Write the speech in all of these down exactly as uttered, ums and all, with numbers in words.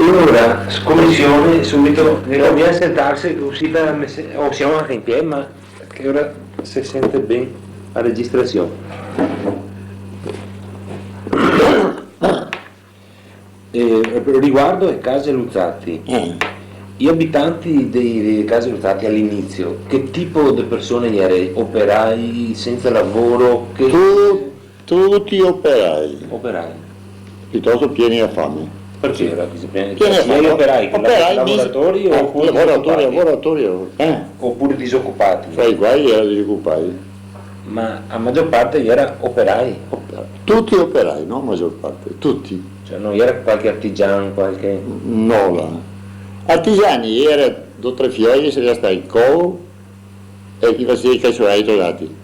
Alora, scomisione subito, eh, convien sentarse cusì par mese-, o semo anca in pie, ma che ora se sente ben la registrasion. Eh, riguardo le case Luzzatti, eh, i abitanti dei, delle case Luzzatti all'inizio, che tipo di persone erano? Operai, senza lavoro? Che... Tu-, tuti operai. Operai. Piutosto pieni a fame. Parché era cusì pieni? Pieni a fame. Operai, che... Operai, lavoratori, eh, opure lavoratori, disoccupati? Lavoratori, eh. Opure disoccupati? Fra i quali era disoccupati. Ma la maggior parte era operai? Operai. Tuti operai, no maggior parte, tuti. Cioè, no era qualche artigian, qualche... No, là. Artigiani era do tre fioi che se era stati in Covo e che faseva i casoai tolati.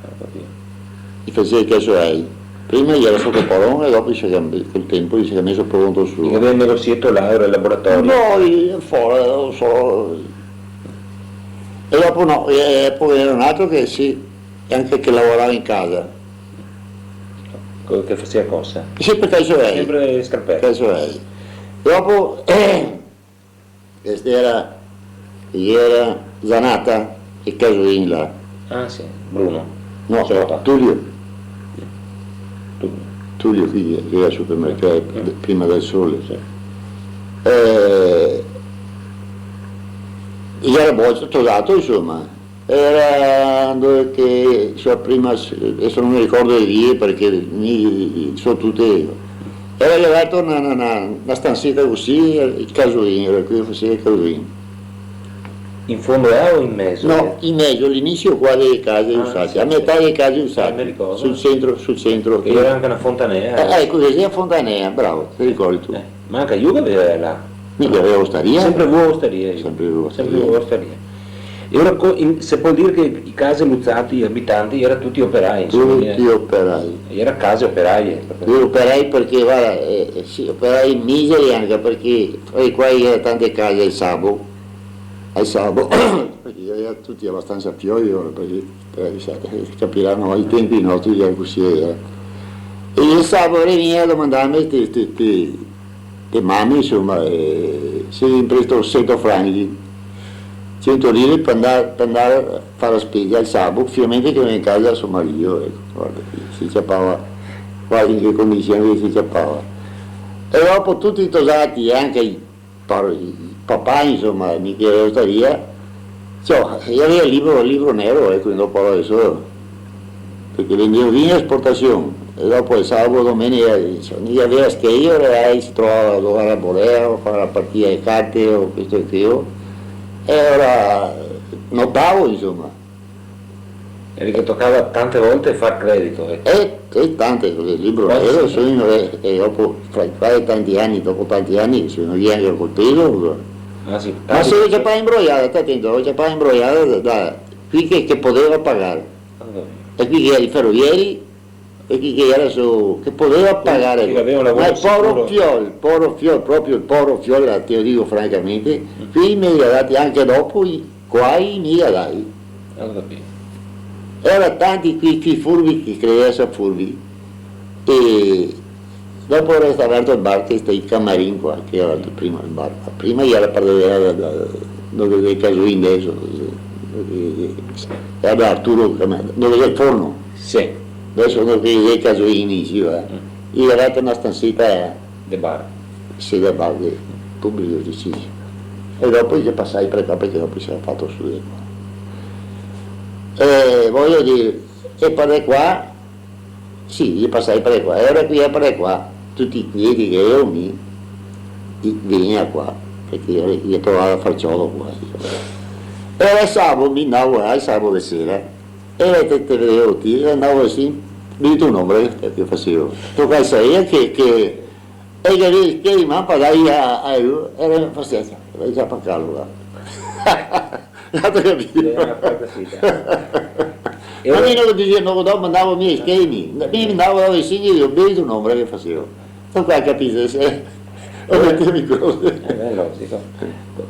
Ah, capito. Che faseva i casoai. Prima era soto paron e dopo se cambi-, col tempo se ga meso pronto su. Che gaveva el negosieto là, era el laboratorio? No, i-, fora, no so. E dopo no, e, e po era un altro che sì, e anca che lavorava in casa. Co-, che faseva cosa? Sempre casoai. Sempre scarpete. Casoai. Dopo, eh, questa era, era Zanata, el casoin là. Ah, sì, Bruno. No, Giota. Tulio. Tulio. Tulio, che era al supermercato, mm, prima del Sole. Sì. Eh, era molto tosato, insomma. Era dove che, cioè, prima, deso no me ricordo le vie parché mi, so tute, era averto na, na, na, na stanseta cusì, el casoin, era qui che faseva el casoin. In fondo là o in mezo? No, in mezo, l'inisio qua dele case Luzzatti, sì, a metà dele case Luzzatti, me ricordo, sul centro, sul centro. Che gera anca na fontanea. Eh, eco, che gera fontanea, bravo, te ricordi ti. Eh, ma anca lu che gaveva là. Mi che gavevo ostaria. Sempre vuo ostaria, lu. Sempre vuo ostaria. Sempre vuo ostaria. E ora co-, in-, se pol dir che i case Luzzatti, i abitanti, gera tuti operai, insoma, tuti operai. Gera case operaie, proprio. Tuti operai parché, varda, eh, eh, sì, operai miseri anca parché, eh, qua gera tante case al sabo, al sabo, parché gera tuti abastansa pioi, ora, parché, eh, sa, eh, capirà, no, i tempi nostri gera cusì, eh. E el sabo vegnea a domandarme te, te, te, te mame, insoma, eh, se ghe impresto sento franchi, sento lire par ndar, par ndar a far la spesa al sabo, finalmente che vien casa so marìo, eco, varda, se ciapava, varda in che condision che se ciapava. E dopo tuti i tosati, anca i par-, i papà, insoma, mi che ero ostaria, ciò, i gaveva el libro, el libro nero, eco, no parlo de solo, parché vendevo vin esportasion, e dopo el sabo, domenica, insoma, i gaveva schei, e se trovava dove era borea, o far la partia de carte, o questo e queo, e ora notavo, insoma. E che tocava tante volte far credito, eco. Eh, eh, tante, parché el libro nero, quasi sempre. Sono, eh, e dopo, fra, fra tanti ani, dopo tanti ani, sono via anca col peso. Ah, sì, tanti. Ma se lo ciapava inbroiada, sta atento, lo ciapava inbroiada da, da qui che, che podeva pagar. Ah, va ben. E qui che gera i ferovieri, e chi che gera su, che podeva pagar. Chi che gaveva un lavoro sicuro. Ma el poro fiol, el poro fiol, proprio el poro fiol, te lo digo francamente, mm, quei me li ga dati anca dopo, i, quei me li ga dai. Go capìo. Gera tanti quei, quei furbi che credeva eser furbi. E dopo gera sta verto el bar, che sta i Camarin qua, che gera l'altro prima el bar. Prima gera par dove gera da, da, dove xe el casoin deso, eh, gera da Arturo, come, dove xe el forno. Sì. Deso no, che xe el casoin, sì, eh. Mm. I ga dato na stanseta, eh. De bar. Sì, de bar, de publico, sì, sì. E dopo i xe pasai par qua, parché dopo i se ga fato su de qua. Eh, vojo dir, e par de qua, sì, i xe pasai par de qua, e ora quei xe par de qua, tuti i clienti che gavevo mi, i vegnea qua, parché i, i trovava far ciodo qua, digo. E ora el sabo, mi ndavo, eh, el sabo de sera, e te, te vedevo ti, e ndavo cusì, mi dito un ombre, che, che fasevo. Toca saver che, che, e che, che, che, ma pa dai a, a, a, era fastidio, era già pa calo, là. Gatu capìo? Era na porca sita. Ma mi no dixevo, no, no, mandavo mi schei, mi ndavo dove i signi, digo, vedo un ombre che fasevo. Toca capire se, o metevo in croce. Eh, beh, logico.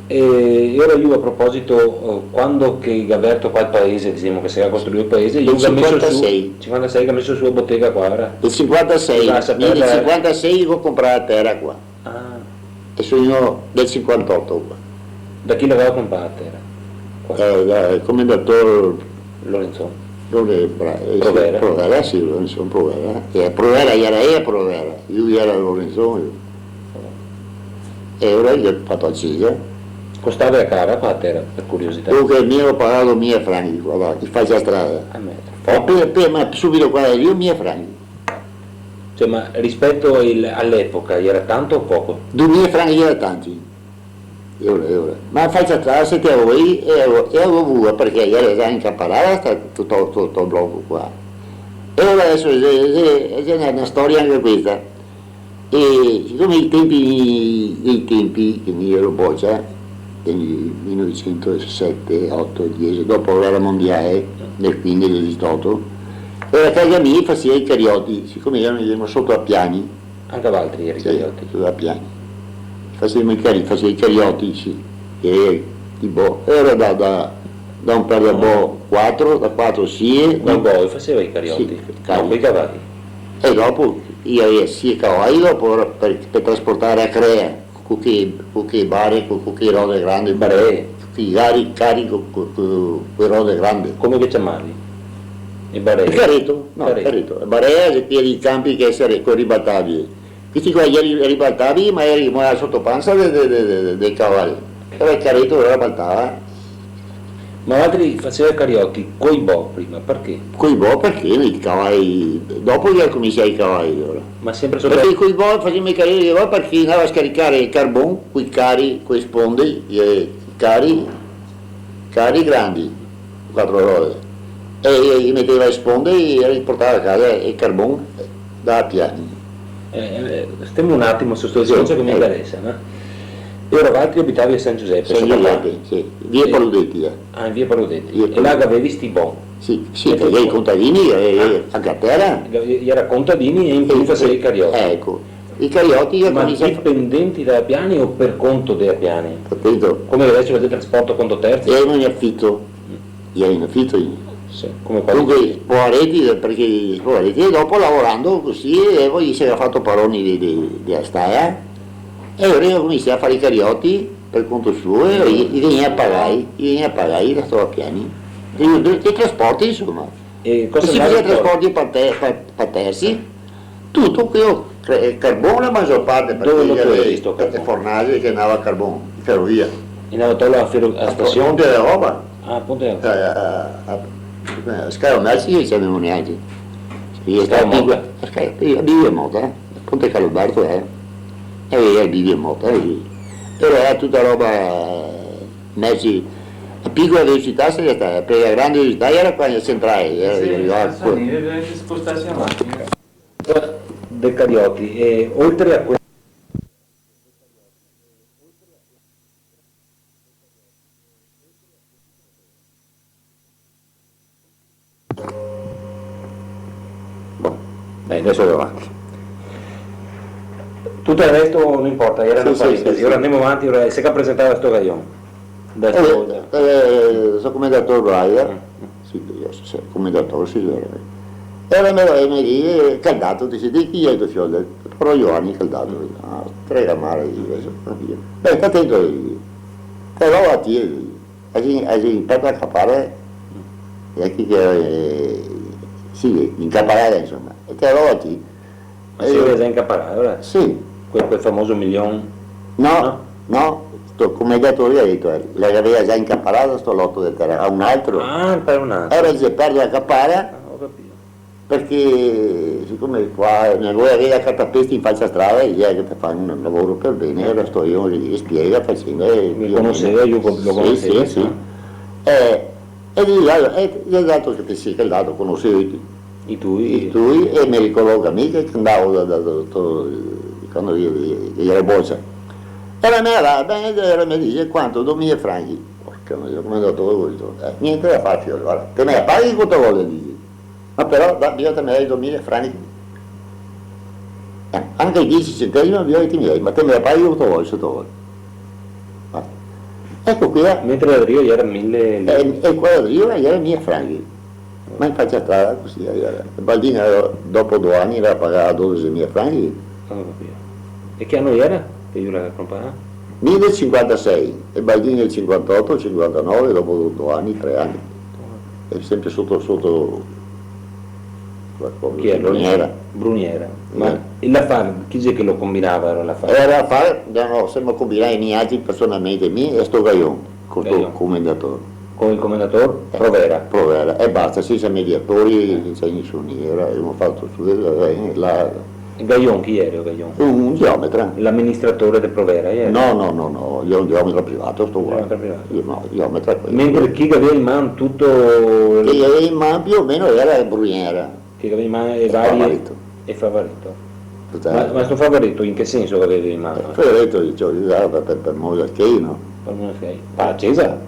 E, e ora lu, a proposito, eh, quando che ga verto qua el paese, disemo che se ga costruìo el paese, lu ga meso su, sinquantasei. Sinquantasei che ga meso su la botega qua, ora? El sinquantasei, mi nel sinquantasei go comprà la tera qua. Ah. E so vegnù del sinquantoto qua. Da chi la gaveva conprà la tera? Qua. Eh, dal comendator Lorenzon. Lore-, bra-, eh, sì, Provera. Provera, sì, Lorenzon Provera. E Provera, iera, iera Provera, lu iera Lorenzon, lu. E alora i ga fato la cesa. Costava cara qua la tera, par curiosità? Dunque, mi go pagà domila franchi qua, va, che fai la strada. Ah, me. E pe-, pe-, ma subito qua, lu, mila franchi. Cioè, ma rispeto il, all'epoca, iera tanto o poco? Domila franchi iera tanti. E alora, e alora. Ma fai la strada, se te voi, e alora, e alora vua, parché iera za incaparada sta, tuto, tuto el bloco qua. E alora deso xe, xe, xe na, na storia anca questa. E sicome i tempi, i tempi che mi iero bocia, quindi mile novesento e sete, oto, diese, dopo la guera mondiale, nel quindese, dixoto, e la casa mia faseva i carioti, sicome iero, iero soto a Piani. Anca valtri ieri, sì, carioti? Soto a Piani. Fasevimo i cari-, faseva i carioti, sì. E, tipo, iera da, da, da un per da bo quatro, da quatro sie, coi bo, faseva i carioti? Sì, no, cari. Coi cavai. E dopo, i gavea sie cavai, dopo, par, par trasportar a crea, co che, co che bare, co, co che rode grande, bare, co che cari, cari, co, co, co, co rode grande. Come che ciamavi? I bare? El careto, no, el careto. Careto. Barea xe quei dei canpi che xe re-, co ribaltabie. Questi qua ieri ribaltabie, ma ieri, ma soto pansa de, de, de, de, dei cavai. Iera el careto, alora baltava. Ma valtri faseva i carioti coi bo prima, parché? Coi bo parché i cavai, dopo i ga cominsià i cavai, alora. Ma sempre soto... Parché coi bo fasevimo i carioti, coi bo parché i ndava a scaricare el carbon, coi cari, coi sponde, eh, cari, cari grandi, quatro rode. E, e i meteva le sponde e i portava a casa el carbon da Piani. Eh, eh, stemo un atimo su sto discorso che me interesa, no? E alora valtri abitavi a San Giusepe, San Giusepe, sì. Via Paludetti, eh. Ah, in via Paludetti. Via Paludetti. E là gavevi sti bo? Sì, sì, parché i contadini, eh, a gatera. Iera contadini e in più faseva i carioti. Eco. I carioti i ga cominsià... Ma dipendenti da Piani o par conto de Piani? Capito? Come che deso xe el trasporto conto terzi? Iera in afito. Iera in afito, i... Sì, come quasi tuti. Dunque, povareti, parché povareti, e dopo lavorando cusì, e po i se ga fato paroni de, de, de la stala, e alora i ga cominsià a far i carioti par conto suo, e i, i vegnea pagai, i vegnea pagai da sto Piani. E, e trasporti, insoma. E cosa... E se faseva trasporti par te-, par, par terzi, tuto queo, cre-, carbon la magior parte, parché... Dove lo trovi sto carbon? Fornase che ndava carbon, ferovia. E ndava a toler a fero-, a stasion? Ponte dela Roba. Ah, Ponte dela Roba. Eh, a, a, a, eh, Scalo Merci, che ciamemo nialtri. Sì, Scalo Mota. Scalo, sì, a Bivio Mota, eh. Ponte Carlo Alberto, eh. Eh, a Bivio Mota, eh, sì. Però iera tuta roba, eh, merci. A picola velocità se stava, par la grande velocità iera qua in centrale, iera, sì, iera qua. Sì, doveva spostarse a machina. De carioti, e oltre a que- Bon, dai, deso vao avanti. Tuto el resto no inporta, iera na parentesi. Sì, sì, sì. Alora ndemo avanti, alora, se ga presentà sto gajon. Da... Eh, sto, eh, so comendator Braia. Mm. Sì, mi so comendator, sì, vero. E alora me, me dixe, eh, Caldato, dixe, "De chi xe sto fiol?" "Poro Giovanni Caldato." "Ah, tre camare", dixe, "deso capìo." "Beh, sta tento", dixe. "Te lo a ti", dixe. Así, así, incaparada, e chi che, eh, sì, incaparada, insoma, e te la dava a ti. Ma se gera za incaparada, alora? Sì. Quel, quel famoso milion? No, no, no, sto, come el ga dito, eh, la gaveva za incaparada sto loto de tera a un altro. Ah, par un altro. Alora dixe, "Perdo la capara." Ah, go capìo. Parché sicome qua no voea aver catapesti in facia strada, i xe che te fa un lavoro par ben, alora sto mi ghe spiego la facenda, e... Mi conoseva, lu co-, lo conoseva, sì, sì. Eh, e digo, alora, eh, el dato che te si, che el dato conosevo i tui. I tui? I tui, e me ricordo che mi che ndavo da, da, da, da, quando mi, mi, mi gero bocia. E la me va ben, e la me dixe, "Quanto? Domila franchi." Porca miseria, come xe ndà questo? Eh, gnente da far, fiol, varda. Te me la paghi quanto vol, dixe. Ma però, da, bisogna che te me dai domila franchi. Eh, anca i diese centesimi bisogna che te me dai, ma te me la paghi quanto vol, se te vol. Ah. Eco qua. Mentre la drio gera mile lire. Eh, e qua la drio gera mile franchi. Ma in facia strada cusì, eh, gera. Baldina, eh, dopo do ani, la gaveva pagà dodesimila franchi. Ah, go capìo. E che ano gera? Che lu el ga comprà? Mi nel sinquantasei, e Baldini nel sinquantoto, sinquantanove, dopo do ani, tre ani. E senpre soto, soto, come, Bruniera. Bruniera. Ma l'afar, chi xe che lo combinava, era l'afar? Era l'afar, no, no, semo combinai nialtri personalmente, mi e sto Gaion, co sto comendator. Con el comendator? Eh, Provera. Provera, e basta, sensa mediatori, sensa nisuni, era, gavemo fato su, eh, la... E Gaion, chi era Gaion? Un geometra. L'aministratore de Provera, era? No, no, no, no, el era un geometra privato, sto qua. Geometra privato. No, geometra quel. Mentre chi che gaveva in man tuto... Chi che gaveva in man più o meno era Bruniera. Che gaveva in man e varie... Favareto. E Favareto. Ma, ma sto Favareto in che senso che gaveva in man? Eh, Favareto, dicevo, el ghe dava par, par, par modo che, no? Par modo che? Par la cesa?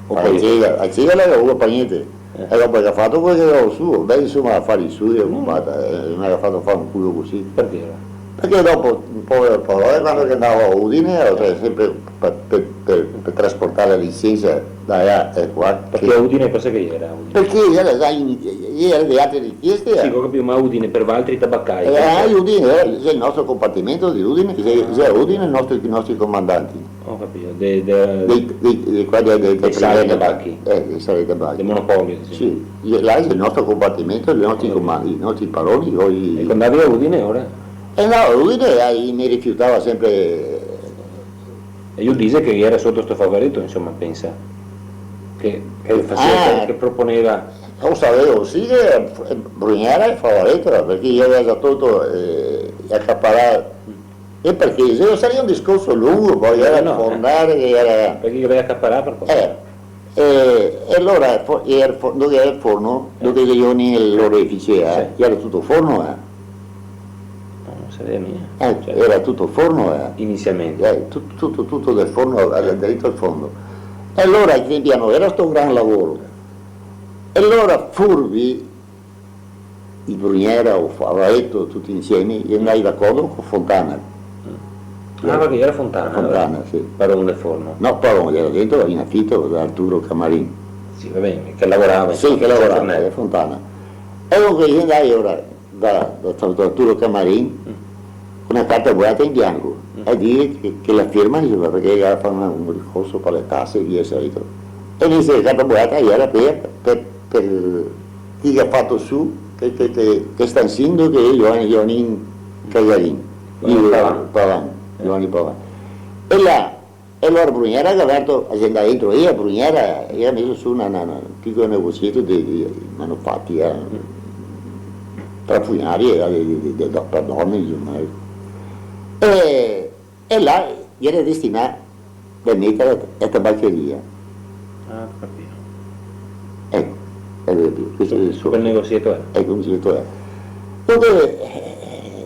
O par la cesa, la cesa la gaveva par gnente. Eh. E dopo el ga fato quel che gaveva su, beh, insoma, afari sui, el ga fato, eh, el me ga fato far un culo cusì. Parché? Parché dopo, un po', parole, quando che andavo a Udine, ero, cioè, senpre par, par, par, par trasportar la licensa da là e qua. Parché a Udine cosa che gera, a Udine? Parché gera, sa, in, gera de altre richieste, eh. Sì, go capìo, ma a Udine par valtri tabacai, eh, cosa? A Udine, eh, xe el nostro compartimento de Udine, che xe, xe a Udine i nostri, i nostri comandanti. Go capìo, de, de... Dei, dei, dei, qua de, de, de sale dei tabachi. Eh, dei sale dei tabachi. Del monopolio, sì. Sì, là xe el nostro compartimento, i nostri comandi, i nostri paroni, i... E quando andavi a Udine, ora? Eh no, Udine, eh, me rifiutava senpre. E lu dixe che gera soto sto Favareto, insoma, pensa. Che, che faseva, ah, che, che proponeva. Lo savevo, sì, che, eh, Bruniera e Favareto, parché i gaveva za tolto, eh, acaparà. E parché? Se no saria un discorso longo, po, eh, gera no, eh, fornare, che gera... Parché i gaveva acaparà par cosa? Eh, E, e alora, fo-, e el fo-, dove gera el forno, eh, dove che i gera l'orefice, eh, sì, gera tuto forno, eh. No, no saveva mia. Eh, cioè, gera tuto forno, eh. Inizialmente. Eh, tut-, tuto, tuto del forno, eh, dentro el fondo. E alora, che piano, gera sto gran lavoro. E alora furbi, i Bruniera, o Favareto, tuti insieme, i xe ndai d'acordo co Fontana. Mm. Ah, parché gera Fontana, Fontana, eh? Sì. Paron del forno. No, paron, gera dentro in afito da Arturo Camarin. Sì, va ben, che lavorava, sì, insoma, che lavorava, senpre, eh, Fontana. E dunque i xe ndai ora da, da, da Arturo Camarin, mm, co na carta boiata in bianco, mm, a dire che, che la firma, insoma, parché i ga da far un, un ricorso par le tase e via seguito. E invese la carta boiata gera par, par, par chi che ga fato su, che, che, che, che sta in sindaco, che xe Giovanni, Giovanni Casarin. Giovanni Pavan. Pavan, eh, Giovanni Pavan. E là, e alora Bruniera che ga verto, xe ndà dentro, e Bruniera, el ga meso su na, na, na, un picolo negozieto de, de manufati, eh, trafugnari, eh, de, de, de, de, par done, insoma, eh. E, e là gera destinà par meter la, la tabacheria. Ah, go capìo. Eco, gavì capìo? Questo xe el discorso. Quel negozieto, eh. Eco, el negozieto, eh. Dunque, eh,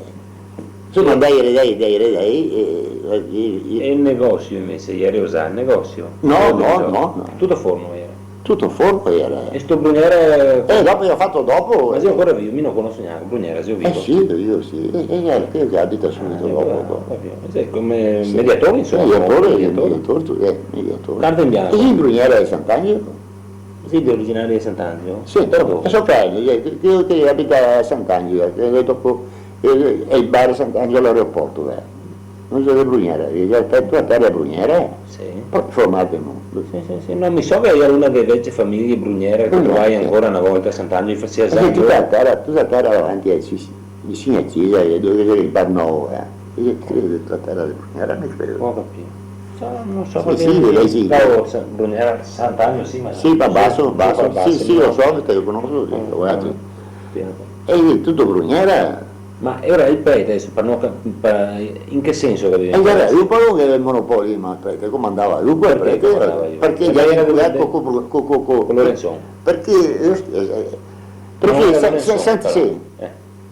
insoma, dai, dai, dai, dai, eh, eh, eh. E el negozio invese, gera za el negozio? No, no, no, no. Tuto forno gera? Tuto forno gera. E sto Bruniera? Eh, dopo el ga fato dopo. Ma xe ancora vivo? Mi no conoso gnanca Bruniera, xe vivo? Eh sì, xe vivo, sì. Eh, eh, eh, che, che abita subito dopo, dopo. Ah, capìo. Sì, come mediatore, insoma, mediatore, mediatore. Mediatore, tu, eh, mediatore. Carta in bianco. Sì, Bruniera de Sant'Angelo. Sì, xe originario de Sant'Angelo? Sì, però so che, che, che, che abita a Sant'Angelo, che dopo, eh, xe el bar Sant'Angelo, l'aeroporto, eh. No xe de Bruniera, eh, xe tuta tera de Bruniera, eh. Sì. Proprio formate, no? Sì, sì, sì. No, mi so che gera una dele vecie fameje Bruniera che trovai ancora na volta a Sant'Angelo, faseva... Parché tuta la tera, tuta la tera davanti, eh, sì, sì, vicino a cesa, eh, dove che gera el bar novo, eh. Credo che tuta la tera de Bruniera, mi credo. Go capìo. Sa, no so, sì, parché sì, lei sì. Bruniera, Sant'Angelo, sì, ma... Sì, ma baso, baso, sì, sì, lo so, che te lo conoso, sì, guarda. E tuto Bruniera. Ma e ora el prete, deso, par no ca-, par, in che senso che gaveva... Eh, gera lu, però, che gera el monopolio, ma el prete comandava lu, quel prete, parché gera, co, co, co, co Lorenzon. Parché, eh, eh, parché, no, se, se, se, sì. Eh.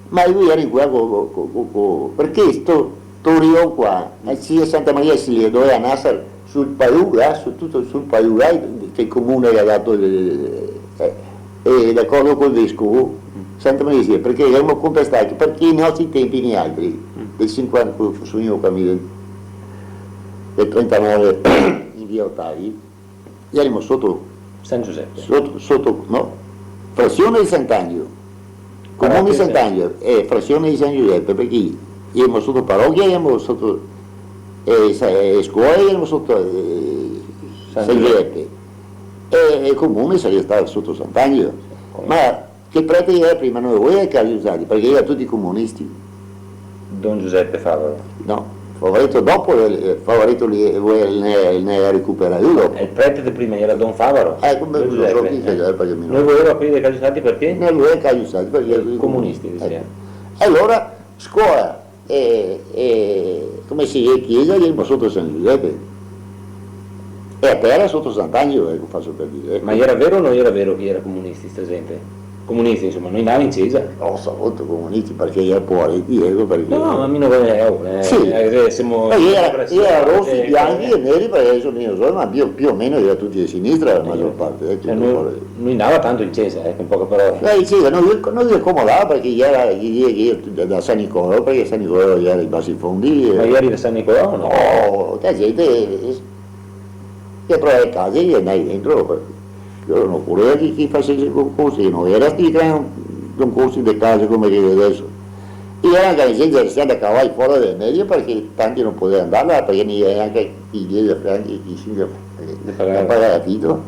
Ma lu gera in qua co, co, co, co, parché sto, sto Rion qua, eh, sì, a Santa Maria Sicilia, dove a Nassar, sul Paiù, là, su tuto sul Paiù, là, che el comune ga dato, eh, eh, e d'acordo col vescovo, Santa Maria Sicilia, parché gavemo contestà, parché ai nostri tempi nialtri, del sinquanta, co so vegnù qua mi del, del trentanove in via Otavi, gerimo soto San Giuseppe. Soto, soto, no? Frazione de Sant'Angelo. Comune de Sant'Angelo, eh, frazione de San Giuseppe, parché gerimo soto parochia, gerimo soto E sa-, e scoe iera soto, eh, San Giusepe. E, e comune saria stà soto Sant'Angelo. Come? Ma che prete iera prima, no i voleva Carli Usati, parché iera tuti comunisti. Don Giusepe Favaro. No, Favareto dopo, eh, Favareto li, eh, ne, ne ga recuperà lu dopo. E el prete de prima iera Don Favaro? Eh, come Don Giusepe, eh. No i voleva quei de Carli Usati parché? No i voleva Carli Usati parché iera tuti comunisti, dixea. Eco. E alora, scola, e, e, come se dixe, chiesa, iera soto San Giusepe. E a tera soto Sant'Angelo, eco, faso par dire, eco. Ma iera vero o no iera vero che iera comunisti, sta gente? Comunisti, insoma, no i ndava in cesa? No, sa, comunisti, parché iera povareti, eco, parché... No, ma mi no volevo, eh, sì, eh, semo... Parché iera, democrazia, iera rosi, eh, bianchi e neri, parché deso mi no so, ma più, più o meno iera tuti de sinistra, la magior parte, eh, tuti povareti. No i ndava tanto in cesa, eco, in poche parole. Eh, in cesa, no, no i comodava parché iera, iera, iera da San Nicolò, parché San Nicolò iera i basi fondi, eh. Ma ieri da San Nicolò o no? No, la gente, eh, che trova le case, i ndava dentro, parché mi no voleva che, che i fasese concorsi, no iera sti gran concorsi de case come che xe deso. Iera anca la gente che restava a cavai fora dele medie parché tanti no podeva ndar là, parché no iera anca i dieci franchi, i sinque franchi da pagar afito.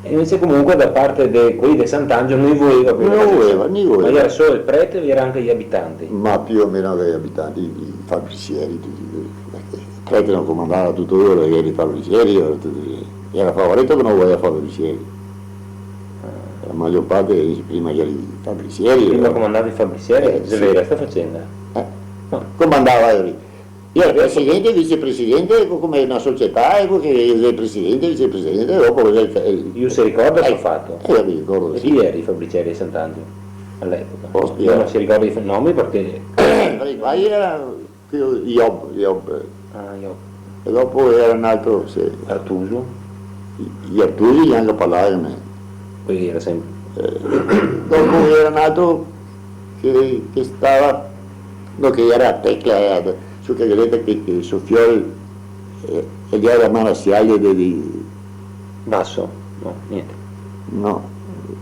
E invese comunque da parte de quei de Sant'Angelo no i voleva quei de Sant'Angelo. No i voleva, no i voleva. Ma iera solo el prete o iera anca i abitanti? Ma più o meno anca i abitanti, i fabrisieri, tuti quei. El prete no comandava tuto lu, iera i fabrisieri, iera tuti, iera Favareto che no voleva fabrisieri. La magior parte, eh, prima iera i fabrisieri, eh. Prima comandava i fabrisieri? Eh, sì. Xe vera sta facenda? Eh. Ah. Comandava, eh, iera presidente, vicepresidente, eco, come na società, eco, che el presidente, vicepresidente, dopo, eh, eh. Lu se ricorda sto fato? Eh, mi ricordo, sì. E chi iera i fabrisieri de Sant'Angelo a l'epoca? Ostia. Lu no se ricorda i nomi parché... Tra i quali iera Queo Job, Job. Ah, Job. E dopo iera un altro, sì. Artuso? I, i Artusi, gnanca parlarne. Quel iera senpre. Eh, dopo iera un altro che, che stava, no, che iera a Tecla, eh, su che vedete che, che so fiol, eh, el iera maresiale de, de, Baso? No, gnente. No,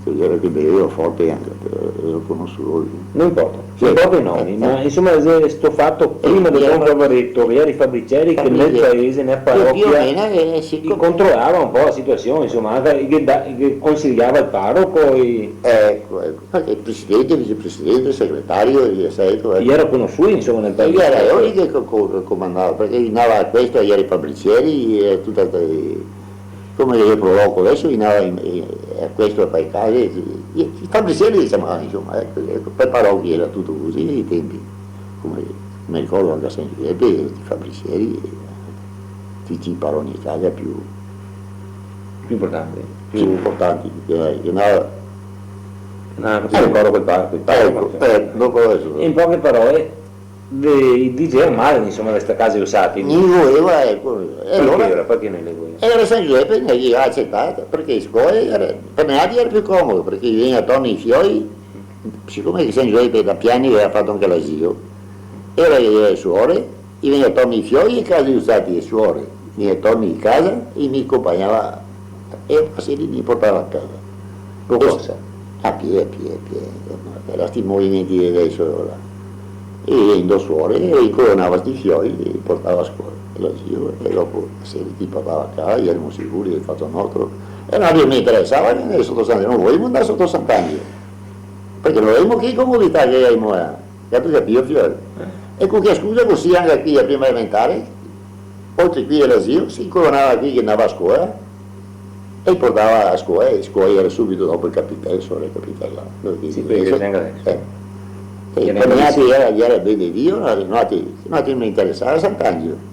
che iera che beveva forte anca, eh, lo conoso lu. No inporta, no inporta i nomi, ma insoma, xe sto fato, prima de Don Favareto, iera i fabrisieri che nel paese, nela parochia, eh, più o meno, eh, sì, i controlava un po' la situasion, insoma, anca i che da-, i che consigliava el paroco, i... Eco, eco, parché el presidente, vicepresidente, segretario, e via, sa, eco, eco. I iera conosuti, insoma, nel paese. I iera lori che co-, co-, comandava, parché i ndava a questo, iera i fabrisieri, iera tuta, eh, come che xe pro loco deso, i ndava in, eh, a questo par le case, i, i fabrisieri, disemo, ah, insoma, eco, eco, par parochia iera tuto cusì ai tempi, come me ricordo anca a San Giusepe, i fabrisieri, eh, tuti i paroni de casa più, più inportanti, più inportanti, che, che ndava, ah, cusì, eh, ricordo quel par-, quel paroco, eco, eh, dopo deso. In poche parole, de, i dixeva mal, insoma, de sta casa de Usati. No i voleva, eco. E alora, parché iera, parché no i voleva? Iera San Giusepe, no i ga acetà, parché scola iera, par noaltri iera più comodo, parché i vegnea torna i fioi, sicome che San Giusepe da piani gaveva fato anca l'asilo, iera, iera le suore, i vegnea torna i fioi e casa de Usati e suore, i vegnea torna in casa e i me conpagnava e a sera i me portava a casa. Co cosa? A pie, a pie, a pie. Iera sti movimenti de deso, là. E in do suore, e i coronava sti fioi, e i portava a scola. E l'asilo, e dopo a sera i portava a casa, ierimo sicuri del fato nostro. E a noaltri no ne interesava che ndar soto Sant'Angelo, no volevimo ndar soto Sant'Angelo. Parché no volevimo che comodità che gavevimo, eh. Gatu capìo, fiol? Eh. E co che scusa cusì anca chi a prima elementare, oltre qui a l'asilo, se incoronava chi che ndava a scola, e i portava a scola, e scola iera subito dopo el capitel, sora el capitel là. Sì, parché xe anca deso. Eh. E par noaltri iera, iera ben de Dio, no, noaltri, noaltri no ne interesava Sant'Angelo.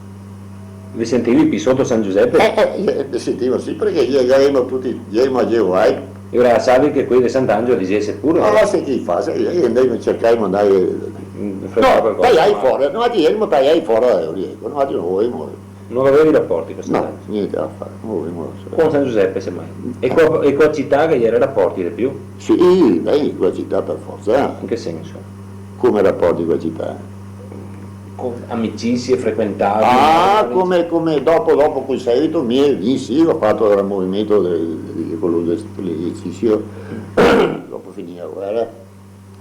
Ve sentivi pi soto San Giusepe? Eh, eh, eh, me sentivo, sì, parché i, i gavemo tuti, i gavemo a Geova, eh. E ora savi che quei de Sant'Angelo dixese pure, eh? Ma se che i fase, i, i ndemo, cercavimo ndar, mm, no, taiai fora, noaltri ierimo taiai fora da lì, eco, noaltri no volevimo. No gavevi raporti co Sant'Angelo? No, gnente da far, no volevimo. Co San Giusepe, semmai. E co, e co la cità che ghe iera raporti de più? Sì, beh, co la cità par forsa. In che senso? Come raporti co la cità? Co-, amicisie, frequentavi, ah, magari? Come, come dopo, dopo co so' uscì mi, mi sì, go fato el movimento de, de, de, co l'esercisio, dopo finì la guera, go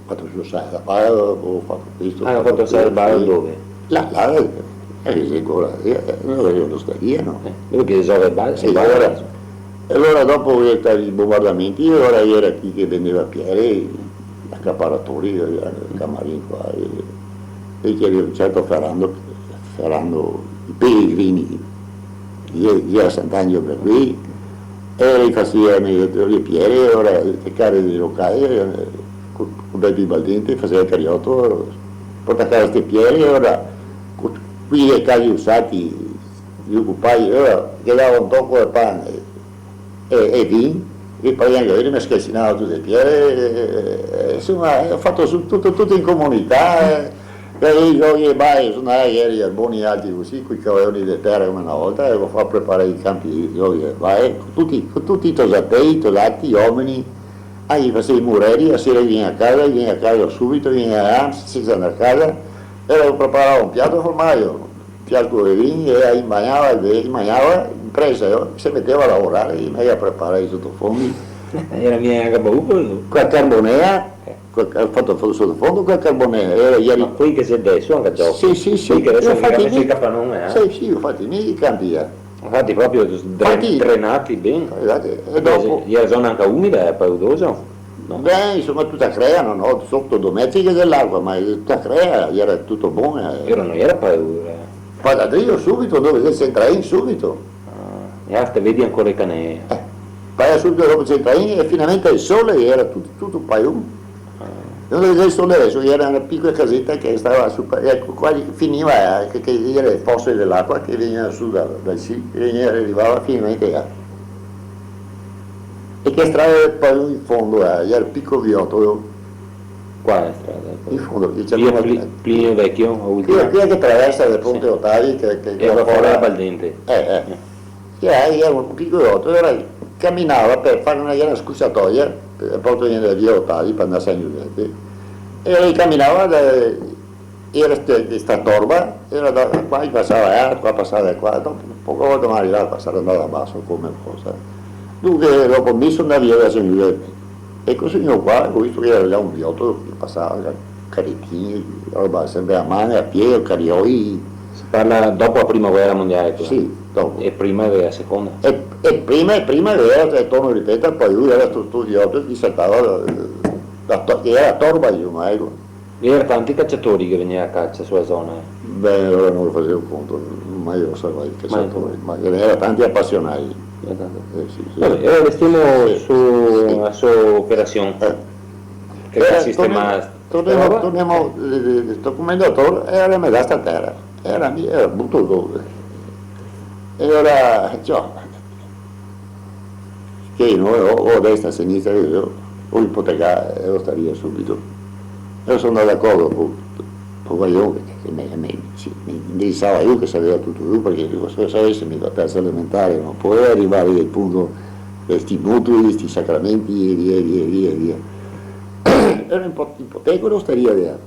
fato su San Sabaro, go fato questo, ah, go fato su San Sabaro, sì. Dove? Là, là, eh, Eh, sì, ancora, eh, eh, no, l'ostaria, no? Eh, dove che se gioga el bal-, se... Sì, bala. Alora, e alora dopo i bombardamenti, alora iera chi che vendeva piere, acaparatori, eh, el camarin qua, e, e che iera un certo Ferrando, Ferrando i Pellegrini, che iera, iera a Sant'Angelo par qui, e i faseva le piere, alora, cercare dei locai, eh, co, co Bepi Baldente, faseva el carioto, porta a casa ste piere, alora, co, quei casi usati, i ocupai, alora, ghe dava un toco de pan e, e, e vin, e po anca lori me scalsinava tute le piere, e, e, e, insoma, go fato su tuto, tuto in comunità, eh. Par i giochi de bale, so ndà, iera i arboni alti cusì, coi cavaioni de tera come na volta, e go fato preparare i canpi de giochi de bale, co tuti, co tuti i tosatei, i tosati, i omeni, ah, i faseva i mureri, a sera i vien a casa, i vien a casa subito, i vien a, sensa ndar a casa, e go preparà un piato de formaio, un fiasco de vin, e i magnava, e i magnava in presa, eh, se meteva a lavorare, i me ga preparà i sotofondi. Iera mia anca paura, no? Co la carbonea, co, go fato fo-, sotofondo co la carbonea, eh, ieri. Ma quei che xe deso anca giochi? Sì, sì, sì. Quei che deso i ga meso i capanon, eh? Sì, sì, i go fati mi i canpi, eh. Infati proprio dre-, drenati ben. Infati, e dopo? Beh, iera zona anca umida, eh, pauroso? No. Beh, insoma, tuta crea, no, no, soto do metri che xe l'acua, ma tuta crea, iera tuto bon, eh. Però no iera paura. Poi da drio subito, dove che se entra in subito. Ah, e te vedi ancora i canei? Eh, poi subito dopo se entra in e finalmente el sole iera tuto, tuto paiù. Ah. Dove che xe el sole deso, iera na picola caseta che stava su, eco, qua finiva, eh, che, che iera le fose de l'acua che vegneva su da, da sì, che vegneva, rivava finalmente là. E che strada xe poi in fondo, eh, iera el pico viotolo, qua, eh, strada, in fondo, che via Pli-, Plinio Vecio, o Plinio, ultima? Quela che traversa de Ponte Otavi, che, che... E va fora da Baldente. Eh, eh. Eh. Che iera un pico viotolo, alora caminava par fare na, na scursatoia, par, par vegner da via Otavi, par ndar a San Giusepe, e caminava da, iera ste-, sta torba, iera da qua, pasava, eh, qua pasava da qua, dopo poca volta me rivava a pasare, ndar da baso come cosa. Dunque, dopo mi so ndà via da San Giusepe, e cusì qua, go visto che iera là un viotolo che pasava, caretini, roba senpre a man, a pie, o carioi. Se parla dopo la prima guera mondiale, quela. Sì, dopo. E prima dela seconda. E, e prima, e prima che iera, torno a ripetere, poi lu iera sto, sto viotolo che saltava da, da to-, che iera torba, insoma, eco. Ghe iera tanti caciatori che vegneva a cacia su la zona, eh? Beh, alora no lo fasevo conto, mai lo savea i caciatori, ma ghe n'iera tanti apasionai. Iera tanti. Eh, sì, sì. Vabè, alora restemo su la so operasion. Eh. Che... Eh, sistema tornemo, sta roba. Tornemo, eh, eh, sto comendator, e alora me dà sta tera. Iera mi-, iera buto dove. E alora, ciò, che no, o, o a destra, a sinistra, che so, o ipotecà, e ostaria subito. E so ndà d'acordo co, co Guaion, che, che me, me, sì, me indrisava lu, che saveva tuto lu, parché digo, se savese mi la tersa elementare, no podeva rivare al punto de sti mutui, sti sacramenti, e via, e via, e via, e via. Iera ipo-, ipoteco l'ostaria, via.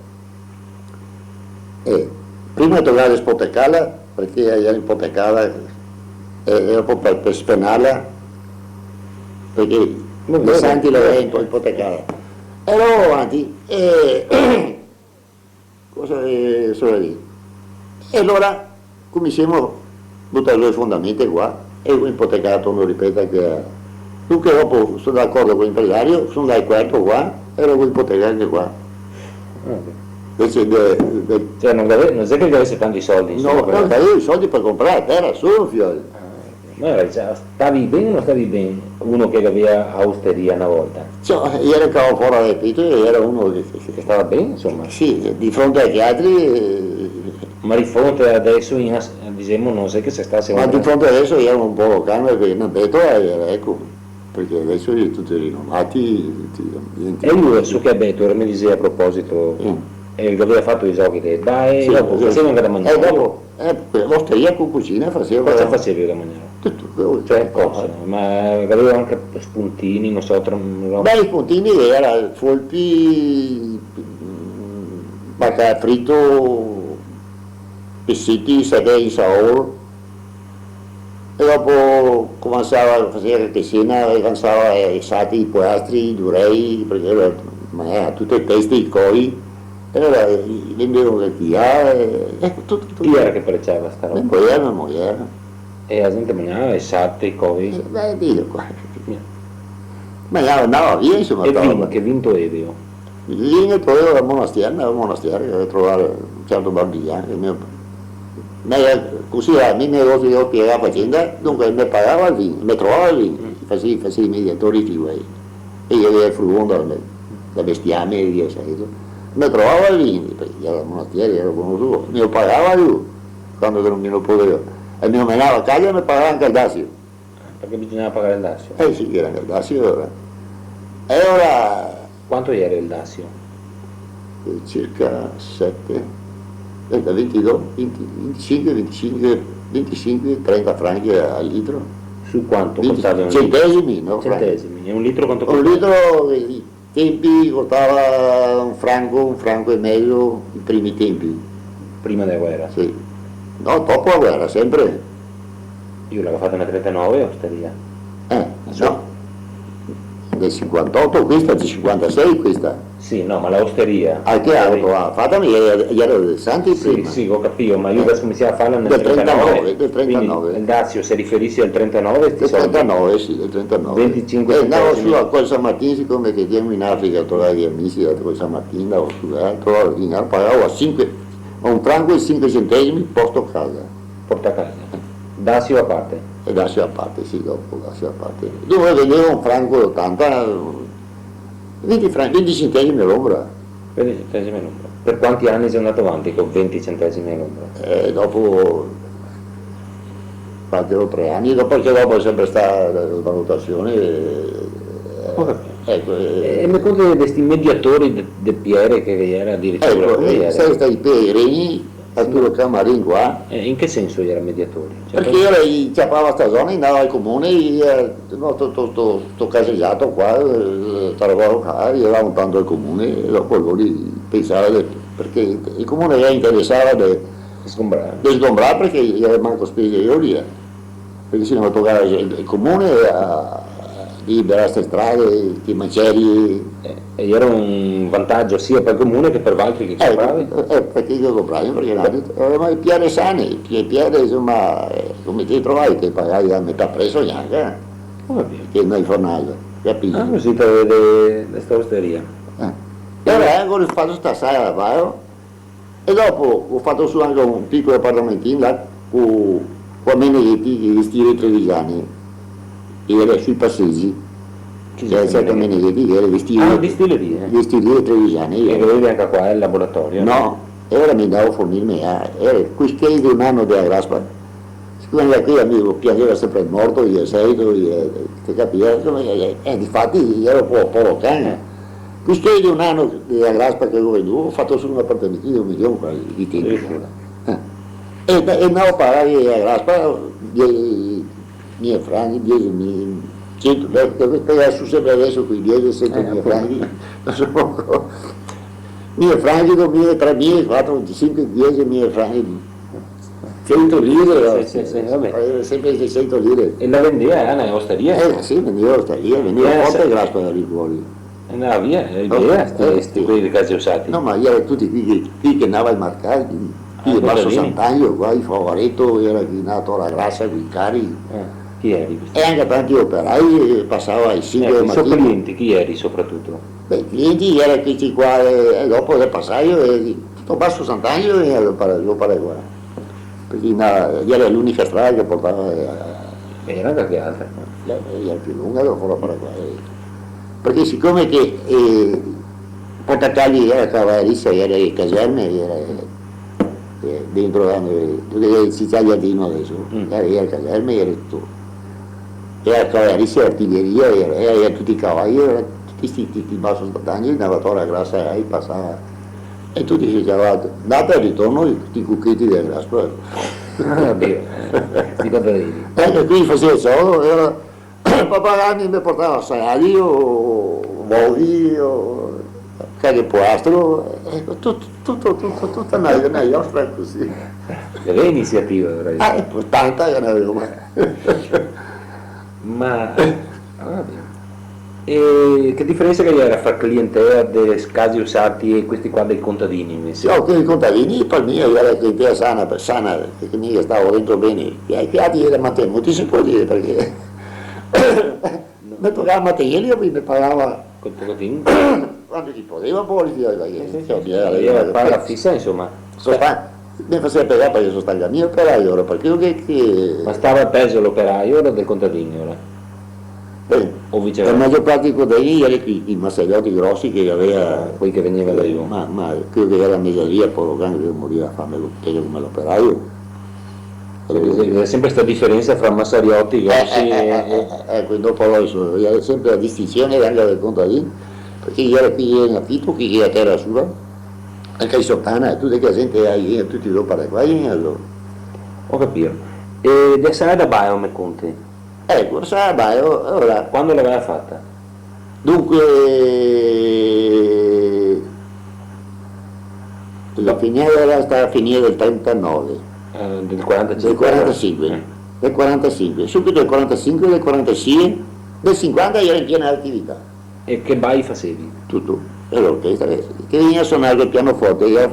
E prima tocava de spotecarla, parché iera ipotecada, e, e dopo par, par spenarla, parché i santi la iera ipo-, ipotecada. E dopo avanti, e, cosa, eh, so dir? E alora cominsiemo a butar zo le fondamenta qua, e go ipotecà, torno a ripetere, che, dunque, dopo so ndà d'acordo co l'impresario, so ndà al Querpo qua, e dopo go ipotecà anca qua. Ah, ok. Invese de, de... Cioè, no gave-, no xe che gavese tanti soldi, insoma, no, par... No gavevo i soldi par comprar la tera, solo, fioi. Ah, ok. Ma alora, cioè, stavi ben o no stavi ben, uno che gaveva la ostaria na volta? Cioè, iera cavà fora dal peto, iera uno che, che, che stava ben, insoma. Sì, di fronte a chi altri, eh. Ma di fronte adeso, in as-, disemo, no xe che se stase... Ma di fronte adeso iera un poco calmo, parché na betola iera, eco, parché adeso i è tuti rinomati, tuti ambienti. E lu, su che betola, me diseva a proposito, mm, eh, che gaveva fato i giochi de, dai, sì, dopo, sì, faseva anca da magnar. Eh, dopo, eh, l'ostaria co cusina faseva. Cosa fasevi da magnar? Tuto, quelo che... Cioè, cosa? Ma gaveva anca spuntini, no so, tra, no. Beh, i spuntini iera folpi, mm, bacalà frito, peseti, saghe insaor, e dopo comansava a far qualche sena, e comansava, eh, sati, poiastri, durei, parché iera, ma, eh, tute teste, i coi, E alora, eh, vendevano le tiare, eco, tuto, tuto. Chi era che paregiava sta roba? Me mojer, me mojer. E la gente magnava i sati, i covi? Eh, beh, digo qua. Eh. Magnava, andava via, insoma, e sta roba. Che vin toevi? Vin toevo da Monastier, da Monastier, che trovava un certo Barbiglian, che me, me, cusì, a mi me, io spiegavo la facenda, dunque me pagava el vin, me trovava el vin, mm, fasevo, fasevo i mediatori, ti, eh. E i gaveva el furgon da, da bestiame, e via, sa, capìo? Me trovava el vin, parché iera da Monastier, iera conosuo, me lo pagava lu, quando che no me lo podeva. E me lo menava a casa e me pagava anca el dazio. Ah, parché bisognava pagar el dazio? Eh sì, iera anca el dazio, alora. E alora... Quanto iera el dazio? Eh, circa sete, eh, da ventidó, venti, ventisinque, ventisinque, ventisinque, trenta franchi al litro. Su quanto costava un litro? Centesimi, no? Franchi. Centesimi. E un litro quanto costava? Un litro, eh, i tempi costava un franco, un franco e mezo, i primi tempi. Prima dela guera? Sì. No, dopo la guera, senpre. Lu la ga fata nel trentanove, l'ostaria. Eh, no. Del sinquantoto questa, del sinquantasei questa. Sì, no, ma l'ostaria. Ah, che la ga fata, ma iera, iera del Santi prima. Sì, sì, go capìo, ma lu ga scominsià a farla nel trentanove. Del trentanove, del trentanove. Quindi el dazio se riferise al trentanove, ti soldi? Del trentanove, sì, del trentanove. Ventisinque centesimi. Eh, andavo su a, col San Martin, sicome che iero in Africa a trovar i amici, col San Martin andavo su, eh, a trovar el vin, pagavo a sinque, a un franco e sinque centesimi, porto a casa. Porta a casa. Dazio a parte. E dazio a parte, sì, dopo, dazio a parte. Dunque vendeva un franco e otanta, venti fran-, venti centesimi l'ombra. Venti centesimi l'ombra. Par quanti ani xe andà avanti co venti centesimi l'ombra? Eh, dopo quatro o tre ani, dopo, parché dopo xe senpre stà la svalutasion, eh, eco, eh. E, e me conti de sti mediatori de, de piere che iera adiritura, eco, come iera? Xe stà i Perini, Arturo Camarin qua. Eh, in che senso iera mediatori? Cioè, parché iera, i ciapava sta zona, i andava al comune, i, eh, no, sto, sto, sto, sto casegiato qua, eh, sta roba qua, i dava un tanto al comune, e dopo lori pensava de, parché el comune ghe interesava de sgombrar, de sgombrar, parché iera manco spese lori, eh. Parché se no tocava el, el comune a, a liberar ste strade, sti macerii. Eh, e iera un vantagio sia par el comune che par valtri che compravi? Eh, eh, par chi che compravi, parché no, eh, ma le piere sane, le piere, insoma, eh, come te le trovavi, te le pagavi a metà preso gnanca, eh. Go capìo. Che nel fornal, capìo? Ah, cusì te vedi de sta ostaria. Eh. E alora, eh, go fato sta sala, va, eh. E dopo go fato su anca un picolo apartamentin là co, co Meneghetti, che vestiva i trevigiani, che iera sui pasegi. Chi xe Meneghetti? Che iera, certo, Meneghetti, che iera vestivo... Ah, vestivo lì, eh. Vestivo lì i trevigiani, eh. E che gaveva anca qua el laboratorio, no? No, e alora me ndavo a fornirme, eh, iera quei schei de un ano dela graspa. Sicome che mi piansava senpre al morto, mi, seguito, mi, te capìo? Insoma, eh, eh, difati, iero po-, poro can. Eh. Quei schei de un ano dela graspa che go vendùo, go fato su un apartamentin de un milion qua, i tempi. Sì, sì. Eh. E, e ndavo a pagar la graspa, die-, mile franchi, diese mile, sento, parché, parché su senpre deso quei diese, sento mile franchi, no so, mile franchi, do mile, tre mile, quatro, sinque, diese mile franchi. Sento lire, sì, sì, sì, va ben. Eh, senpre sento lire. E la vendeva, eh, na ostaria? Eh, sì, vendeva ostaria, vendeva, eh, porta e graspa da lì fuori. E andava via, e via, sti, eh, sti, quei che i ga usai. No, ma iera tuti quei che, quei che andava al marcà, quei de Basso Sant'Angelo, qua, i Favareto, iera chi, na tora grasa, quei cari. Eh, chi iera questi? E anca tanti operai, che pasava ai sinque de matina. Eh, i so clienti, chi iera sopratuto? Beh, i clienti iera questi qua, eh, e dopo el pasaio, eh, tuto Basso Sant'Angelo, eh, l'opera, l'opera qua. Parché na, iera l'unica strada che portava, eh, a... E iera anca che altra? Iera, iera pì longa, dopo l'opera qua, eh. Parché sicome che, eh, Porta Calvi iera cavalerista, iera le caserme, iera, eh, dentro, eh, dove che xe el Città Giardino deso, mm, iera, iera le caserme, iera tuto. Iera cavalerista, artiglieria, iera, iera, iera tuti i cavai, iera tuti sti, sti, sti Basso Sant'Angelo, andava tora grasa, eh, pasava. E tuti se ciavava, andata e ritorno, tuti i cucheti dela graspa. Ah, Dio. Sti contadini. Eh, e quindi faseva el sodo, iera, papà Rani me portava saladi, o vovi, o caghe poastro, eco, tuto, tuto, tuto, tuta na, na iostra cusì. Che bela iniziativa, però. Ah, e po' tanta che ne gavevo. Ma, ah, va ben. E che diferensa che ghe gera fra clientela de Scasio Sarti e questi qua dei contadini, invese? No, quei contadini, par mi, gera clientela sana, sana, che mi stavo dentro ben. E i altri gera mantenuti, se pol dir, parché me tocava mantenerli, mi me pagava... Col pochetin? Quando se podeva, po, li tirava via. Sì, sì, sì, sì. Gera paga fisa, insoma. So sta-, me faseva pagar parché so stà mi operaio, ora, parché che, che... Ma stava pezo l'operaio o del contadin, ora? Eh, o viceversa? La magior parte dei contadini gera quei, quei masaiotti grosi che gaveva... Ah, quei che vegneva da giù. Ma, ma quel che gera a mesaria, poro can, che moriva de fame, lo, pezo come l'operaio. Sì, sì, ghe xe sempre sta diferensa fra masarioti, eh, grosi, eh, e, eh, e, eh, eco, dopo deso, ghe xe sempre la distinsion anca del contadin, parché i gera quei in afito, quei che gera tera sua, anca i sotana, e tuta quela gente, eh, tuti do par qua, eh, alora. Go capìo. E de Sala da Baio me conti? Eco, Sala da Baio, alora... Quando la gaveva fata? Dunque, la finìa, gera stà finìa del trentanove. Eh, del quarantasinque? Del quarantasinque. Eh. Del quarantasinque. Subito del quarantasinque, del quarantasie, del sinquanta gera in piena atività. E che bai fasevi? Tuto. E l'orchestra che, che vegnea a sonar col pianoforte, gera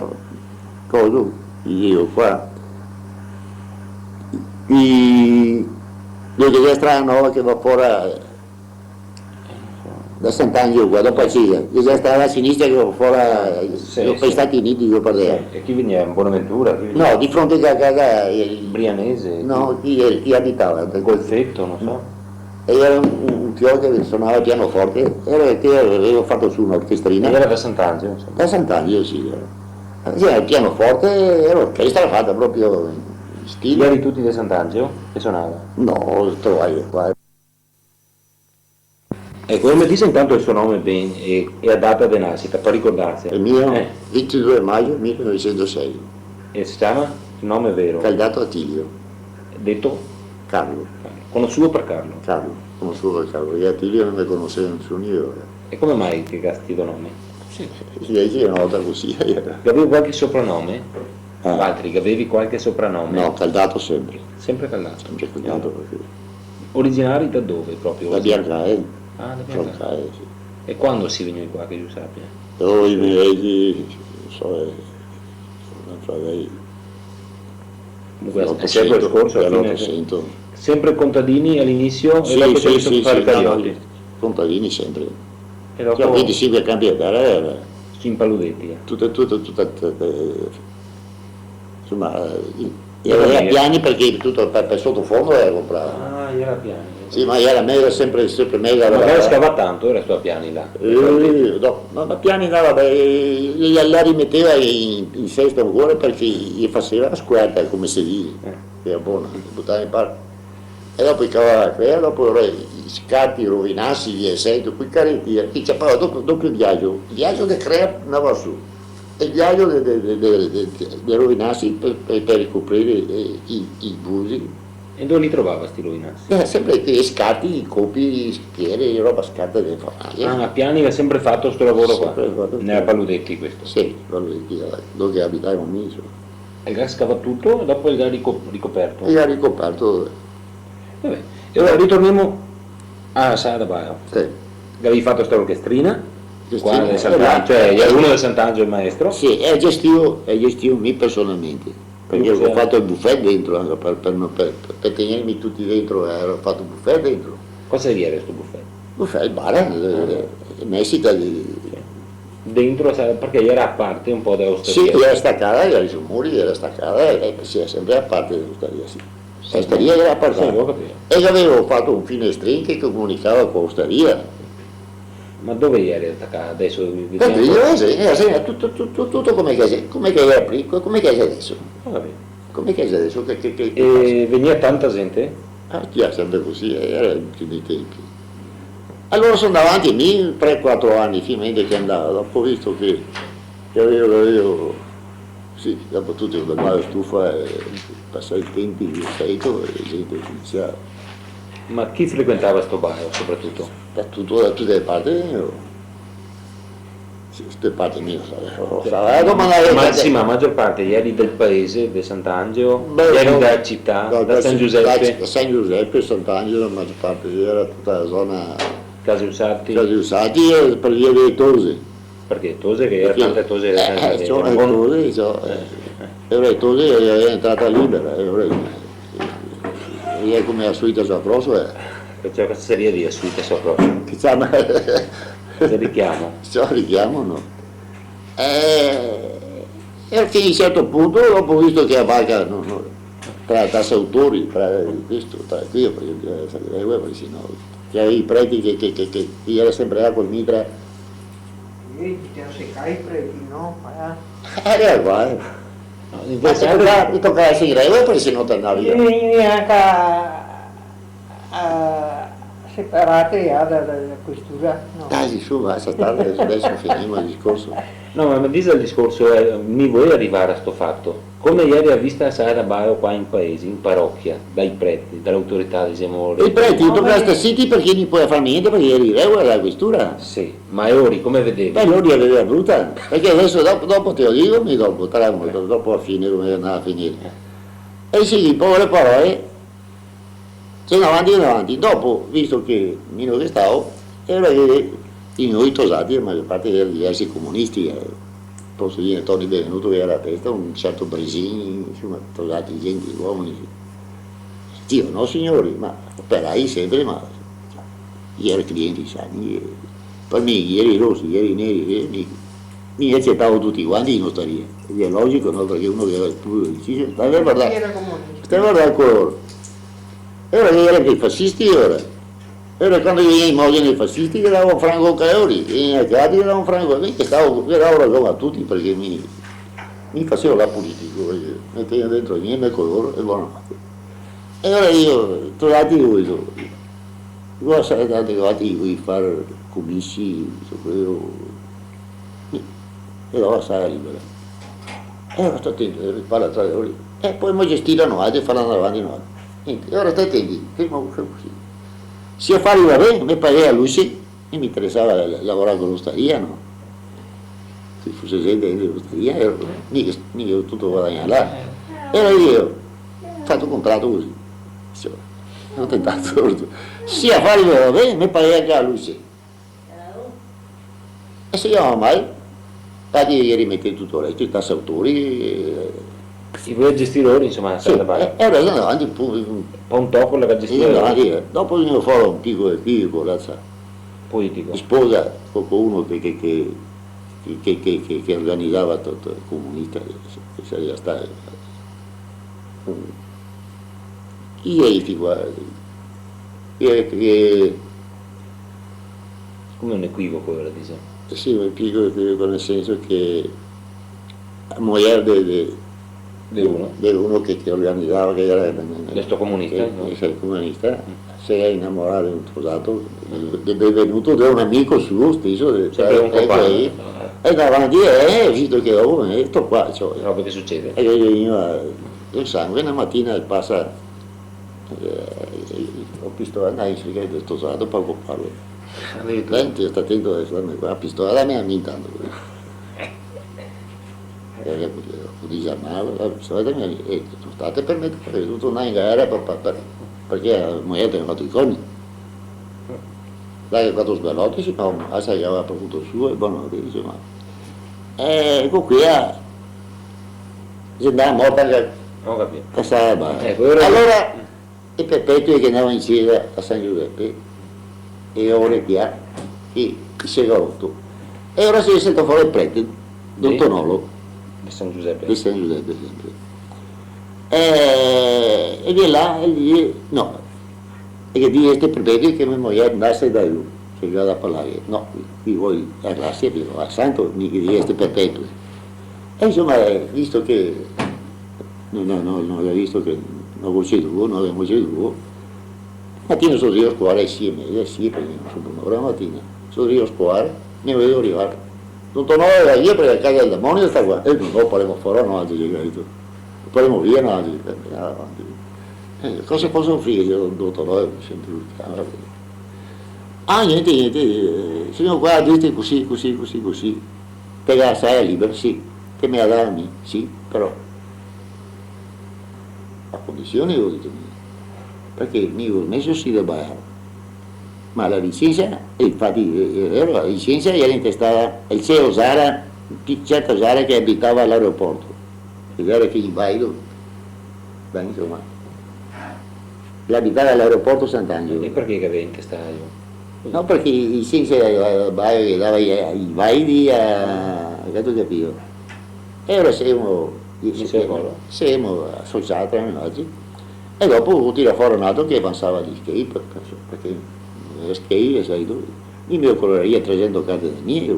coso, mi digo, qua. I, dove che xe la strada nova che va fora, da Sant'Angelo qua, dopo la ciesa, che xe la strada a sinistra che va fora, sì, sì, par i Stati Uniti, che va par là. Sì, e chi vegnea? Bonaventura? Chi vegnea? No, de fronte a ca-, ca-, ca-, eh, Brianese? No, chi, chi abitava? Golfeto, no so. E gera un, un, un fiol che sonava el pianoforte, gera che gaveva fato su un'orchestrina. E gera da Sant'Angelo, insoma. Da Sant'Angelo, sì, gera. Eh, sì, el pianoforte, gera orchestra fata proprio in stile. Geri tuti da Sant'Angelo che sonava? No, trovai qua. Eco, e me dise intanto el so nome ben e, e la data de nasita, par ricordarse. El mio? Eh. Vintidue maio milenovesentosei. E se ciama? El nome vero? Caldato Atilio. Deto? Carlo. Conosuo par Carlo? Carlo, conosuo par Carlo. E Atilio no me conoseva nesuni, eh. E come mai che ga sto nome? Sì, sì, sì, sì, una volta cusì, eh. Gavevi qualche sopranome? Eh. Valtri, gavevi qualche sopranome? No, Caldato sempre. Sempre Caldato? Sempre Caldato, parché... Originari da dove proprio? Da Biancael. Ah, da Biancael. Biancael, sì. E quando si vegnui qua, che io sapia? Oh, i me veci, no so, eh, no so, dai. Comunque, el secolo scorso, a fine, l'Otosento. Sempre contadini all'inizio e dopo... Sì, sì, sì, sì, no, no, contadini sempre. E dopo... Cioè, ventisinque campi de tera gera. In Paludeti, eh. Tuta, tuta, tuta, tuta, eh, insoma, eh, gera piani parché tuto par, par sotofondo gera conprà. Ah, gera piani. Sì, ma gera mejo, sempre, sempre mejo. Ma gera scavà tanto, gera sto a piani là. Eh, dopo, ma, ma piani là, vabè, eh, la, la rimeteva in, in sesto ancora parché i faseva la scuerta, come se dise. Eh. Che gera bona, i butava in parte. E dopo i cavava quela, dopo ora i scarti rovinasi, via, sento, coi careti, eh, i ciapava dopo, dopo el viajo, el viajo de Crea andava su, e el viajo de, de, de rovinasi par, par, par ricoprire, eh, i, i busi. E dove li trovava sti rovinasi? Eh, sempre i scarti, i copi, i spiere, roba scarta de famosa. Ah, ma Piani ga sempre fato sto lavoro qua? Sempre fato. Nela Paludeti questo? Sì, Paludeti, eh, dove che abitavimo mi, insoma. E el ga scavà tuto e dopo el ga rico-, ricoperto? E el ga ricoperto. Va ben. E ora ritornemo a Sala da Baio. Sì. Che gavevi fato sta orchestrina? Orchestrina, qua de Sant'Angelo, eh, cioè, eh, gera uno de Sant'Angelo el maestro? Sì, e gestivo, e gestivo mi personalmente. Parché go fato el buffet dentro, anca par, par, par, par tegnermi tuti dentro, eh, go fato el buffet dentro. Cosa gera sto buffet? Buffet, el bar, eh, mesita de... Sì. Dentro, sa-, parché gera a parte un po' de l'ostaria? Sì, gera stacada, gera sui muri, gera stacada, e, e sì, sempre a parte de l'ostaria, sì. Sì. L'ostaria gera a parte. Sì, go capìo. E gavevo fato un finestrin che comunicava co l'ostaria. Ma dove gera stacada? Deso vi-, vi-... Dentro, eh, sì, eh, sì, tuto, tuto, tuto come che xe, come che gera pri-, come che xe deso. Go capìo. Come che xe deso, che, che, che, che... E vegnea tanta zente? Ah, sì, sempre cusì, eh, gera i primi tenpi. Alora so ndà avanti, mi, tre, quatro ani, finalmente che ndavo, dopo visto che, che gavevo, gavevo, sì, dopo tuti, ormai stufa, eh, pasà i tenpi, eccetera, e la zente inisiava. Ma chi frequentava sto bar, sopratuto? Da tuto, da tute le parti, eh. Sì, ste parte mi no so, eh, no so, eh, domandare... Ma, sì, ma la magior parte geri del paese, de Sant'Angelo, geri da cità, da San Giusepe? Da San Giusepe, Sant'Angelo, la magior parte, gera tuta la zona, Sasi usati? Sasi usati, eh, par via dele tose. Parché tose che ghe jera tante tose, eh, eh, eh, tose, ciò, eh, eh, era entrata libera, eh, ora, eh, e come a suita so proso, eh. Parché cosa saria a suita so proso? Che ciama? Che richiamo? Ciò, richiamo, no? Eh, e fin a un certo punto, dopo, visto che la barca, no, no, tra, tra sautori, tra questo, tra quello, parché, eh, sai, eh, parché se no, che i preti che, che, che, che, che jera sempre là col mitra. Ieri ti te secai i preti, no? Eh. Eh, era qua, eh. No, ma te toca, te toca esar in regola, parché se no te andavi via. Io, io anca a separate, eh, da, da, da questura, no? Dai, su, basta, tardi, adeso finimo el discorso. No, ma me dise el discorso, eh, mi volevo rivare a sto fato. Come jeri vista sta roba qua in paese, in parochia, dai preti, da l'autorità, disemo, regionale? I preti, i toca star ziti parché no i podeva far gnente, parché jeri in regola da questura. Sì, ma e lori come vedeveli? Beh, lori la vedeva bruta, parché adeso dopo, dopo te lo digo, mi dopo, tra, dopo a fine, come andava a finire. E sì, in povere parole, se ne va avanti, se ne va avanti. Dopo, visto che mi no ghe stavo, e alora che i nostri tosati, la magior parte jera diversi comunisti, eh, poso dire Toni Benvenuto che jera a testa, un certo Brisin, insoma, tosati, gente, uomini. Dio, no signori, ma operai sempre, ma jera clienti sani, eh. Par mi, jeri rosi, jeri neri, eh, mi, mi acetavo tuti quanti in ostaria. Ed xe logico, no? Parché uno che jera puro, dixe, "Stai a vardar, stai a vardar el color." E alora che jera che i fasisti, alora. E alora quando che vegnea in Modena i fasisti, ghe davo un franco anca a lori, che vegnea a Chieti, ghe davo un franco. Mi che stavo, che davo rason a tuti, parché mi, mi fasevo el politico, parché meteva dentro i me colori e bona fate. E alora mi, tra l'altro, digo, "Cosa xe, tante volte voi far comisi, so queo, e alora sta libera." E alora sta atento, eh, parla tra de lori. E podemo gestirla noialtri, farla andar avanti noialtri. Gnente, e alora sta atenti, fermo, fermo cusì. Se i afari va ben, me paghè a luce, e me interesava la-, lavorar co l'ostaria, no? Se fuse gente dentro l'ostaria, eh, mica, mica tuto guadagnà là. E alora mi go fato un contrato cusì. Insoma, go tentà. Se i afari va ben, me paghè anca a luce. E se i va mal, infati i rimeteva tuto el resto, i tasi autori, eh. I voleva gestir lori, insoma, sì, sta roba. E, e alora andava avanti, pu-, un po' un toco la gestione. Sì, andava avanti, eh. Dopo vegneva fora un pico de, pico, là, sa. Politico. Sposa co, co uno che, che, che, che organizava tuto, comunista, che, che saria stà, eh, un, chi xe sti qua? Che, che Come un equivoco, ora, disemo. Eh sì, un equivoco, equivoco nel senso che la mojer de, de, de uno, de uno che, che organizava, che jera, de sto comunista, che, no? Che xe comunista, mm, se xe inamorà de un tosato, de, de Benvenuto, de un amico suo steso, de, sempre un compagno, eh, e davanti, eh, visto che dopo, eh, sto qua, cioè. Robe che sucede. E che vegniva el sangue, na matina pasa Eh, go visto, eh, dai, sì, che xe tosato, poco parlo. Adiritura. Senti, sta atento adeso, dame qua la pistola, dame a mi intanto. Eh, eh, dixe, "Ma la pistola dame a mi." Eh, no state per me, parché tuto andava in galera par, par, par, parché la mojer gaveva fato i corni. Dai quatro sberloti, se no, ma se gaveva par conto suo, e bon, dixe, ma, eh, eco qua, eh, xe andà morta anca. Go capìo. Casada, va. Eco, e alora, e perpetue che andava in cesa a San Giusepe, e ore qua, che, che se ga roto. E alora xe saltà fora el prete, don Tonolo. De San Giusepe. De San Giusepe, sempre. E, e de là, e dixe, no, e che dixe ste perpetue che me mojer andase da lu, che ghe ga da parlar. No, mi voio la grasia, digo, a santo, mi che dixe ste perpetue. E insoma, eh, visto che, no, no, no, no, visto che no go ceduo, no gavemo ceduo, matina so drio scoar, sì, e meza, sì, parché no so pronto, ora matina, so drio scoar, me vedo rivar. Don Tonolo, va via, parché la casa del demonio sta qua. E no, no, paremo fora, no, altro che questo. Paremo via, no, altro che, eh, avanti. Eh, cosa poso ofrire? Digo, don Tonolo, sempre lu, ah, va ben. Ah, gnente, gnente, eh, signor, qua dite cusì, cusì, cusì, cusì. Te ga la sala libera? Sì. Te me la dè a mi? Sì, però a condision, go dito mi, parché mi go smeso sì de balar. Ma la licensa, e infati, eh, eh, la licensa iera intestà al Ceo Zara, un certo Zara che abitava a l'aeroporto, che iera fin in Bailo. Beh, insoma, l'abitava a l'aeroporto Sant'Angelo. E parché che gaveva intestà? No, parché i license, eh, Bailo, che dava i, i vaidi a, a, che te capìo? E ora semo, semo asocià tra noi, e dopo go tirà fora un altro che avanzava gli schei, par-, par-, parché i schei, sai tu, mi me ocororia tresento carte de mie.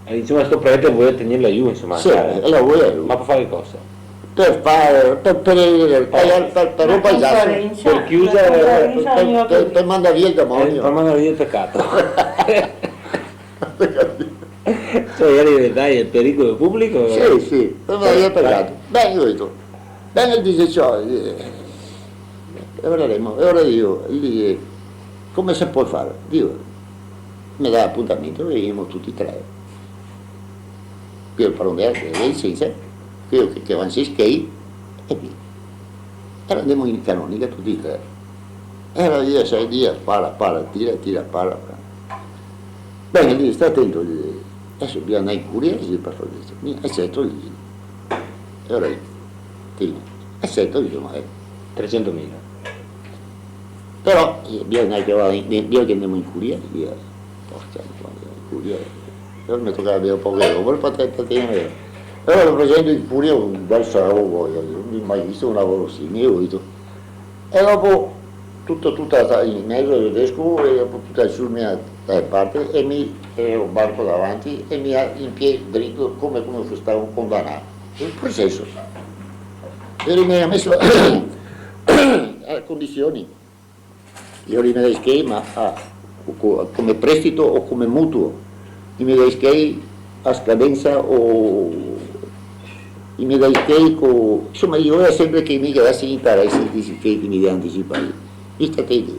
E, insoma, sto prete voleva tegnerla lu, insoma, sì, la voleva lu. Ma par far cosa? Par far, par, par, par, par, par rompar el giaso. Par chiusa, par, par, par mandar via el demonio. Eh, par mandar via el pecato. Cioè, iera diventà el pericolo publico? Sì, sì, par mandar via el pecato. Beh, go dito, beh, el dixe, ciò, eh, e ora vedemo, e ora digo, el dixe, come se pol far? Digo, me dà apuntamento, vegnemo tuti e tre. Queo el paron dea, dea licensa, queo che, che avanza i schei, e via. E ora ndemo in canonica tuti e tre. E ora via, sai, via, para, para, tira, tira, para, para. Beh, el dixe, sta atento, el dixe, deso bisogna ndar in curia, se par far questo. Mi aceto, el dixe. E ora, sì, aceto, digo, ma, eh. Tresentomila. Però, eh, bisogna che vada in, bisogna che ndemo in curia, via. Porca miseria, in curia. E ora me tocava aver un poco de roba, par te-, par tegnere. E ora lo presento in curia un bel saravo, vojo, mi go mai visto un lavoro simile, go dito. E dopo tuto, tuto in mezo al vescovo, e dopo tuto su mia, eh, parte, e mi, e el banco davanti, e mi a-, in pie drito, come, come se stavo condanà. El proceso. E mi ga meso a condision. Iera i me dà i schei, ma a, co-, come prestito o come mutuo. I me dà i schei a scadensa o i me dà i schei co-, insoma, mi voea sempre che i me dase i interesi dei schei che i me dea anticipà. Mi sta atento.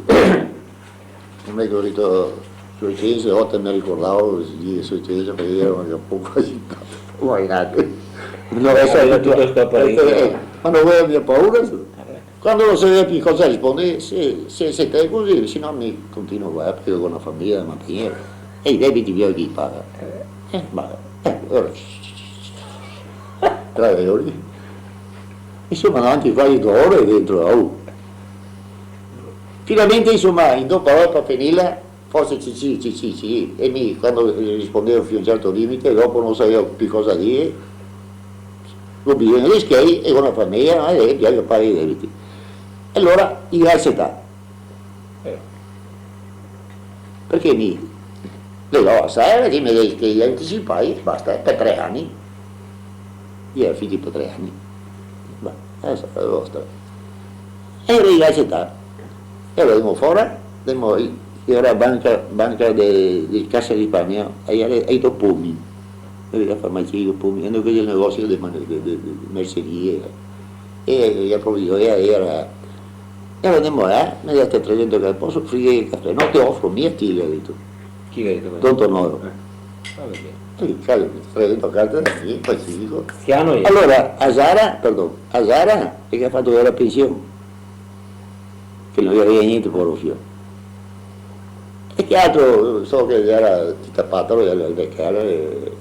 Come che go dito, so licensa, na volta me ricordavo, sì, so licensa, parché iera un poco agità. Imaginate. No, eh, tuto sto paese. Eh, eh, ma no voea mia paura, so. Eh. Quando no saveva più cosa rispondere, se, se, se te così, se no mi continuo qua, parché go na fameja da mantegnere. E i debiti bisogna che i paga. Eh, ma, eh, ora, tre euro. Insoma, davanti quasi do ore dentro, oh. Finalmente, insoma, in do parole par finirla, forse sì, sì, sì, sì, sì, e mi, quando rispondevo fin a un certo limite, dopo no savevo più cosa dire, go bisogno dei schei e go na fameja, eh, e bisogna pagare i debiti. E alora i ga acetà. Eh. Parché mi le do a sera, che i me dà i schei anticipai, basta, par tre ani. I ga fiti par tre ani. Ma, eh, so, xe vostra. E alora i ga acetà. E alora ndemo fora, ndemo, i-, iera banca, banca de, de Cassa Risparmio, e iera, e i do pomi. E la farmacia i do pomi, e ndove che iera el negosio de man-, de, de, de mercerie. E, e proprio, e iera, e alora ndemo, eh, me ga dà tresento carte, poso ofrire el cafè? No te ofro mia ti, el ga dito. Chi ga dito questo? Don Tonoro. Eh. Va ben. E mi, caro, tresento carte, sì, pacifico. Che ano iera? Alora, a Zara, pardon, a Zara, e che ga fato, iera pension. Che no ghe gaveva gnente, povero fio. E che altro, so che iera Tita Pataro, iera el veciaro, eh,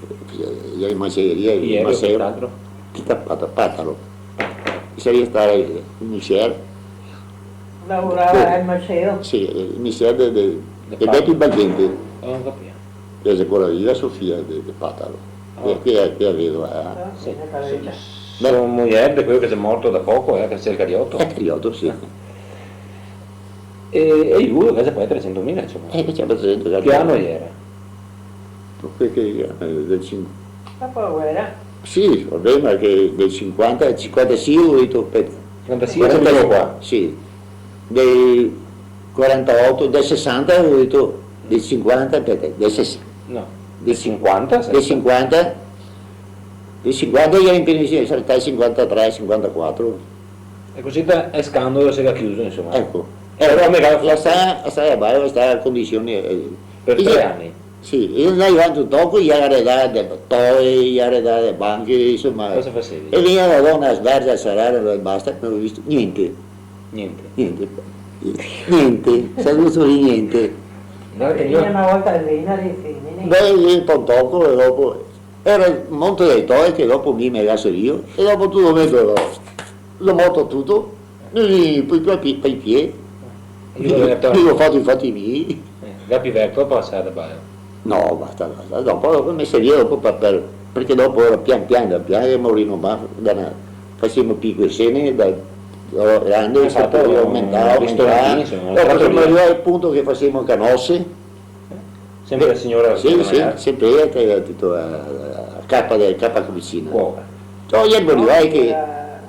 iera in maceria, el macero. Chi iera quest'altro? Tita Pataro, Pataro. Che sarìa stà el missier. Lavorava al macero? Sì, el missier de, de, de Bepi Balgente. Ah, go capìo. Che xe ancora viva, Sofia de, de Pataro. Ah. Che, che, che la vedova, eh. Ah, sì, sì. Beh. So mujer de queo che xe morto da poco, eh, che xe el Carioto. El Carioto, sì. Eh. E, e lu invese po tresentomila, insoma. Eh, che ghe xe tresentomila. Che ano iera? Che, che, eh, del cin-, Dopo la guera? Sì, va ben, ma che del cinquanta, cinquantasie, go dito, speta. Cinquantasie, quaranta, siamo qua. Sì. Del quarantaoto, del sesanta, go dito, del cinquanta, speta, del ses-, no, del cinquanta, del cinquanta, del cinquanta iera in pension, sarà stà el cinquantatré, cinquantaquatro. E cusì el scandalo se ga chiuso, insoma. Eco. Eh, però me ga la sta, sta, sta, sta condision, eh. Par tre ani? Sì, i xe ndai avanti un toco, i ga aredà de toe, i ga aredà de banche, insoma. Cosa fasevi? E vegnea la dona sberza a serare, e basta, no go visto gnente. Gnente. Gnente. Gnente, se no so gnente. Ndava a tegnere. Una volta al venare, sì, gnente. Beh, un po' dopo, e dopo era el Monte dei Toi, che dopo mi me ga seguìo, e dopo tuto quanto l'ho, l'ho morto tuto, e po' i pie, po' i pie. Io mi go fato i fati miei. Eh, ga pi vergo, pasa da baio. No, basta, basta. Dopo, dopo me seguìo, dopo par, par, parché dopo era pian pian, pian pian, che morìo, ma da na, fasemo picole sene, da, da grande, eh, sempre aumentà, aumentà. Dopo semo rivai al punto che fasemo anca nose. Sempre la signora che la magnar? Sì, sempre ela che ga dito, eh, a capa de, capa cucina. Cuoca. Ciò, ieri rivai che...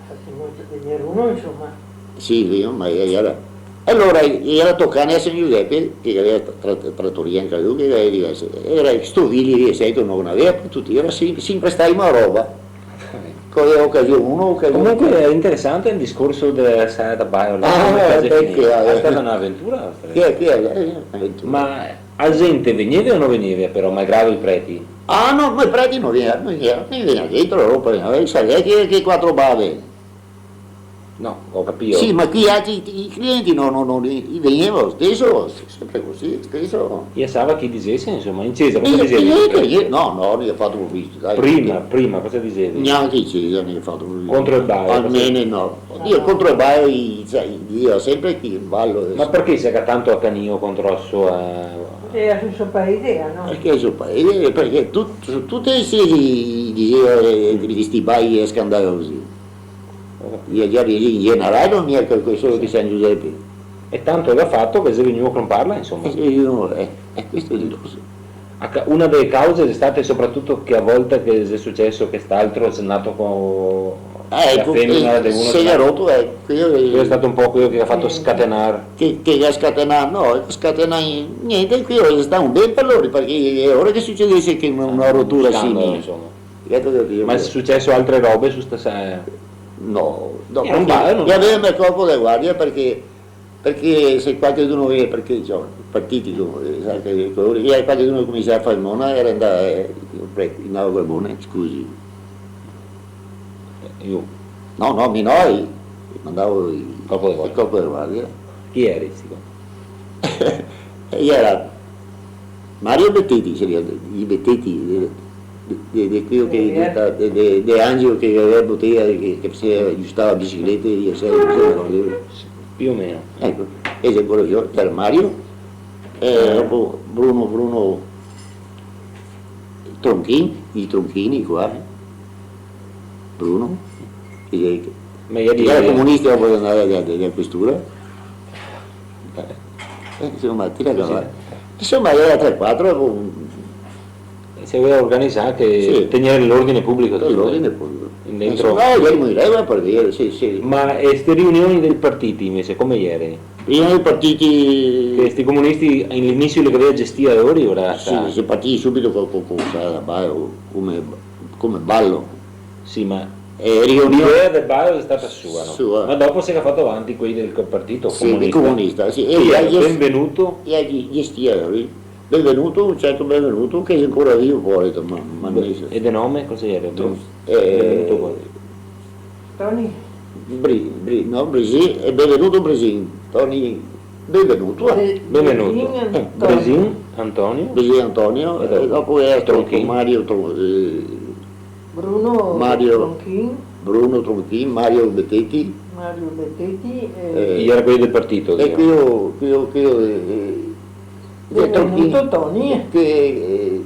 Fasemo vegnere uno, insoma. Sì, sì, ma iera, iera... E alora iera tocà a San Giusepe, che gaveva tra-, tra-, tratoria anca lu, che gaveva diverse. Iera sto Vili, che sento, no gaveva par tuti, iera, se, se inprestaimo a roba. Co gaveva ocasion uno, ocasion... Comunque xe interesante el discorso de Sala da Baio, là, come che xe finìo. Ah, parché, eh. Xe stata un'aventura, eh. Sì, sì, eh, eh, un'aventura. Ma a gente vegneva o no vegneva, però, malgrado i preti? Ah, no, ma i preti no vegneva, no vegneva, no vegneva dentro, roba, eh, sa che, che quatro bave. No, go capìo. Sì, ma chi altri, i clienti no, no, no, i, i vegneva lo steso, sempre cusì, steso. I lasava che i disese, insoma, in cesa cosa i diseva? Gnente, gnente, no, no, no i ga fato publicità, dai, prima, parché prima cosa i diseva? Gnanca in cesa no i ga fato publicità. Contro el baio, almeno no. Oddio, contro el baio, i, sa, i diseva sempre che el balo... Ma parché se ga tanto acanìo contro la so, eh... Parché xe el so paese, eh, no? Parché xe el so paese, parché tut-, su tute le sere i diseva, eh, che sti bai scandalosi. I ga dito in generale, no mia che solo de San Giusepe. E tanto el ga fato che xe vegnù a cromparla, insoma. Eh, sì, no, eh, eh, questo xe el discorso. A ca-, una dele cause xe stata sopratuto che a volta che xe suceso chest'altro, xe ndà co la femena de uno, se ga roto, eh, queo xe stà un po' queo che ga fato scatenar. Che, che ga scatenà, no, scatenà gnente, queo xe stà un ben par lori, parché xe ora che sucedese che una, una rotura simile. Scandalo, insoma. Certo che dio. Ma xe suceso altre robe su sta sa-? No, no, parché no. Gavemo el corpo de guardia parché, parché se qualcheduno vien, parché, ciò, partiti, insoma, eh, sa che, che qualcheduno cominsiava a far el mona, iera ndà, eh, pre-, ndavo col mona, scusi. Eh, io? No, no, mi no, i, mandavo i, el corpo de guardia. Chi ieri sti qua? E iera Mario Beteti, se vede, i Beteti, de, de, de, de queo che, de, de, de Angelo che gaveva botega, che, che se giustava biciclete, via, se, se ricorda. Più o meno. Eco, e xe queo che iera Mario, e dopo Bruno, Bruno Tronchin, i Tronchini qua, eh. Bruno, che, che, ma ieri che iera comunista, dopo xe ndà de, de, de questura. Eh, insoma, tira cavalo. Insoma, iera tre, quatro, con... Se gaveva organizà che... Sì. Tegnere l'ordine publico, insoma. L'ordine publico. Dentro. Eh, sì, no, ieri in regola, par dire, sì, sì. Ma, eh, ste riunioni dei partiti, invese, come iere? Riunioni dei partiti. Che sti comunisti, a l'inisio, le gaveva gestìe lori, ora... Sì, sta-, xe partì subito co, co, co, sa, come, come balo. Sì, ma... Eh, riunion. L'idea del balo xe stata sua, no? Sua. Ma dopo se ga fato avanti quei del co-, partito comunista. Sì, del comunista, sì. Chi iera? Benvenuto? E ghe-, gestìa, capì? Benvenuto, un certo Benvenuto, che xe ancora vivo, poareto, ma, ma... Be-, e de nome cosa iera? Tro-, eh, Benvenuto cosa? Toni? Bri-, Bri-, no, Brisin, xe Benvenuto Brisin, Toni Benvenuto, eh. Be-, Benvenuto. Brisin, eh, Antonio. Brisin, Antonio. Brisin Antonio, e dopo? E dopo iera Tronchi. Mario Tro-, eh, Bruno Mario Tronchin. Bruno Tronchin, Mario Beteti. Mario Beteti, eh. Eh, iera quei del partito, dixemo. E queo, queo, queo, eh, eh, Tronchin, Benvenuto Toni. Che, eh,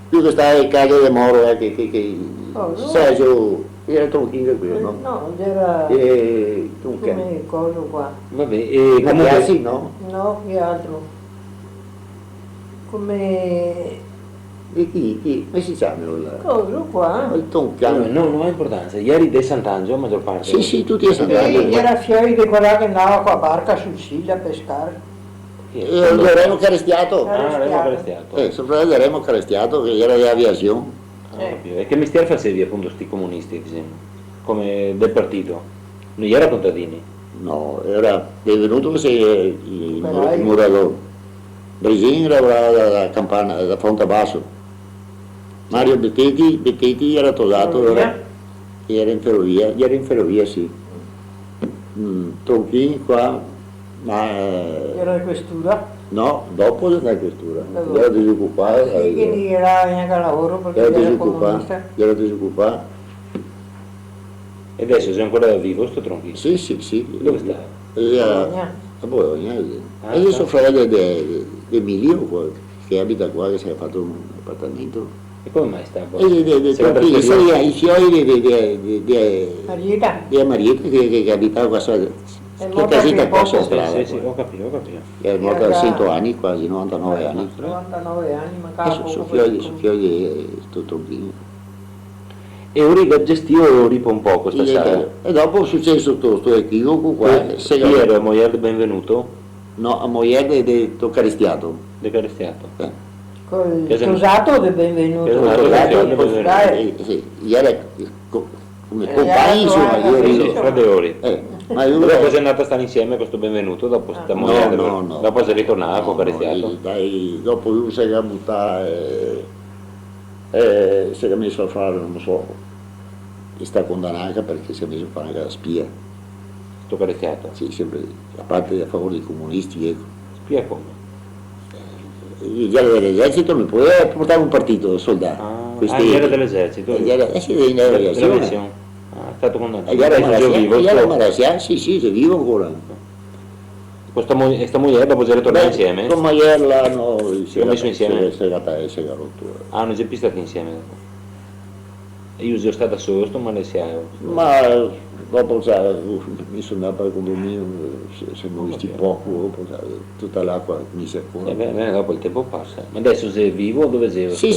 queo che stava in casa de Moro, eh, che, che, che, oh, no. Sergio, iera Tronchin queo, no? Eh, no, iera... Eh, Tronchin. Come coso qua. Va ben, e comunque... Mattiassi, no? No, che altro. Come... E chi, chi? Come se ciama, là? Coso qua? El Toncan. No, no, no ga importansa. Ieri de Sant'Angelo, la magior parte. Sì, sì, tuti a Sant'Angelo. Sì, iera fioi de quela che ndava co la barca sul Sil a pescar. Chi xe? Eh, Remo Carestiato. Ah, Remo Carestiato. Eh, so fradel Remo Carestiato, che iera de aviasion. Ah, go capìo. E che mestier fasevi, apunto, sti comunisti, disemo? Come del partito? No iera contadini? No, iera Benvenuto che xe, eh, el mu-, el murador. Brisin lavorava da, da campana, da fronte a baso. Mario Beteti, Beteti iera tosato, iera, iera in ferovia, iera in ferovia, sì. Mm, Tronchin qua, ma, eh... Iera de questura? No, dopo de questura. Dopo. Iera disocupà, sì, eh, che no ghe gera gnanca lavoro parché iera comunista. Iera disocupà. E deso xe ancora vivo sto Tronchin? Sì, sì, sì. Dove sta? Eh, a Bologna. A Bologna, sì. Ah, deso sta. So fradel de, de, de Emilio, qua, che abita qua, che se ga fato un apartamento. E come mai sta a Bologna? Eh, de, de, de, i fioi de, de, de, de, de Marieta. De Marieta, che, che, che abitava qua, che caseta qua, so strada. Sì, sì, sì, go capìo, go capìo. Xe morta a sento ani quasi, novantanove ani. Novantanove ani, mancava poco. So fioi, so fioi de, eh, sto Tronchin. E lori ga gestìo, ripo un poco, sta sala. E dopo xe suceso sto, sto equivoco qua, eh, se... Chi iera, la mojer de Benvenuto? No, a mojer de, de, de Carestiato. De Carestiato. Eh. Col tosato de Benvenuto. Col tosato de Benvenuto. Eh, sì, i iera co-, come compagni, insoma, i iera... Sì, sì, fra de lori. Eh, ma lu... Dopo xe ndà a star insieme co sto Benvenuto, dopo sta mojer? No, no, no. Dopo xe ritornà co Carestiato? No, no, dai, dopo lu se ga butà, eh, eh, se ga meso a far, no so, e sta condanà anca parché se ga meso a far anca la spia. Sto Carestiato? Sì, sempre, a parte a favor dei comunisti, eco. Spia come? Eh, el iera de l'esercito, no podeva portar un partito de soldà. Ah, ah, el iera de l'esercito, eh, el iera, eh, sì, el iera de l'aviasion. De l'aviasion. Ah, xe stà condanà. El iera marasià, el iera marasià, sì, sì, xe vivo ancora. Co sta mo-, e sta mojer dopo xe ritornà insieme? Beh, co sta mojer là, no, se ga meso insieme? Se, se ga, se ga roto, eh. Ah, no xe pì stà insieme dopo. E lu xe stà da solo, sto marasià? Ma dopo, sa, mi so ndà par conto mio, se, se semo visti poco, dopo, sa, tuta l'acua che mi se cora. Eh, beh, beh, dopo el tenpo pasa. Ma deso xe vivo o dove xe sto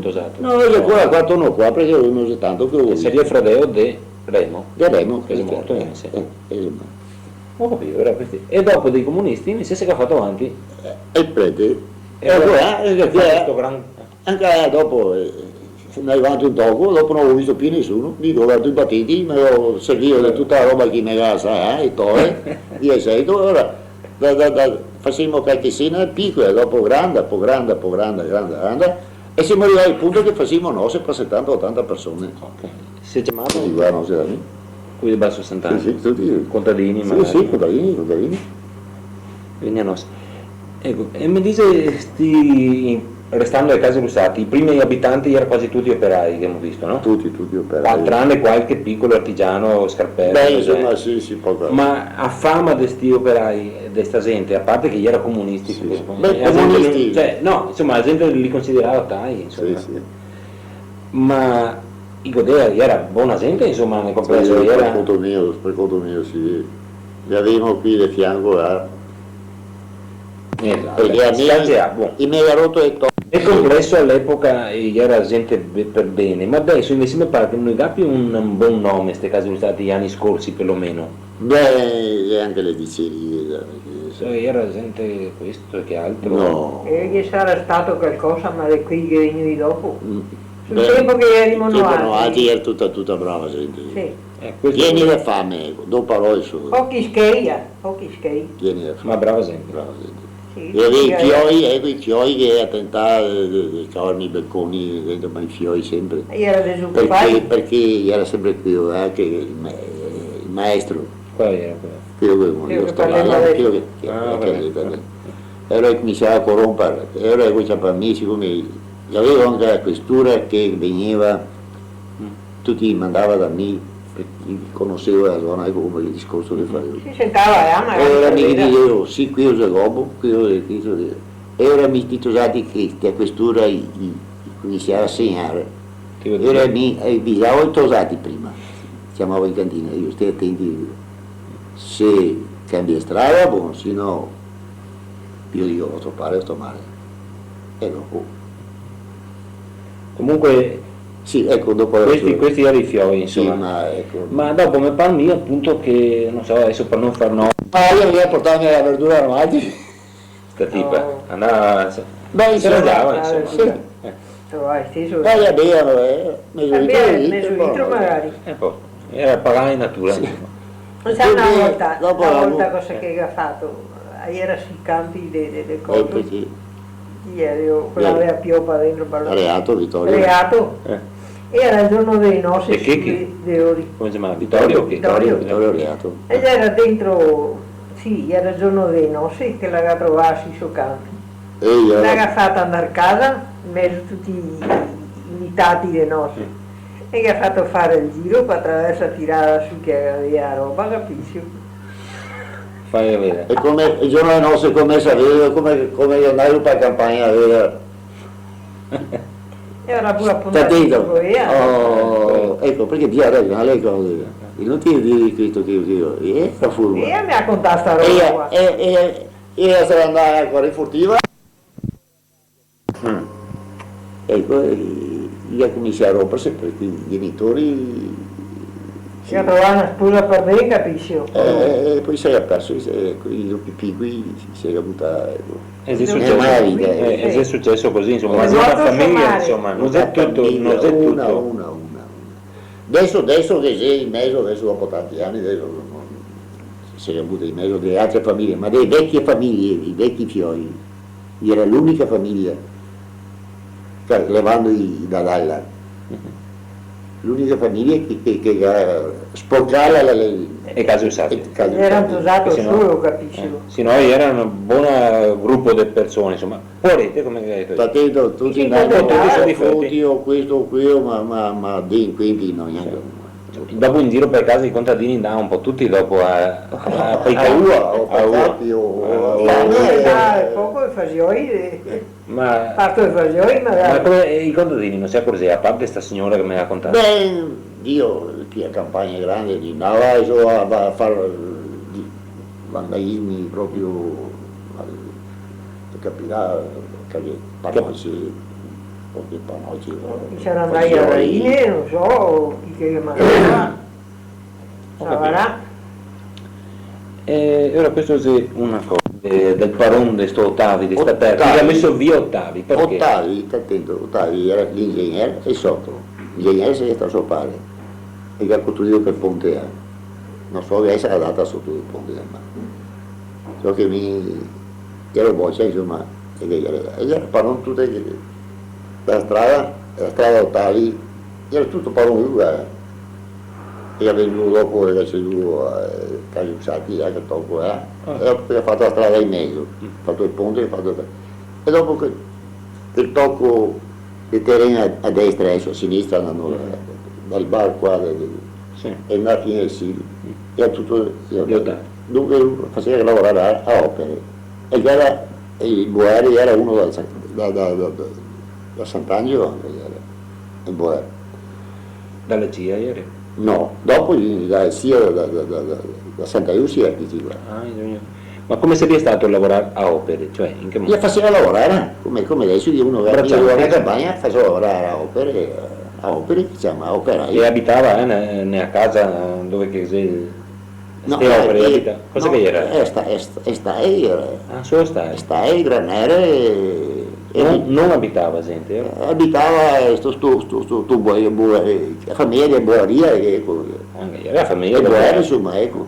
tosato? Sì, sì. No, xe ancora qua, torno qua, parché no xe tanto che lo go visto. E saria fradeo de Remo? De Remo, che xe morto, eh, sì. Eh, eh, insoma. Go capìo, iera questi. E dopo dei comunisti, invese, se ga fato avanti? Eh, el prete. E alora, eh, sto gran... Anca dopo, eh, se ndava avanti un toco, dopo no go visto pì nesuno, mi go verto i batenti, me go servio de tuta la roba che me ga lasà, eh, e tole, via, sa, e alora, da, da, da, fasemo calche sena picola, dopo granda, po granda, po granda, granda, granda, e semo rivai al punto che fasemo nose par setanta, otanta persone. Ok. Se ciamava? Tuti qua, no, se ciama? Quei de Basso Sant'Angelo? Sì, sì, tuti. Contadini, magari? Sì, sì, contadini, contadini. Vegnea nose. Eco, e me dixi, sti, restando ai Case Luzzatti, i primi abitanti iera quasi tuti operai, che gavemo visto, no? Tuti, tuti operai. Ah, trane qualche picolo artigiano, scarpero, così. Beh, insoma, sì, sì, poco. Ma a fama de sti operai, de sta zente, a parte che iera comunisti, sì, sì. Beh, la zente, comunisti, cioè, no, insoma, la zente li considerava tai, insoma. Sì, sì. Ma i godea, iera bona zente, insoma, nel compleso, sì, iera... Par conto mio, par conto mio, sì. Li gavemo qui de fianco, eh. Esato. Parché a mi, sta zea, bon, i me ga roto le to-... Nel compleso a l'epoca, eh, iera zente be-, par ben, ma deso invese me pare che no i ga pì un, un bon nome, ste Case Luzzatti, i ani scorsi, par lo meno. Beh, e anca le dicerie, eh, parché... Eh, iera zente questo e che altro. No. E ghe sarà stà calcosa, ma de quei che xe vegnui dopo. Mm. Sul tenpo che iera noaltri. Sul tenpo noaltri iera tuta, tuta brava zente. Sì. Eh, questo... Pieni de fame, eco, do parole solo. Pochi schei, eh, pochi schei. Pieni de fame. Ma brava zente. Brava zente. Sì, sì, sì. E i fioi, eco, i fioi che i ga tentà de, de, de cavarme i balconi, dentro, ma i fioi sempre. E iera desocupai? Parché, parché iera sempre queo, eh, che el ma-, el maestro. Quale iera queo? Queo che, queo che parlemo deso. Queo che, che, ah, che, va ben, che, va ben. E alora i cominsiava a coronpar, e alora i ciapava mi, sicome gavevo anca la questura che vegneva, mm, tuti i mandava da mi, parché i conoseva la zona, eco come el discorso che faevo. Se sentava, eh, ma... E alora mi disevo, sì, queo xe gobo, queo xe questo, queo. E alora mi, sti tosati che, che a questura i, i, i cominsiava a segnar. Che vol dir? E alora mi, eh, avisavo i tosati prima, ciamavo in cantina, digo, "Sté atenti, se canbia strada, bon, se no, mi digo, vostro pare sta male." E dopo. Comunque, sì, eco, dopo questi, questi iera i fioi, sì, insoma. Ma, eco. Ma dopo me par mi, apunto, che, no so, deso par no far no-... Ma mi i ga portà la verdura avanti. Sta tipa, no, andava, se, beh, se insoma, arrangiava, insoma. Sì. Eh. Vai, sì, sì. Vai, va ben, alora, eh, mezo litro, mezo litro magari. E po', iera pagà in natura, insoma. Sì. Sa, na volta, dopo na volta cosa che ga fato? Iera sui canpi de, de, de coso. Eh, parché? Iera, quela che gaveva piopa dentro, par lo... Reato, Vitorio. Reato. Eh. Iera el giorno dee nose. De che, chi? De, de Ori. Come se ciama? Vitorio, chi? Vitorio. Vitorio Reato. E iera dentro, sì, iera el giorno dee nose che la ga trovà sui so canpi. E iera... La ga fata andar casa, in mezo a tuti i invitati de nose. Mm. E ghe ga fato far el giro par traverso, tirarla su che gavea roba, capisi? Fai vedar. E come, el giorno dee nose come se vede, come, come andar par campagna a veder. E ora pure apunto... Sta tento. Oh, eco, parché Dio ga ragion, le cose. Inutile dir questo che, che io, eh, sta furba. E la me ga contà sta roba qua. E, e, e, e la sarà andà ancora in furtiva. Mm. Eco, e, e la comincia a romperse parché i genitori... Se ga trovà na sposa par ben, capisi? Eh, eh, e po se ga perso, eh, i, i pipì, i se ga butà, eco. E xe suceso, eh, e xe suceso cusì, insoma, ma xe na fameja, insoma, no xe tuto, no xe tuto. Una, una, una, una. Deso, deso che xe in mezo, deso dopo tanti ani, deso no, no, se ga buta in mezo dee altre fameje, ma dee veche fameje, dei vechi fioi, iera l'unica fameja, cioè, levando i, i Dadalla. Mhm. L'unica fameja che, che, che ga sporcà la, la, la, e case usate. E case usate. Iera un tosato solo, capisi? Eh, se no iera un bon grupo de persone, insoma. Poarete, come che ga dito. Sta tento, tuti... Sì, andando, tuti so difeti. Oddio, questo, queo, ma, ma, ma delinquenti no, gnanca uno. Dopo in giro par i casi i contadini andava un po' tuti dopo a, a, a, a ua, o a ua. Capi, o, o, o, eh, poco i fasioi, eh. Ma, parto de fasioi, magari. Ma come, eh, i contadini no se acorzeva, a parte sta siora che me ga contà? Beh, Dio, chi a campagna grande, li andava, insoma, a, a far, di, vandalismi proprio, ma, te capirà, che panoci, proprio panoci, eh, fasioi. I sarà andai a raine, no so, chi che mandava. Go capìo. Savarà. E ora questo xe una cosa, eh, del paron de sto Otavi, de sta tera, che ga meso via Otavi, parché? Otavi, sta tento, Otavi iera l'ingegnere e soto. L'ingegnere xe stà so pare, e che ga costruìo quel ponte, eh. No so che esa la data soto del ponte, ma so che mi, che iero bocia, insoma, e che iera, e iera paron tute che, la strada, la strada Otavi, iera tuto paron lu, eh. E ga venduo dopo, el ga ceduo, eh, Case Usati, eh, che toco, eh. Ah. E dopo el ga fato la strada in mezo, mm, fato el ponte, el ga fato, e dopo che, che toco el teren a, a destra, deso a sinistra, andando, mm, eh, dal bar qua, de, de, sì, e andar fin al Silo. Mm. E ga tuto, sì, dunque, lu faseva lavorar a, a opere. E iera, el boer iera uno da San-, da, da, da, da, da Sant'Angelo, anca iera, el boer. Da la Cia iera? No, dopo, da, sì, da, da Santa Lucia, che digo. Ah, in Sia. Ma come saria stà lavorar a opere? Cioè, in che modo? Lu faseva lavorar, come, come deso che uno va a campagna, faseva lavorar a opere, a opere, disemo, a operai. E abitava, eh, ne, nea casa dove che xe No, ste opere, eh, abita-, cosa no, che iera? Eh, sta-, eh, sta-, eh, stà, eh, iera. Ah, solo stà, eh. Stà, eh, granere, eh, no, no abitava gente, eh? Eh, abitava, eh, sto, sto, sto, sto, sto boe-, boe-, eh, la fameja de Boaria, che, eco. Ah, iera la fameja de Boaria, insoma, eco.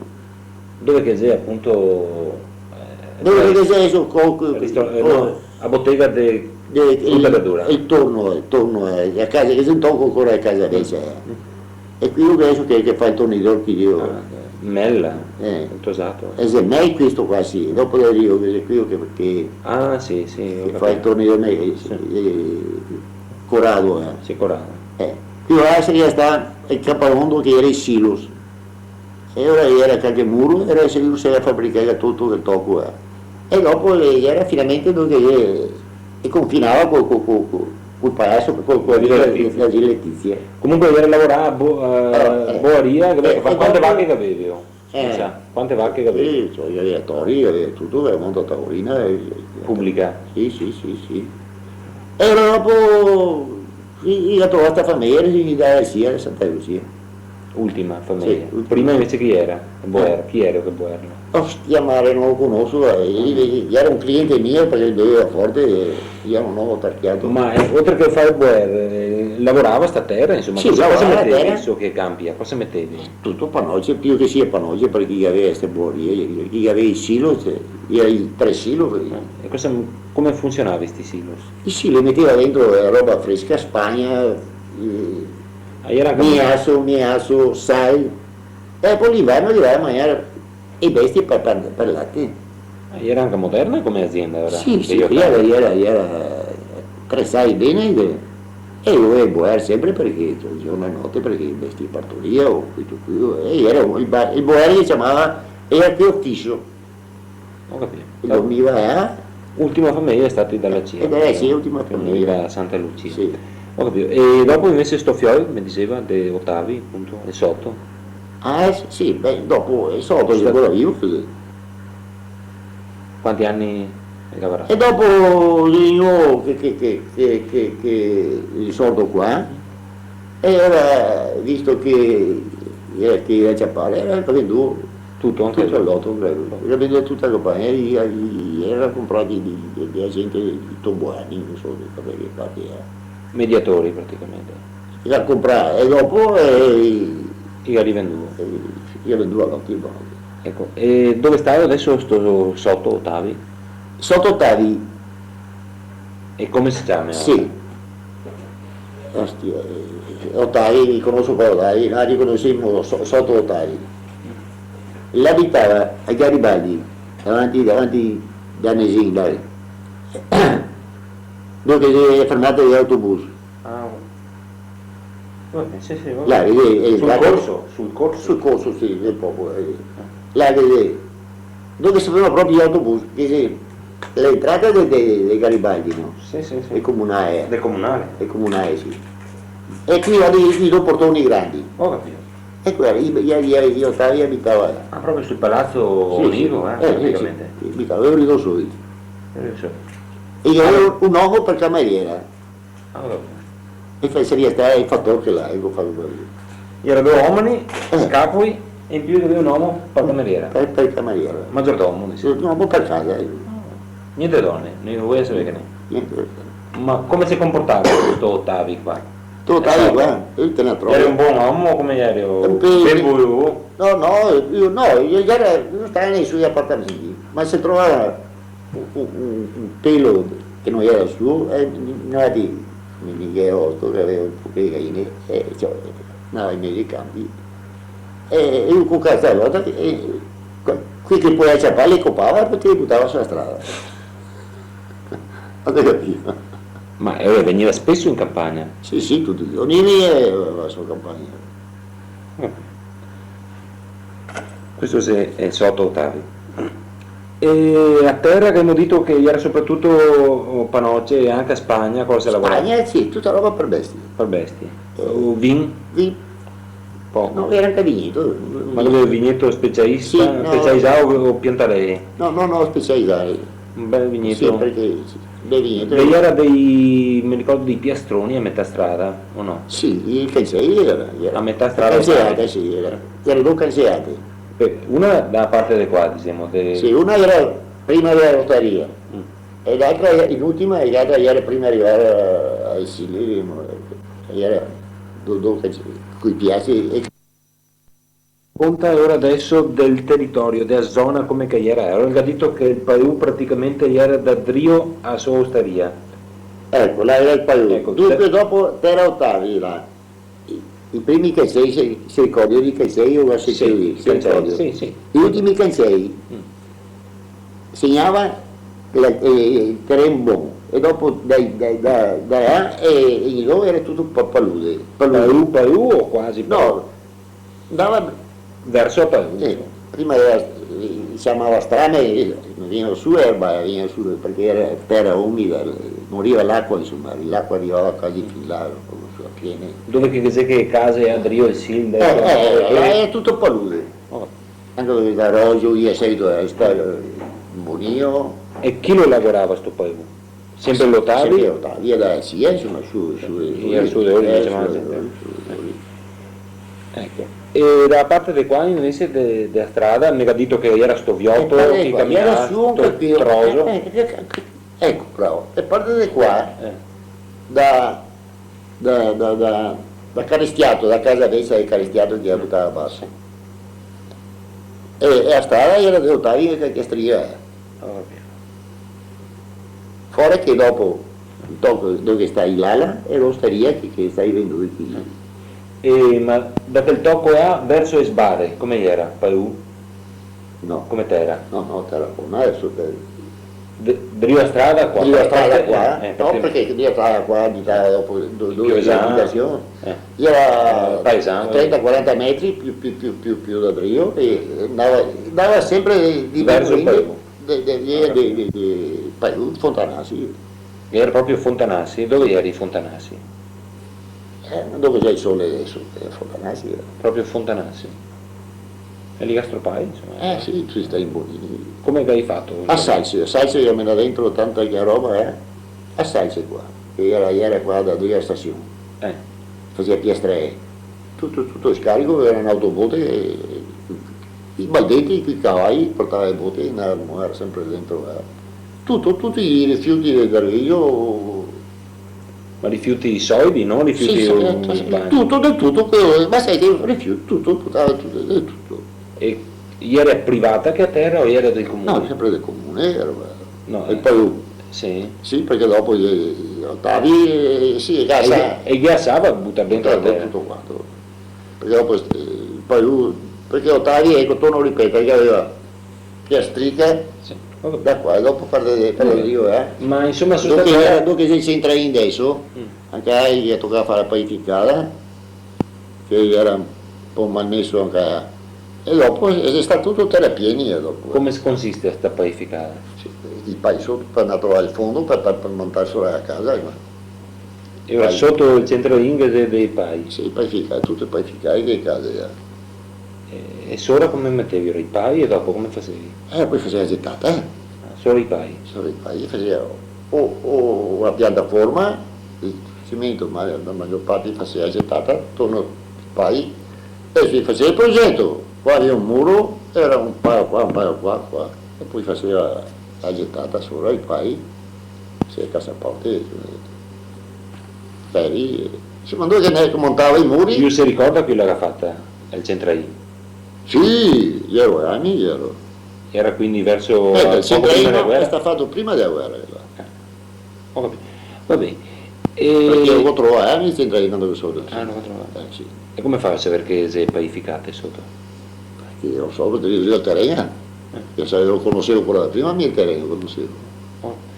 Dove che xe, apunto, eh, dove che xe, so, co-, co-, ristor-, eh, co-, no, a botega de, de fruta e verdura. El torno, el torno, eh, la casa che xe intorno ancora la casa vecia, eh. Mm. E queo deso che, che fa el tornidor, che io... Ah, Mella, eh, el tosato. Eh, xe Mei questo qua, sì. Dopo del Rio, che xe queo che, che, ah, sì, sì, che fa el tornidor, eh, sì, eh, Corado, eh. Sì, Corado. Eh, queo là saria stà el caparondo che iera i silos. E ora iera calche muro, e ora se, se iera fabricà tuto quel toco, eh. E dopo, eh, iera finalmente dove che, eh, e confinava co, co, co, co, col palaso, co, co la vila, la vila Letizia. Comunque iera lavorà a Bo-, eh, eh, Boaria, che, eh, fa-, e quante vache che gaveva? Eh. Sa, quante vache che gaveva? Sì, cioè, gaveva tori, gaveva tuto, gaveva monta taurina, eh, eh. Publica? Sì, sì, sì, sì. E ora dopo, i, i ga trovà sta fameja, i ga dà a Santa Lucia. Ultima fameja. Sì, ultima. Prima invese chi iera? Boer, eh, chi iera che Boer? Ostia, mare, no lo conoso, eh, el, el iera un cliente mio parché el beveva forte, e mi no lo go tarchià. Ma, eh, oltre che far el boer, eh, lavorava sta tera, insoma, sì, cosa, cosa lavorava la tera. Cosa metevi su che campi? Cosa metevi? Tuto panoce, pì che sia panoce, parché chi gaveva ste boarie, chi gaveva i silo, cioè, iera i tre silo. Eh, e cosa, come funsionava sti silo? I silo meteva dentro, eh, roba fresca, spagna, eh, Ah, iera anca... Miaso, miaso, sal. E po l'inverno i ghe dava da magnar e bestie par, par, par late. Ah, iera anca moderna come azienda, alora? Sì, sì, iera, iera, iera, eh, atresai ben, eh, e i dovea boar senpre parché, giorno e note, parché e bestie partoria o questo qui, e iera el ba-, el boar che i ciamava, iera queo fiso. Go capìo. E dormiva, eh? Ultima fameja xe stati dela Cia. E dela Cia, ultima fameja. Che dormiva a Santa Lucia. Sì. Go capìo. E dopo invese sto fiol, me diseva, de Otavi, apunto, el Soto? Ah, eh, sì, sì, beh, dopo, el Soto xe ancora vivo, sì. Quanti ani che gavarà? E dopo, eh, che, che, che el Soto qua, e alora, visto che, eh, che iera ciapà, iera vendù tuto, anca tuto el loto, credo. Iera vendù tuta la campagna, e, e, e iera comprà de, de, de, de gente, de Tomboani, no so, de qualche parte, eh. Mediatori, praticamente. Iera comprà, e dopo, eh, iera rivendù. Eh, iera vendù a qualche banca. Eco, e dove sta deso sto Soto Otavi? Soto Otavi. E come se ciama? Sì. Ostia, eh, Otavi, conoso qua Otavi, ma riconosemo So-, Soto Otavi. L'abitava a Garibaldi, davanti, davanti da Nesin, dai. Dove che xe fermata l'autobus. Ah, va ben, sì, sì, va ben. Là, vedi, eh, sul corso, sul corso. Sul corso, sì, del popolo, eh. Là, vedi, dove se ferma proprio l'autobus, che xe l'entrata de, de, de Garibaldi, no? Sì, sì, sì. El comunale. Del comunale. El comunale, sì. E qui i, i do portoni grandi. Go capìo. E qua, i, i, i, i Otavi abitava là. Ah, proprio sul Palazzo Onivo, eh, praticamente. Sì, sì, sì. Abitava, iera lori soli. Iera lori soli. E i gaveva un omo par cameriera. Ah, va ben. E fa-, saria stà el fator che là, eco, fa-, fa-. Iera do omeni, eh, scapoi, e in più i gaveva un omo par cameriera. Par, par cameriera. Maggiordomo, dise. Un omo par casa, eh. Ah, gnente done, no voea saver gnente. Gnente. Ma come se comportava sto Otavi qua? Sto Otavi qua? Eh, te ne trovi. Iera un bon omo, come iera? Un pe-, ben voluo? No, no, mi no, mi iera, mi stava nei sui apartamenti, ma se trovava un, un, un, un pelo che no iera suo, e no iera di, mi, mi, che osto, che gaveva un po' de gaine, e, cioè, andava in mezo ai campi, e, e un co casa de lota, e que-, quei che podeva ciapar, li copava e po te li butava su la strada. Gavì capìo? Ma, eh, vegniva speso in campagna? Sì, sì, tuti i giorni vegniva, eh, su la campagna. Eh. Questo xe, xe Soto Otavi. E a tera che gavemo dito che iera sopratuto panoce e anca spagna, cosa se lavorava? Spagna, sì, tuta roba par bestie. Par bestie. Eh. O vin? Vin. Poco. No, iera anca vigneto. Ma dove, vigneto speciaista? Sì, no. Speciaisà o, o piantarei? No, no, no, speciaisà. Un bel vigneto. Sì, parché, sì, bel vigneto. Beh, iera dei, me ricordo, dei piastroni a metà strada, o no? Sì, i cancei iera, iera. A metà strada. Canceate, sì, iera. Iera do canceate. Beh, una da parte de qua, disemo, de... Sì, una iera prima dela lotaria. Mm. E l'altra, in ultima, e l'altra iera prima de rivar a, ai Sili, iera do, do cancei, coi piasi e Conta alora deso del teritorio, dea zona, come che iera. Alora, el ga dito che el paù praticamente iera da drio a so ostaria. Eco, là iera el paù. Eco, dunque, te- dopo, tera Otavi, là. I, i primi cancei, se, se ricordi i cancei, o ga sentìo dir, se ricordi? Sì, sì. I ultimi cancei. Mm. Segnava la, eh, el teren bon, e dopo dai, dai, da, da là, e, e là iera tuto pa-, palude, palude. Paù, paù o quasi paù? No, andava verso paù. Sì, prima iera, eh, se ciamava strame, eh, vegniva su erba, vegniva su, parché iera tera umida, moriva l'acua, insoma, l'acua rivava quasi fin là, proprio su la piene. Dove che, che xe che case a drio el Sil, eh, eh, eh, là iera tuto palude. Oh. Anca dove da Rogio, via, seguito dela storia, Bonio. E chi lo lavorava sto paese? Sempre l'Otavi? Sempre l'Otavi, via da Sia, insoma, su, su, su, via su de Olbia, eh, insoma, su, sempre. Su, su. Eco. E da parte de qua, invese de, de la strada, me ga dito che iera sto vioto, eh, che qua, caminava, iera su anca sto qui, troso. Eh, eh, eh, eh, eco, bravo. E parte de qua, eh, da da, da, da, da Carestiato, da casa vecia de Carestiato che la butava baso. E, e la strada iera de Otavi che, che striva, eh. Ovio. Fora che dopo, dopo dove che sta l'ala, e l'ostaria che, che sta vendendo qui. E, ma da quel toco là verso e sbare, come iera? Paiù? No. Come tera? No, no, tera bona, adeso te... De-, drio a strada qua? Drio a strada qua? Eh, no, parché drio a strada qua, di là, dopo, do-, dove iera l'abitasion, iera trenta, quaranta metri più, più, più, più, più da drio, e andava, andava sempre di... Verso Paiù. De, de, de, de, de, de, Paiù, Fontanasi. Iera proprio Fontanasi? Dove iera Fontanasi? Eh, dove xe el sole adeso, eh, Fontanasi, eh. Proprio Fontanasi. E lì ga stropai, insoma. Eh, sì, sì, sta in Bonini. Come che ga fato? A Salse, a Salse che mena dentro tanta che roba, eh. A Salse qua, che iera, iera qua da dove la stasion. Eh. Fasea piastree. Tuto, tuto el scarico, iera un'autobote, eh, i baldeti, coi cavai, portava le bote, iera, iera sempre dentro, eh. Tuto, tuti i rifiuti del Garveglio. Ma rifiuti solidi, no? Rifiuti... Sì, sì, eh, urbani. Tuto, de tuto, quel, ma sa che rifiuti, tuto, portava tuto, de tuto. E iera privata che tera o iera del comune? No, sempre del comune, iera, no, e eh, poi, sì, sì, parché dopo i, i Otavi, eh, sì, e casa, e, e i gasava butar dentro la tera. Tuto quanto. Parché dopo, eh, poi lu, parché Otavi, eco, torno a ripetere, che gaveva piastrica, sì, da qua, e dopo far de, far de drio, eh. Ma insoma, so... Dove che iera, dove che se entra in deso, anca lì che tocava far la paificada, che iera un po' malmeso anca, e dopo xe, xe stà tuto tera piena, e dopo. Come se consiste sta paificada? Sì, i pai soto par andar a trovar el fondo par, par, par montar sora la casa, ma... E ora soto el centro Inghese dei pai? Sì, paificai, tute paificae che case, eh. E, e sora come metevi ora i pai e dopo come fasevi? Eh, poi fasea la getata, eh. Ah, sora i pai? Sora i pai, fasea o, o la piantaforma, el cimento, ma la magior parte fasea la getata, torno i pai, e se fasea el progeto, qua iera un muro, iera un paio qua, un paio qua, qua, e poi fasea la getata sora i pai, sì, casaporte, eh, feri, eh. Insoma, dove che ne montava i muri. Lu se ricorda chi la ga fata, el centrain? Sì, iero, ani iero. Iera quindi verso... Eh, el centrain xe stà fato prima dela guera, quel là. Eh, go capìo. Va ben. E parché lo go trovà, eh, el centrain, quando che so... Ah, lo go trovà. Eh, sì. E come fa a saver che xe paificate soto? Parché lo so, parché mi el teren, eh. Lo conosevo ancora da prima, mi el teren lo conosevo. Oh.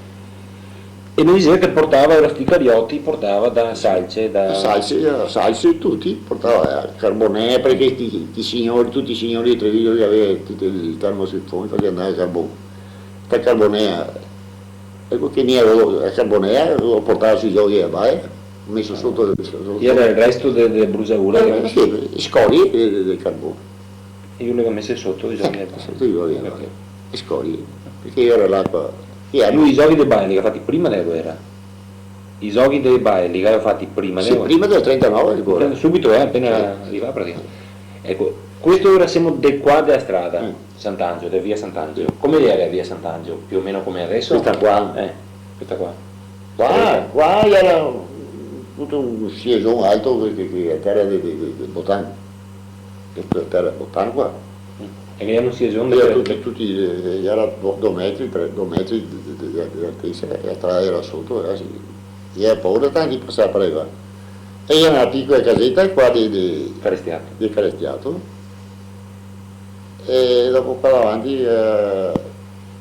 E me diseva che portava, ora sti carioti, portava da Salse, da... Da Salse, da Salse tuti, portava, eh, Carbonea, parché sti, sti siori, tuti i siori de Treviso che gaveva tuti i termosifoni, parché andava a carbon. Sta Carbonea, eco che mi gaveva la Carbonea, lo portava sui zoghi de bale, meso soto, soto. Iera el resto de, de brusaura. Eh, sì, scorie de, de, de carbon. E lu le ga mese soto i zoghi de bale. Eh, soto i zoghi de bale. Ho capìo. E scorie. Parché iera l'acua. Lu i zoghi de bale li ga fati prima dela guera? I zoghi de bale li ga fati prima dela guera? Sì, prima del trentanove, ricordo. Subito, eh, apena rivà, praticamente. Eco, questo ora semo de qua dela strada, Sant'Angelo, de via Sant'Angelo. Come iera via Sant'Angelo? Più o meno come adeso? Questa qua? Eh, questa qua. Qua, qua iera tuto un sieson alto, che, che, che tera de, de, de, de botan. Che tera botan qua. Mm. E che iera un sieson... Iera de tuti, tuti, eh, iera do, do metri, tre, do metri de, de, de, de altesa, e la strada iera soto, eh, sì. Iera paura tanti pasar par là. E iera na picola caseta qua de, de... Carestiato. De Carestiato. E dopo qua davanti, eh,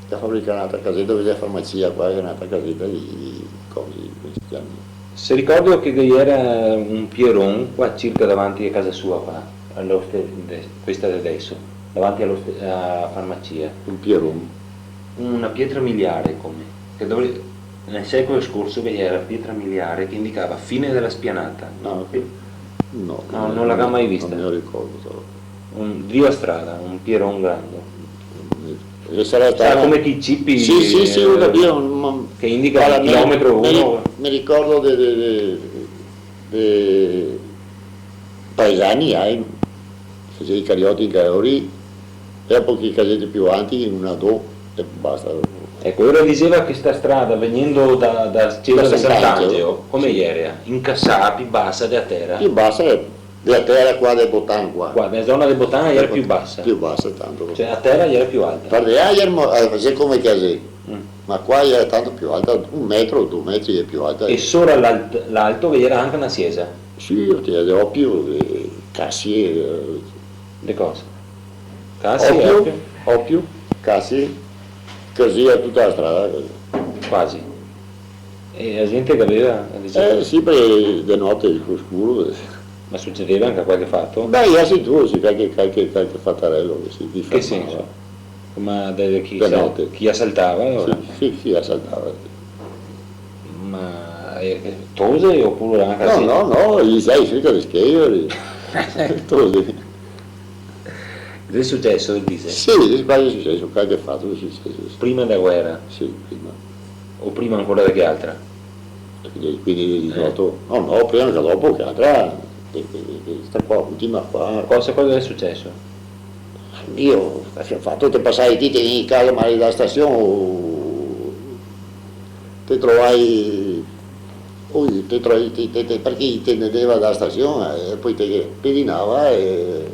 la fabrica, n'altra caseta, dove xe la farmacia qua, xe n'altra caseta de, de cosi, come se ciama? Se ricordo che ghe iera un pieron qua circa davanti a casa sua qua, all'oste-, de-, questa de adeso, davanti all'oste-, a farmacia. Un pieron? Una pietra miliare, come, che dove, nel secolo scorso ghe iera la pietra miliare che indicava fine dela spianata. Ah, ok. No, no, no la go mai vista. No me lo ricordo, però. Un, drio a strada, un pieron grande. E sarà stà... Sa, come che i cipi, sì, sì, sì, eh, go capìo, ma che indica el chilometro uno. Varda, me, me, me ricordo de, de, de, de paesani, eh, che i carioti in Caori, e dopo che i caseti più avanti, una, do, e basta. Eco, ora diseva che sta strada, vegnendo da, da Cesa de Sant'Angelo, come iera? Incasà, più basa dela tera? Più basa, eh. Dela tera qua del Botan qua. Qua, nela zona del Botan iera più basa. Più basa, tanto. Cioè, la tera iera più alta. Par de là iera mo-, eh, xe come che xe. Mm. Ma qua iera tanto più alta, un metro, do metri de più alta. E sora l'alt-, l'alto ghe iera anca na siesa. Sì, la siesa de Opio, eh, Casi, eh. De cosa? Casi, opio, opio? Opio, casi, cusì a tuta la strada, cusì. Quasi. E la gente che beveva, diceva... Eh, sì, parché de note, co scuro, eh. Ma sucedeva anca qualche fato? Beh, mi go sentìo, sì, qualche, qualche, qualche fatarelo, cusì, che i fermava. Che senso? Ma de, de chi... De note. Chi asaltava, alora? Sì, sì, sì, asaltava, sì. Ma, eh, tose opure anca... No, sì? No, no, i sai, cerca de scrivere. Tose. Xe suceso, el dixe? Sì, sì, quasi suceso, qualche fato xe suceso, sì. Prima dela guera? Sì, prima. O prima ancora de che altra? Quindi, quindi dixoto, eh. No, no, prima che dopo, che altra, che, che, che sta qua, ultima qua. Cosa, cosa xe suceso? Dio, cosa che go fato? Te pasavi ti, te vegnivi casa, magari da stasion, o te trovai, o te trovai, te, te, te, parché te ndeva da stasion, eh, e po te pedinava, e,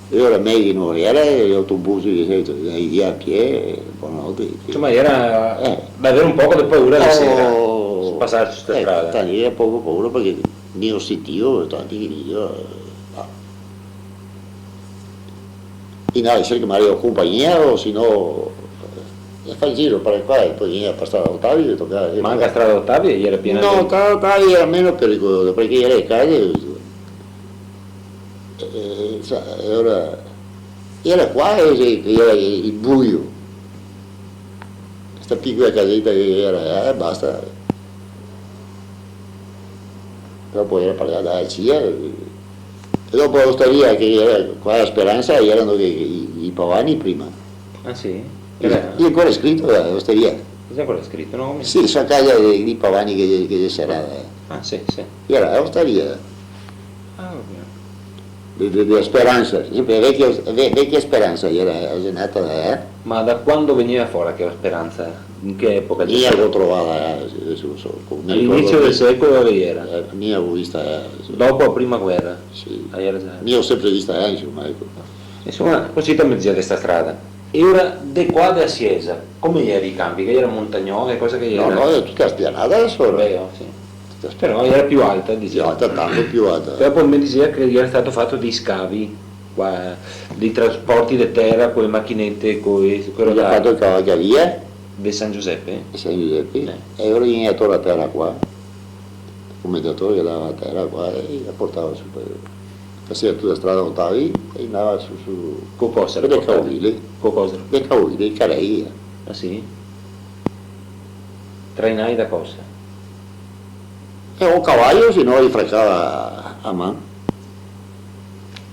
e ora mejo no gera, e autobusi, eh, i via a pie, e bonanote. Insoma, gera, eh, da aver un poco de paura de sera, pasar su sta strada. Eh, tanti, gera poco paura, parché mi go sentìo tanti che dixeva, eh, ah. I ndava a cercar magari la conpagnia, o se no, eh, a far el giro par qua e po vegniva par strada Otavi, e tocava... Ma anca strada Otavi gera piena de... No, strada Otavi gera meno pericolosa, parché gera le case, eh, sa, e ora, gera qua, eh, che gera el buio. Sta picola caseta che gera, eh, basta. Dopo gera par là da la cia, eh, e dopo l'ostaria che gera qua a Speransa, gera i, i, i Pavani prima. Ah, sì? Sì, gera ancora scrito, eh, l'ostaria. Xe ancora scrito, no? Sì, so casa de, de Pavani che, che xe serada, eh. Ah, sì, sì. Gera l'ostaria. Ah, ovio. De, de, de Speransa, senpre vecia, ve-, vecia Speransa, gera la zenata, eh. Ma da quando vegneva fora che Speransa? In che epoca? Mi la go trovada, eh, deso no so, co-, me ricordo... All'inisio del secolo la gera? Eh, mi la go vista, eh, deso. Dopo la prima guera? Sì. La gera za. Mi la go senpre vista, eh, insoma, eco. Insoma, cusì te me dixi de sta strada. E ora de qua de la Siesa, come gera i canpi? Che gera montagnole, cosa che gera? No, no, gera tuta spianada deso, ora. Beh, sì. Però gera pì alta, dixemo. Pì alta, tanto pì alta. Però po me dixeva che gera stà fato dei scavi, qua, dei trasporti de tera co le machinete, co le, quelo là. Ga fato el cavalcavia? De San Giusepe? De San Giusepe. Eh. E ora i vien a tor la tera qua. El comendator che dava la tera qua, e la portava su par, faseva tuta la strada Otavi, e ndava su, su. Co cosa? Co le caovile. Co cosa? Le caovile, i carei. Ah, sì? Trainai da cosa? E o cavało, se no i fracava a man.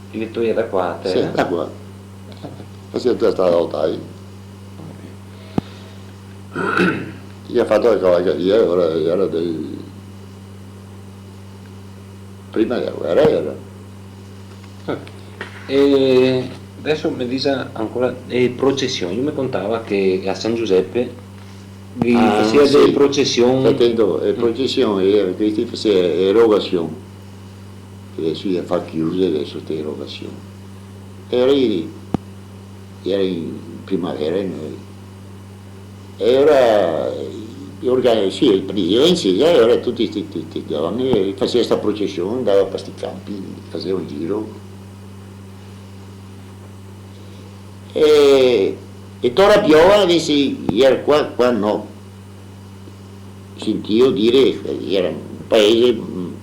I le toea da qua, a tera? Sì, da qua. Faseva tuta la strada Otavi. I ga fato la cavalcaria, ora gera dei, prima dela guera gera. Ah. E deso me disa ancora, e procesion, lu me contava che a San Giusepe i faseva dele procesion. Ah, sì. Sta tento, e procesion, eh, questi faseva erogasion. Che deso i fa chiuse, deso, ste erogasion. E ora i, i gera in primavera, no? E ora, eh, i orga-, sì, el presidente, eh, e ora tuti sti, sti, sti giorni, eh, faseva sta procesion, ndava par sti canpi, faseva un giro. E, e tora piova, invese, i gera qua, qua no. Sentìo dire che gera un paese, mm,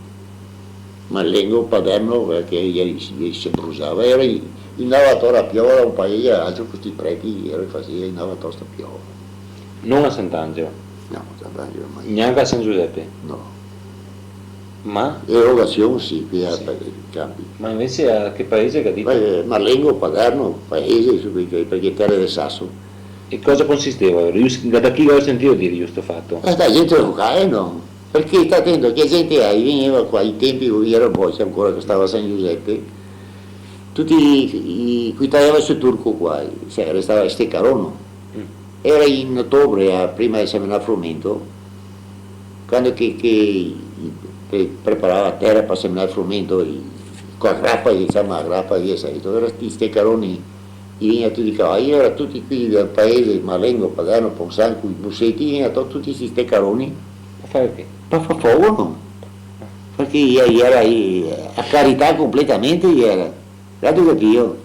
Malengo, Paderno, parché i, i se brusava. Gera, i ndava tor a piova da un paese a l'altro co sti preti, gera, faseva, i ndava tor sta piova. No a Sant'Angelo? No, a Sant'Angelo mai. Gnanca a San Giusepe? No. Ma? Erogasion, sì, qui a... Sì. Pa-, canpi. Ma invese a che paese che ga dito? Eh, Malengo, Paderno, paese, su quei, parché tera del Saso. E cosa consisteva? Gius-, da chi gavevo sentìo dire sto fato? Eh, da gente locale, no? Parché sta tento che gente, eh, i vegneva qua, i tenpi, i gera boi, ancora che stava San Giusepe, tuti i, i, quei tajava su turco qua, cioè, restava ste carono. Mm. Gera in otobre, eh, prima de semenar frumento, quando che, che i pre-, preparava la tera par semenar el frumento, i, co la grapa, disemo, la grapa, via, sa, gera sti, ste caroni, i vegnea tuti i cavai, gera tuti quei del paese, Malengo, Paderno, Ponsan, coi buseti, i vegnea to-, tuti sti, ste caroni. Par far che? Par far fogo, no? Par Sì, i, i iera, i, a carità completamente i iera. L'à capìo?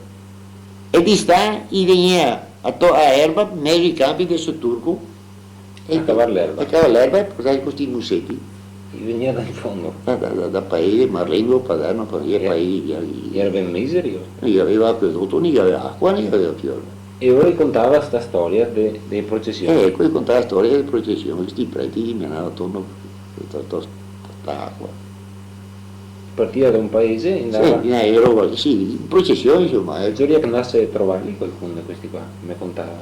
E d'istà i vegnea a to-, a erba, mezo i canpi de sto turco, e a cavar l'erba. A cavar l'erba e portar co sti museti. I vegnea da in fondo. Da, da, da, da paese, Marlengo, Paderno, pa-, i paesi, i, i iera ben miseri, oh. I gaveva acquedoto, no i gaveva acqua, no i gaveva pì. E lora i contava sta storia de, de procesion. Eh, eco, i contava sta storia de procesion, sti preti i menava atorno sta, sta, sta acqua. Partia da un paese, andava... Sì, eh, roba, sì, in procesion, insoma, eh. Bisognava che andase a trovarli qualcuno de questi qua, me contava.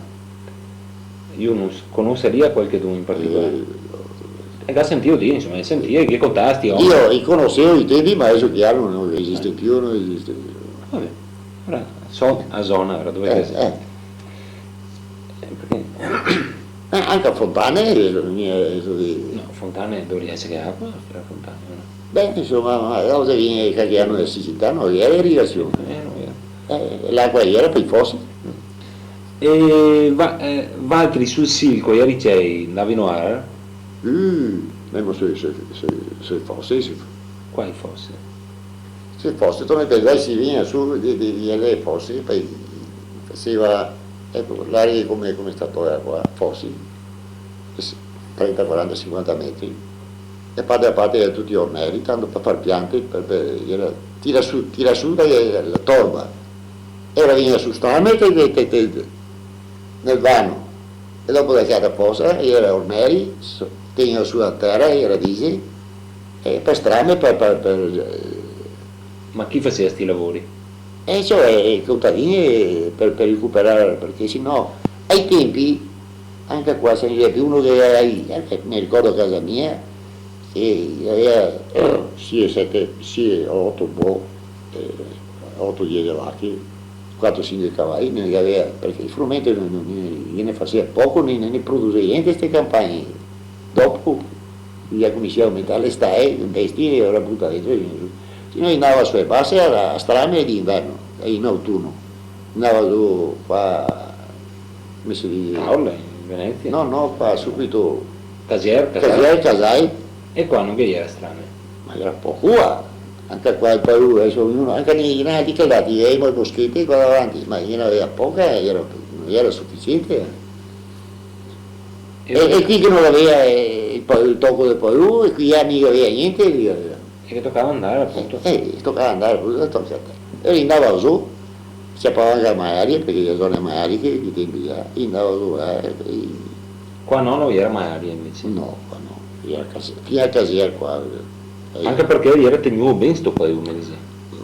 Io non s-, conosaria qualchedun in particolare. Eh, no. E che sentivo dire, insoma, sentivo che contava sti omeni. Io i conosevo i tempi, ma deso, chiaro, no esiste pì, no esiste pì. Vabbè, ora so a zona, ora dove che sei. Eh, eh. Eh, parché... Eh, anca fontane, eh, mi, eh, so dire. No, fontane dovaria esare acqua, per fontane, no? Beh, insoma, ma dopo che vien calche ano de sisità, no iera irigasion. Eh, no iera. Eh, l'acqua iera par i fosi. E va-, eh, valtri sul Sil, co ieri cei, andavi a noar? Uh, memo sui, sui, sui, sui fosi, sì. Quali fosi? Sui fosi, torna par là, se vien su, de, de, de, de fosi, po i faseva, eco, l'aria come, come sta ora qua, fosi, trenta, quaranta, sinquanta metri. E parte a parte iera tuti ormeri, tanto par far piante, par, par, iera, tira su, tira su da, eh, la torba. E ora vegnea su strame che, che, che, che, nel vano. E dopo da cada fosa iera ormeri, s-, tegnea su la tera, i radisi, e par strame, par, par, par, eh. Ma chi fasea sti lavori? E cioè, i contadini, eh, par, par recuperar, parché se no, ai tempi, anca qua, se ne vede uno che iera lì, eh, me ricordo a casa mia, che i gavea, eh, sie, sete, sie, oto bo, eh, oto, diese vache, quatro, sinque cavai, no i gavea, parché el frumento no, no, no, no i ne fasea poco, no, no i ne produsea gnente ste canpagne. Dopo i ga cominsià a aumentar le stae, bestie, e ora buta dentro, se no i ndava su e base a, a strame d'inverno, e in autuno. Ndava su qua, come se dise? Caorle, in Venezia? No, no, qua subito. Casier, Casai? Casier, Casai. E qua no ghe iera strame? Ma iera poco, ah. Anca qua el paese, ognuno, anca lì, in altri che lati, eh, i boscheti qua davanti, ma i ghe n'avea poca, eh, iera, no iera sufisiente, eh. E, e chi che no gavea, eh, el pa-, el toco del paese, e chi che no gavea gnente, lì gavea. E che tocava andar, apunto. Eh, eh, tocava andar, apunto, tocava. E i ndava su, se ciapava anca la malaria, parché iera zone malariche, che tempi là, i ndava su, eh, e... Qua no, no iera malaria invese? No, qua no, iera case-, fin a Casier qua, eh. Anca parché iera tegnuo ben sto paese, me dise.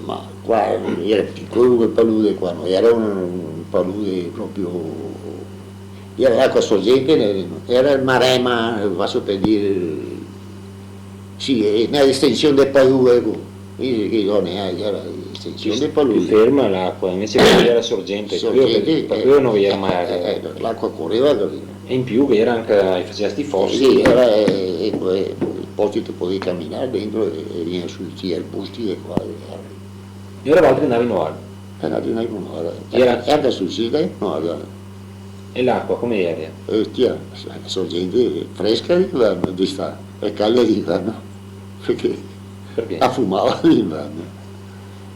Ma qua iera picolo quel palude qua, no iera un, un palude proprio, iera l'acqua sorgente, iera el marema, faso par dir, sì, eh, na estension de palude, eco. Dixe che zone, eh, iera estension de palude. Più ferma l'acqua, invese qua iera sorgente, sorgente, par cui no iera mai, eh, eh, l'acqua coreva, capìo? E in più che iera anca, i fasea sti fosi. Sì, iera, eh, eco, eh, i posti te podevi caminar dentro e, e vegnea su, sì, arbusti e qua, e là. E ora valtri andavi a noar? Eh, andavi a noar. Iera... E anca sul Sil, no, iera... E l'acqua come iera? Eh, tia, sorgente fresca d'inverno, d'istà, e calda d'inverno, parché... Parché? A fumava d'inverno.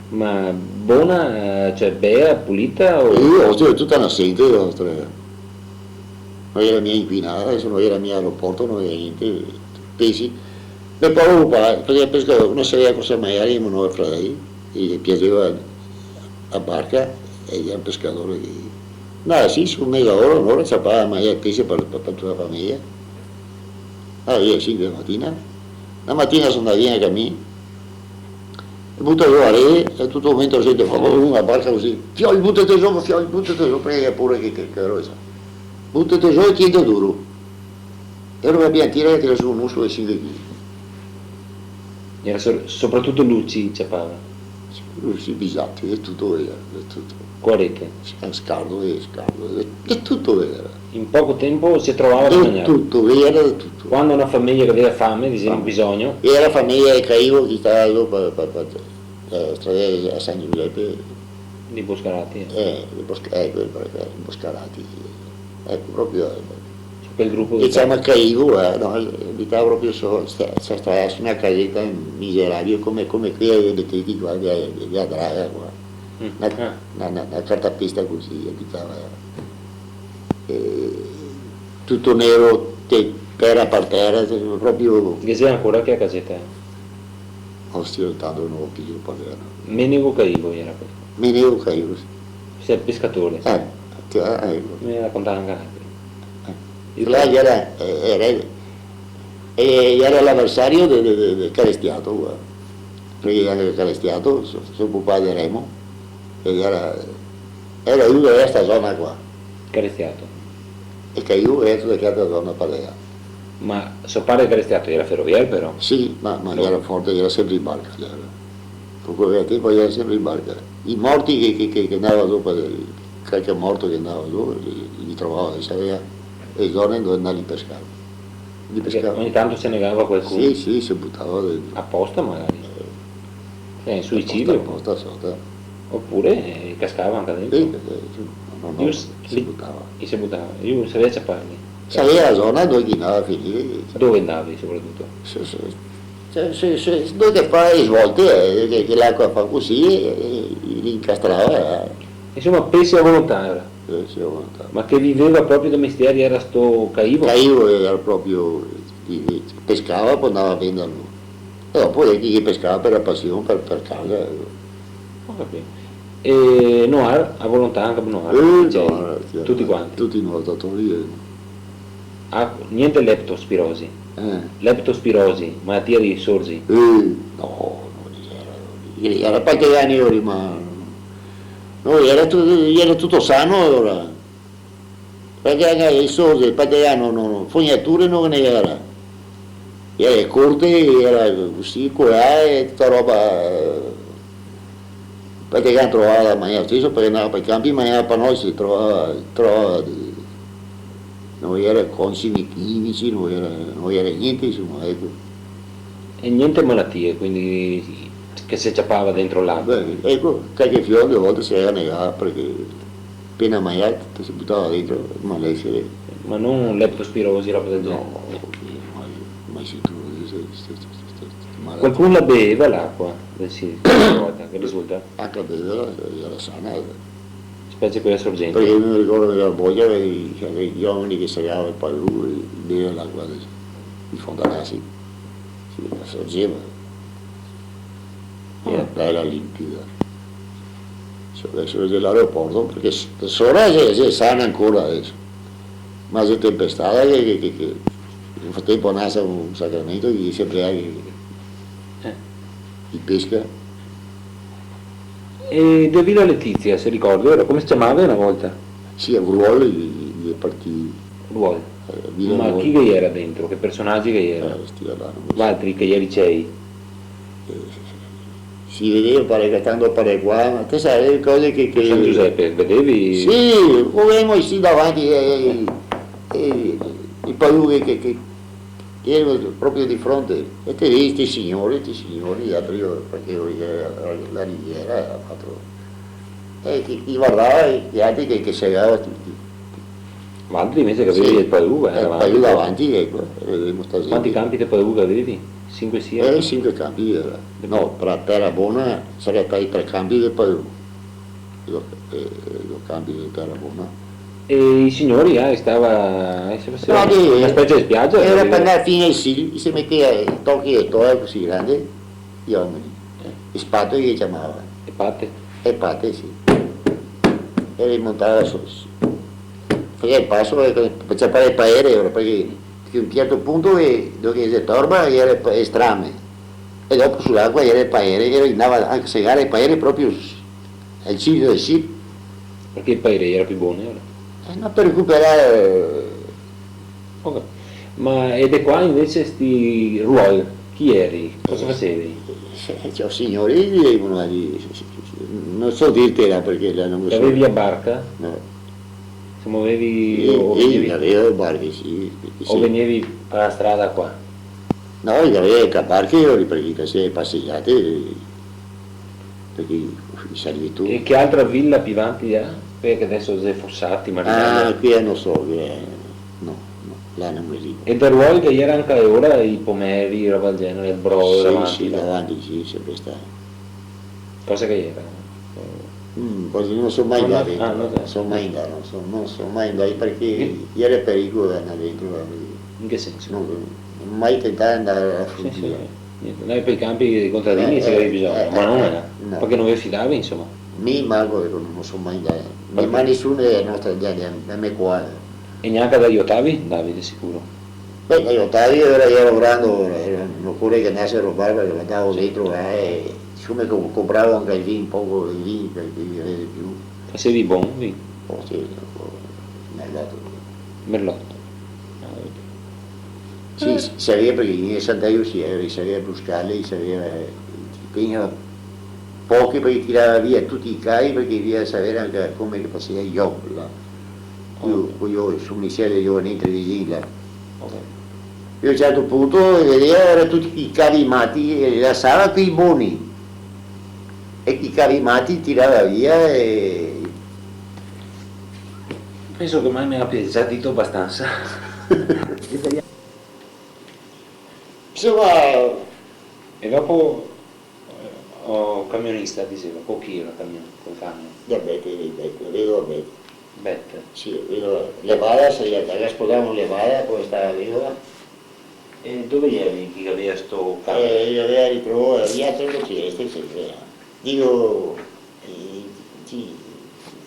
Ma bona, eh, cioè, bea, pulita o? Eh, ostia, tuta nasente, ostia. No iera mia inquinada, deso no iera mia aeroporto, no iera gnente, pesi. Me pare, parché el pescador no saveva cosa magnar, i me no fradei, e ghe piaseva a barca, e iera un pescador che, no, sì, su meza ora, un'ora, ciapava magnar pesi par, par, par tuta la fameja. Ah, iera sinque de matina. Na matina so ndà via anca mi, e buta zo la rede, e tuto el momento sento, vrum, la barca cusì: "Fioi, butete zo, fioi, butete zo", parché iera pure che, che, che roba. "Butete zo e tiente duro." E alora pian tira, tira su un muso de sinque chili. Iera so-, sopratuto luci, ciapava. Luci, bisati, de tuto iera, de tuto. Co rete? Eh, scardo, eh, scardo, de, de tuto iera. In poco tempo se trovava da magnar. De tuto, iera de tuto. Quando na fameja che gaveva fame, dixeva, "Bisogno." Iera fameja de Caivo, che stava là par, par, par, eh, strada a San Giusepe. Dei Boscarati, eh? Eh, dei Bosca-, eh, quel, quel, quel, Boscarati, sì. Eco, proprio, eh, Quel grupo che se ciama Caivo, eh, no, abitava proprio so, sta, sta, sta, su na caseta miserabile, come, come quela dei Beteti qua, de, de, de Draga qua. Mm. Na, ah, na, na, na cartapesta cusì, abitava. Eh, tuto nero, te, tera par tera, proprio. Ghe xe ancora che caseta? Ostia, tanto no go pì, parché... Menego Caivo iera quel. Menego Caivo, sì. Sì, el pescatore. Eh, ti, eh, eco. Me racontava anca altri. Eh. Là iera, eh, iera, eh, iera l'aversario de, de, de, de Carestiato, qua. Parché anca Carestiato, so, so papà de Remo, e iera, iera uno de sta zona qua. Carestiato. E Caivo iera de sta zona, par là. Ma so pare Carestiato iera feroviario, però? Sì, ma, ma iera forte, iera senpre in barca, iera. Co quel tempo iera senpre in barca. I morti che, che, che, che ndava dopo, eh, qualche morto che ndava dopo, li, li trovava, i saveva le zone dove ndare a pescare. Li pescava. Parché ogni tanto se negava qualcuno? Sì, sì, se butava dentro. Aposta magari? Eh, Eh, suicidio? Aposta, aposta, sota. Opure, eh, cascava anca dentro. Sì, eh, sì, no, no, no, se butava. E se butava. Lu saveva ciaparli. Saveva la zona dove che ndava a finire. Dove ndavi, sopratuto? Sì, sì. Cioè, se, se, dove che fa le svolte, eh, che, che l'acqua fa cusì, eh, li incastrava, eh. Insoma, pesi a volontà iera. Pesi a volontà. Ma che viveva proprio de mestiere iera sto Caivo? Caivo iera proprio, eh, pescava, po ndava a venderlo. E dopo, eh, chi che pescava par la pasion, par, par casa, eh. Go capìo. E noar, a volontà anca noar? Eh, dicevi? Noar, sì, tuti quanti? Tuti nuotatori, eh. Ah, gnente leptospirosi? Eh. Leptospirosi, malatia dei sorzi? Eh, no, no, iera, iera pategani, ma no, iera tu-, iera tuto sano alora. Parché anca i sorzi, el pategano, no, no, fognature no ghe ne iera. Iera corte, iera cusì, colà, e tuta roba, eh, pategano trovava da magnar steso, parché ndava par i canpi, magnava par noi, se trovava, trovava de, no iera consimi chimici, no iera, no iera gnente, insoma, eco. E gnente malatie, quindi, che se ciapava dentro l'acqua? Beh, eco, qualche fiol de volte se gera negà, parché pena magnà, te se butava dentro, malesere. Ma no leptospirosi, roba del genere? No, mai, mai sentìo, ste, ste, ste, ste, ste malatie. Qualcun la beveva l'acqua del Sil-, qualche volta? Che risulta? Anca beverla, gera sana, eh. Specie quela sorgente. Parché mi me ricordo che a Boia, i, i omeni che segava el palu, i beveva l'acqua de, de fontanasi. Sì, la sorgeva. Iera bela limpida. Deso, deso xe l'aeroporto, parché s-, sora xe, xe sana ancora deso. Ma xe tempestà che, che, che, che, nel fratempo nasa un sacramento, che se brega che, che, eh, i pesca. E de Vila Letizia, se ricorda, vero? Come se ciamava na volta? Sì, a Gruol, i, i, i partì. Gruol. Eh, Vila Gruol. Ma chi che iera dentro? Che personagi che iera? Eh, sti là, no so. Valtri che ieri cei? Eh, se vedeva, pare che tanto pare qua, ma te sa, le cose che, che... San Giusepe, vedevi? Sì, o vedevimo sì davanti, eh, eh, eh, i palughe che, che, che iera proprio de fronte, e te vedi sti signori, sti signori, là prima, parché la riviera, la riviera ga fato, e ti, ti vardava, e i altri che, che segava tuti. Ma altri invese che gavevi... Sì. El palu, eh, el palu davanti, eco, vedevimo sta gente. Quanti canpi de palu gavevi? Sinque, sie? Eh, sinque canpi iera. No, par tera bona, sarìa stati tre canpi de palu. Do, eh, do canpi de tera bona. E i signori, eh, stava, eh, se faseva... No, che na specie de spiagia, iera par ndar fin al Sil, se meteva i tochi de tola cusì grandi, i omeni. Eh. E spatole che i ciamava. E pate? E pate, sì. E li montava su, su. Faseva el paso, eh, par ciapar el paere, alora, parché a un certo punto, eh, dove che xe torba, iera el pa-, el strame. E dopo su l'acqua iera el paere, e i ndava anca a segar el paere proprio s-, al ciglio del Sil. Parché el paere iera pì bon, alora? Eh, no, par recuperar, eh, Ok. Ma e de qua invese sti Ruol, chi ieri? Cosa fasevi? Eh, ciò, signori, i viveva lì, no so dirtela parché la no so. Gavevi a barca? No. Se movevi... Sì, o sì, venevi, gavevo barche, sì, sì. O venevi par la strada qua? No, i gaveva anca barche, parché i faseva pasegiate, parché i servitori. E che altra vila pì vanti xe? Parché deso xe fosati, ma... Ah, qui no so, eh, no, no. Là no me ricordo. E da ruoi che ghe gera anca ora i pomeri, roba del genere, el brodo, sì, davanti, sì, là davanti, sì, sempre stà. Cosa che gera? Mm, quasi no so mai ndà dentro, ah, no so mai ndà, no so, no so mai ndà, parché ghe gera pericolo de ndar dentro, là, parché... In che senso? No, no go mai tentà de ndar a la frutiera. Sì, sì, sì. Niente, ndar par i canpi dei contadini, eh, se gavì bisogno, eh, ma no, eh, no, parché no ve fidavi, insoma. Mi manco, eco, no so mai ndà. Parché? Ma nisuni dela nostra gente, a me qua. E gnanca dai otavi ndavi, de sicuro. Beh, dai otavi gera, gera grande, gera, no ocore che ndase a robar, parché ndavo dentro, eh, e sicome che co-, conpravo anca el vin, poco de vin, parché ghe gera de più. Fasevi bon vin? Oh, sì, merlot. Merlot. Ah, ok. Sì, eh, s-, savea parché i vien da Sant'Agostino, i savea bruscarli, i savea, eh, i tegniva pochi parché i tirava via tuti i cai, parché i voleva saver anca come che faseva i opi, là. Queo, ok, queo, so misier de giovanin, tredesin là. Ok. E a un certo punto, vedea, gera tuti i cavi mati, e lasava quei boni. E quei cavi mati i tirava via e... Penso che ormai me gabia za dito abastansa. Insoma... E dopo, eh, o camionista, diseva, co chi gera el camion, col camion? Da Bete, da Bete, vedo da Bete. Bete? Sì, vedo, Levada, se gera, che sposaimo Levada, po stava vedova. E dove gera che gaveva sto camion? Eh, i gaveva ritrovo, via Trento Trieste, sì, sì. Digo, i, i,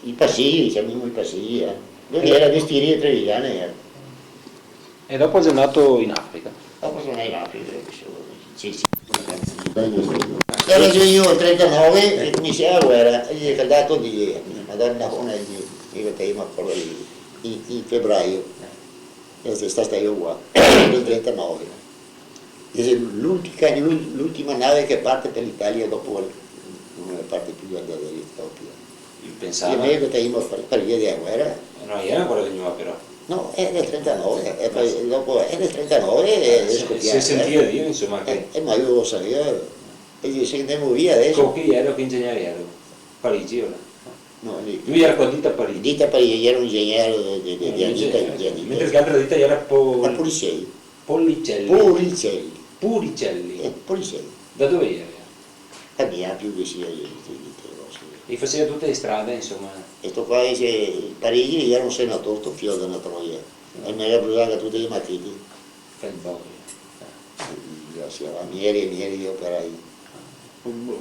i pasii, ciamemo i pasii, eh. Dove gera Vestirie e Trevigiane, eh. E dopo xe ndato in Africa? Dopo so ndà in Africa, sì, sì. Gera già mi, trentanove, che cominsiava la guera, e ghe ga dato de, Madona, una de, de, de, in, in febraio. E so stà mi qua, nel trentanove. E xe l'ultica, l'ul-, l'ultima nave che parte par l'Italia, dopo no ne parte più, andà da l'Etiopia. Pensava. E mejo che te imo par, par via dela guera. No, iera ancora vegnua però. No, xe del trentanove, e po dopo, xe del trentanove, eh, xe scopià, se sentia dire, insoma, che... Eh, ma mi lo savea, e digo, se ndemo via deso. Co chi iera, che ingegnere iera? Parigi, ora? No, lì. Lu iera co la dita Parigi. Dita Parigi, iera un ingegnere de, de, de, de, eh, dita, ingegnere. Mentre che l'altra dita iera Po-, la Policei. Policelli. Puricelli. Puricelli. Eh, Puricelli. Da dove iera? Eh, mi, ah, più che sia, io, io, io, io, sì. E faseva tute le strade, insoma. E sto qua, dixe, Parigi, iera un senator, sto fio de na troia. E me ga brusà tute le machete. Che boia. Eh, sì, iera mieri e mieri de operai.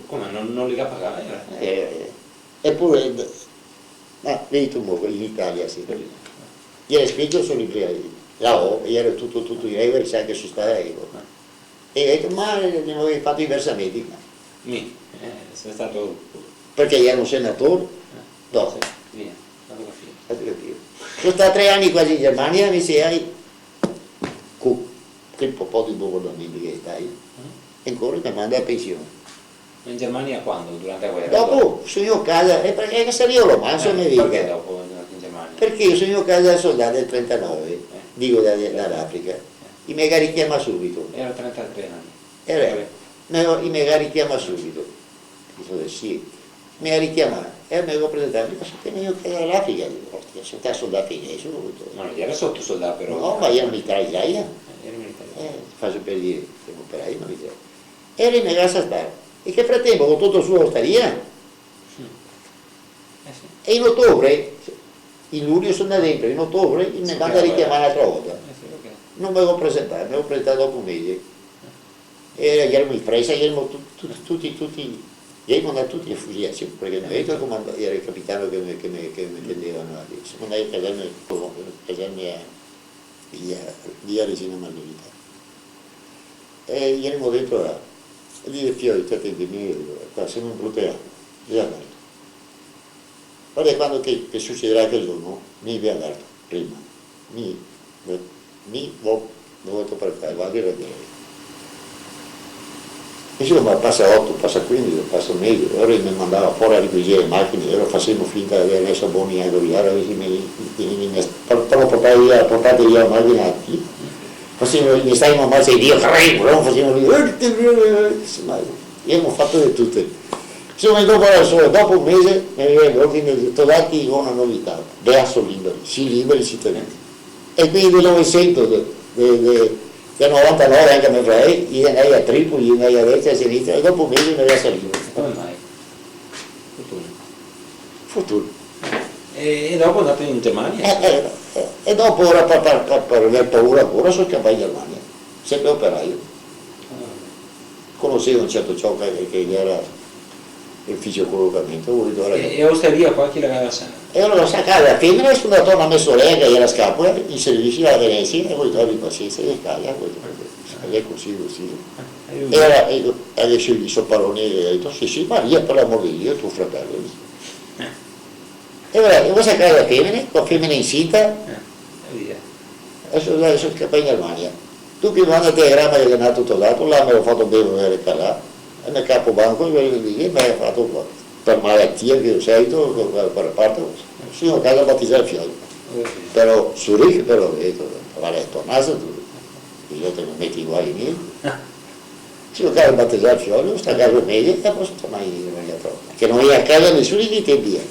Come, no, no li ga pagà, eh? Eh, eh. Epure, ma vedi ti, mo, in Italia, sì. Iera scrito sul libro, la O, iera tuto, tuto in regola, sa che so stà io. E go dito, ma, eh, no gavevi fato i versamenti? Mi, eh, so stà... Parché iera un senator? Eh, dopo. Sì, via, gatu capìo. Gatu capìo. So stà tre ani quasi in Germania, mi se, co-, quel po', po' de bombardamenti che xe stà, e ancora me manda a pension. Ma in Germania quando? Durante la guera? Dopo, so vegnù casa, e parché che sarìo romanso, eh, me diga. Parché dopo, in Germania? Parché so vegnù casa da soldà del trentanove, eh, digo, da, da, da l'Africa. Eh. I me ga richiamà subito. Iera trentatré ani. Iera, eh, me, i me ga richiamà subito. Digo, sì. Me ga richiamà, e me go presentà, digo, so vegnù casa da l'Africa, digo, ostia, so stà soldà finì, subito. Ma no iera sotosoldà, però. No, ma iera militare za, eh. Eh, iera militare. Eh, faso par dire, i operai, ma militare. E lì me ga lasà star. E che fratempo go tolto su l'ostaria. Mm. Eh, sì. E in otobre, in luglio so ndà dentro, in otobre i me manda a richiamar n'altra volta. Eh, sì, ok. No me go presentà, me go presentà dopo un mese. E iera in fresa, iera tu-, tu-, tuti, tuti, iera tuti a fusilasion, parché no iera el comando, iera el capitano che me, che me, che me tendeva, no? Semo ndai a caserme, caserme a via, via Regina Margherita. E iera dentro là. E digo, fio, ti te, mi, qua semo in bruta, via, varda. Varda, quando che, che sucedarà quel giorno, mi ve averto prima. Mi, mi vo-, vo par far, varda, varda. Insoma, pasa oto, pasa quindese, pasa un mese, alora i me mandava fora a ricuisire le machine, alora fasemo finta de aver meso boni, eco, alora i me, i, i, i me, par, par portar via, portar via la machina a ti, fasemo, i me stava a marcia de Dio, fasemo, insoma, gavemo fato de tute. Insoma, dopo, adeso, dopo un mese, me vien l'ordine de, "Todati, go na novità, deso liberi, si liberi, si tenui." E quindi del Novecento, de, de, de, del novantanove anca me fradei, i ghe n'è a Tripoli, i ghe n'è a destra, a sinistra, e dopo me i ghe n'è a Salino. Come mai? Fortuna. Fortuna. E, e dopo andate in Germania? Eh, eh, eh, e dopo ora par, par, par, par aver paura ancora, so scapà in Germania. Sempre operaio. Ah. Conosevo un certo Ciocca che, che gera el fisiocolocamento, go dito, "Varda che..." E, e a ostaria qua chi la gaveva lasà? E alora sta casa, la femena, e so ndà torno a me sorela che gera scapola, in servisio a Venesia, e go dito, "Abia pasiensa, che casa, go dito, xe cusì, cusì." Ah, e lu... Gera, e, e adeso i so paroni, e ga dito, "Sì, sì, Maria, par l'amor de Dio, to fradelo." Eh. E alora, e go sacà la femena, co la femena incinta, eh, e via. E so, e so scapà in Germania. Dopo che manda el telegrama che xe nato to dato, là me go fato ben, me go recalà, e me capobanco, quel che me ga fato par, par malatia, che go sentìo, par, par, par parte, so ndà casa a batizar el fiolo. Eh, sì. Però, Zurich, però, go dito, "Varda, tornase tu, bisogna che te me meti in guai mi." Sì, go ndà casa a batizar el fiolo, sta casa mejo, e po so tornà in Germania, che no gera casa nesuni che te via.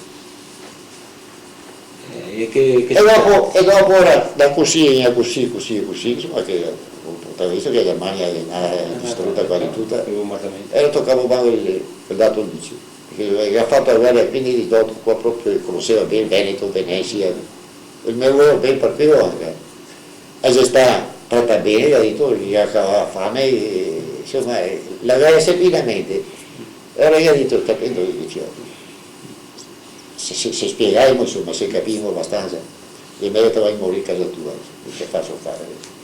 Eh, e che, che... E dopo, e dopo ora, da cusì, e cusì, cusì, cusì, insoma, che go visto che la Germania xe ndà, eh, distruta quasi tuta. Bombardamento. E el to capobanco el, el ga dato el vicio. Parché el ga fato la guera quindici diciotto qua proprio, conoseva ben Veneto, Venesia. El me voleva ben par quelo anca. E xe stà tratà ben, el ga dito, el ga cavà la fame, e, insoma, eh, la gaveva sempre in mente. E alora el ga dito, "Sta ben, dove che sia?" Se, se, se spiegaimo, insoma, se capimo abastansa, xe mejo che te vai a morir casa tua, che te faso fare?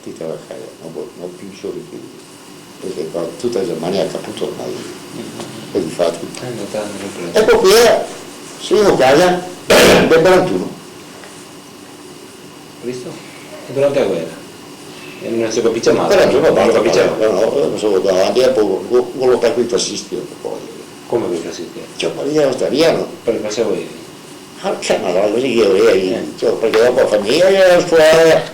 Ti te va a casa, no vo-, no pì solo che, parché qua tuta la Germania ga caputo ormai. E difati. Eh, no te, no te... Eco qua, so in casa del quarantuno. Visto? E durante la guera? E no se capise mai. Però tu no, no se capise mai. No, no, no, so davanti, e po go, go lotà coi fascisti, dopo po. Come coi fascisti? Ciò, ma mi no stavo, no? Parché cosa volevi? Ah, ciò, ma no, cusì che volevi, eh, ciò, parché dopo la fameja gera scuola